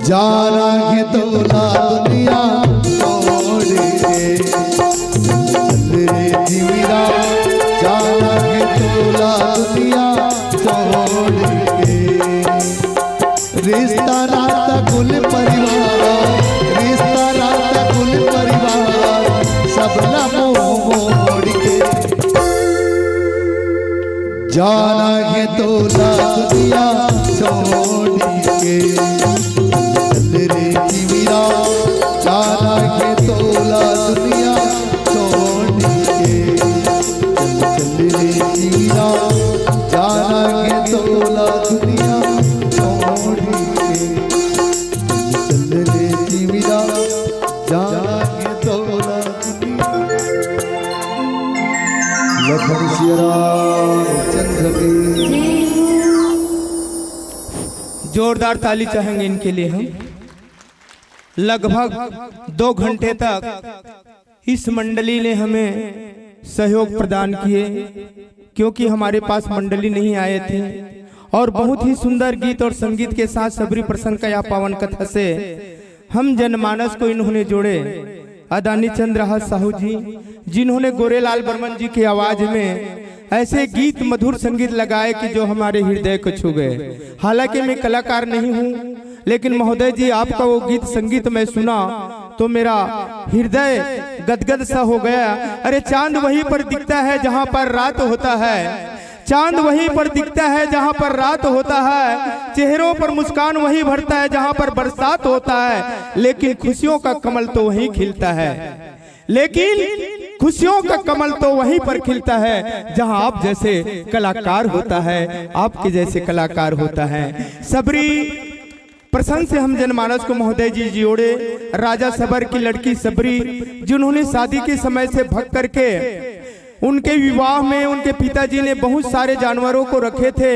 जाना हे तोला दुनिया छोड़ के। चल रे जिविरा, जाना हे तोला दुनिया छोड़ के। रिश्ता नाता कुल परिवार, रिश्ता नाता कुल परिवार, सबला मुंह मोड़ के। जाना हे तोला दुनिया छोड़ के। चल रे जिविरा, जाना हे तोला दुनिया छोड़ के। चल चल रे जिविरा, जाना हे तोला छोड़ी के चल रे जीविया, जाना के दौलत की। लखन सिया रामचंद्र की। जोरदार ताली चाहेंगे इनके लिए हम। लगभग दो घंटे तक इस मंडली ने हमें सहयोग प्रदान किए, क्योंकि हमारे पास मंडली नहीं आए थे और बहुत ही सुंदर गीत और संगीत के साथ सबरी प्रसंग का यह पावन कथा से हम जनमानस को इन्होंने जोड़े। आदरणीय चंद्रहास साहू जी, जिन्होंने गोरेलाल बर्मन जी की आवाज में ऐसे गीत, मधुर संगीत लगाए कि जो हमारे हृदय को छू गए। हालांकि मैं कलाकार नहीं हूँ, लेकिन महोदय जी, आपका वो गीत संगीत मैं सुना तो मेरा हृदय गदगद सा हो गया। अरे, चांद वहीं पर दिखता है जहाँ पर रात होता है, चांद वहीं पर दिखता है जहाँ पर रात होता है, चेहरों पर मुस्कान वहीं भरता है जहाँ पर बरसात होता है, लेकिन खुशियों का कमल तो वहीं खिलता है। लेकिन खुशियों का कमल तो वहीं पर खिलता है जहां आप जैसे कलाकार होता है, आपके जैसे कलाकार होता है। सबरी प्रसंग से हम जनमानस को महोदय जी जोड़े। राजा सबर की लड़की सबरी, जिन्होंने शादी के समय से भग करके उनके विवाह में उनके पिताजी ने बहुत सारे जानवरों को रखे थे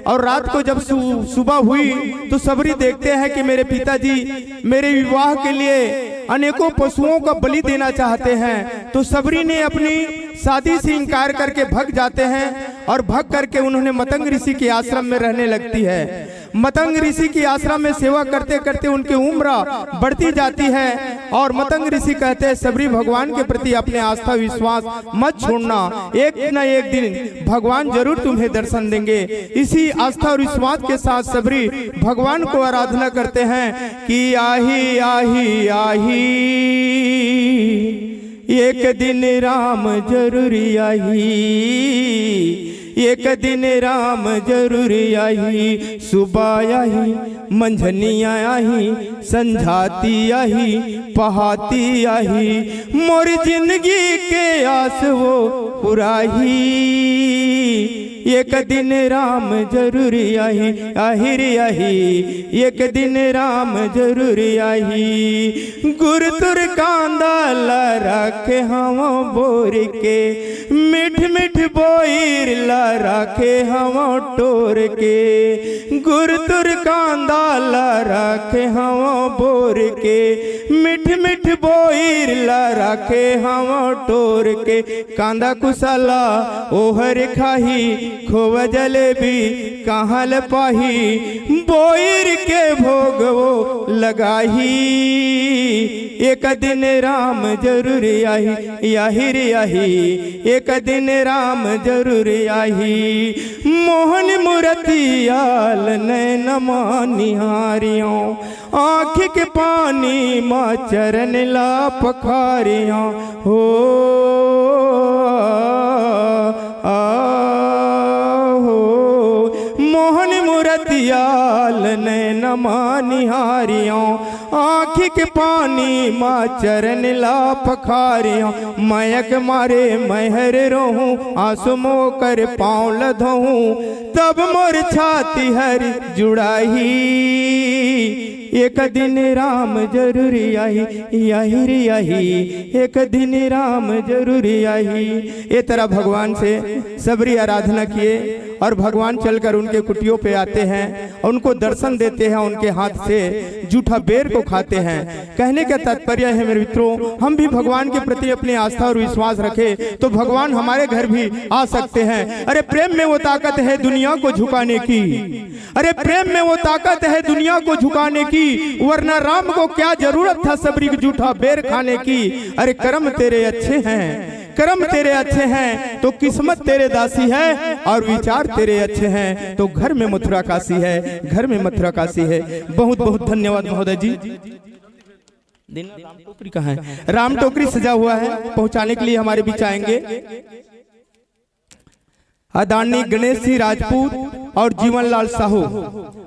और रात को जब सु-, सुबह हुई तो सबरी देखते हैं कि मेरे पिताजी मेरे विवाह के लिए अनेकों पशुओं का बलि देना चाहते हैं। तो सबरी ने अपनी शादी से इनकार करके भग जाते हैं और भग करके उन्होंने मतंग ऋषि के आश्रम में रहने लगती है। मतंग ऋषि के आश्रम में सेवा करते करते उनकी उम्र बढ़ती जाती है और मतंग ऋषि कहते हैं, सबरी, भगवान के प्रति अपने आस्था विश्वास मत छोड़ना, एक ना एक दिन भगवान जरूर तुम्हें दर्शन देंगे। इसी आस्था और विश्वास के साथ सबरी भगवान को आराधना करते हैं कि आही, आही, आही, एक दिन राम जरूर आही, एक दिन राम जरूर आही, सुबह आही, मंझनिया आही, संझाती आही, पहाती आही, मोर जिंदगी के आस वो पुराही। एक दिन राम जरूर आही, आही रे आही, एक दिन राम जरूर आही। गुरतुर कांदा ला रखे हवं बोर के, मीठ मीठ बोइर ला रखे हवं टोर के। गुरतुर कांदा ला रखे हवं बोर के, मीठ मीठ बोइर ला रखे हवं टोर के। कांदा कुसला ओहर खाही, खोवा जलेबी कहाँ ल पाही, बोइर के भोग वो लगाही। एक दिन राम जरूर आही, आही रे आही, एक दिन राम जरूर आही। मोहन मुरतियाल नैन मा निहारियों, आँखि के पानी मा चरण ला पखारियों हो। आ हो, मोहन मुरतियाल नैन मा निहारियों, आँखि के पानी मा चरण ला पखारियों। मयक मारे महर रोहूं, आंसू मोकर पाँव ल धोहूं, तब मोर छाती हर जुड़ाही। एक दिन राम जरूर आही, आही रे आही, एक दिन राम जरूर आही। ए तरह भगवान से सबरी आराधना किए और भगवान चलकर उनके कुटियों पे आते हैं, उनको दर्शन देते हैं, उनके हाथ से जूठा बेर को खाते हैं। कहने का तात्पर्य है मेरे मित्रों, हम भी भगवान के प्रति अपनी आस्था और विश्वास रखें तो भगवान हमारे घर भी आ सकते हैं। अरे, प्रेम में वो ताकत है दुनिया को झुकाने की, अरे, प्रेम में वो ताकत है दुनिया को झुकाने की, वरना राम को क्या जरूरत था सबरी जूठा बेर खाने की। अरे, कर्म तेरे अच्छे हैं, कर्म तेरे अच्छे हैं तो किस्मत तेरे दासी है, और विचार तेरे अच्छे हैं तो घर में मथुरा काशी है, घर में मथुरा काशी है। बहुत बहुत धन्यवाद महोदय जी। दिन राम टोकरी कहाँ है? राम टोकरी सजा हुआ है, पहुंचाने के लिए हमारे बीच आएंगे आदरणीय गणेश सिंह राजपूत और जीवनलाल साहू।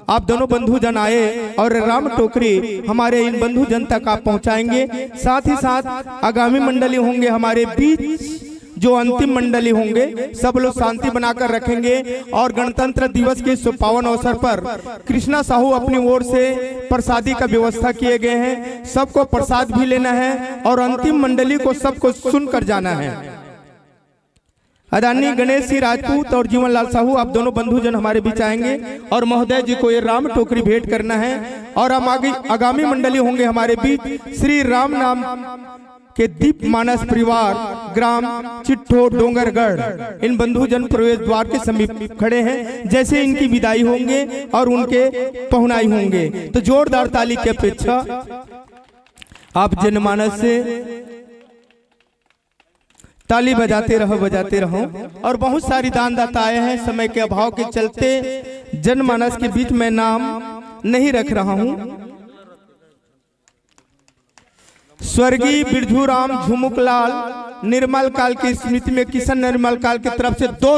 आप दोनों बंधु जन आए और राम टोकरी हमारे इन बंधु जन तक आप पहुंचाएंगे। साथ ही साथ आगामी मंडली होंगे हमारे बीच जो अंतिम मंडली होंगे, सब लोग शांति बनाकर रखेंगे। और गणतंत्र दिवस के इस पावन अवसर पर कृष्णा साहू अपनी ओर से प्रसादी का व्यवस्था किए गए हैं। सबको प्रसाद भी लेना है और अंतिम मंडली को सबको सुनकर जाना है। आदरणीय गणेश सिंह राजपूत और जीवन लाल साहू, आप दोनों बंधुजन हमारे बीच आएंगे और महोदय जी को ये राम टोकरी भेंट करना है। और हम आगे, आगामी मंडली होंगे हमारे बीच श्री राम नाम के दीप मानस परिवार, ग्राम चिट्ठो डोंगरगढ़, इन बंधुजन प्रवेश द्वार के समीप खड़े हैं। जैसे इनकी विदाई होंगे और उनके पहुनाई होंगे, तो जोरदार ताली की अपेक्षा। आप जनमानस से ताली बजाते रहो, बजाते रहो। और बहुत सारी दान दाता आए हैं, समय के अभाव के चलते जनमानस के बीच मैं नाम नहीं रख रहा हूं। स्वर्गीय बिरजू राम झुमुकलाल, निर्मल काल की स्मृति में किशन निर्मल काल की तरफ से दो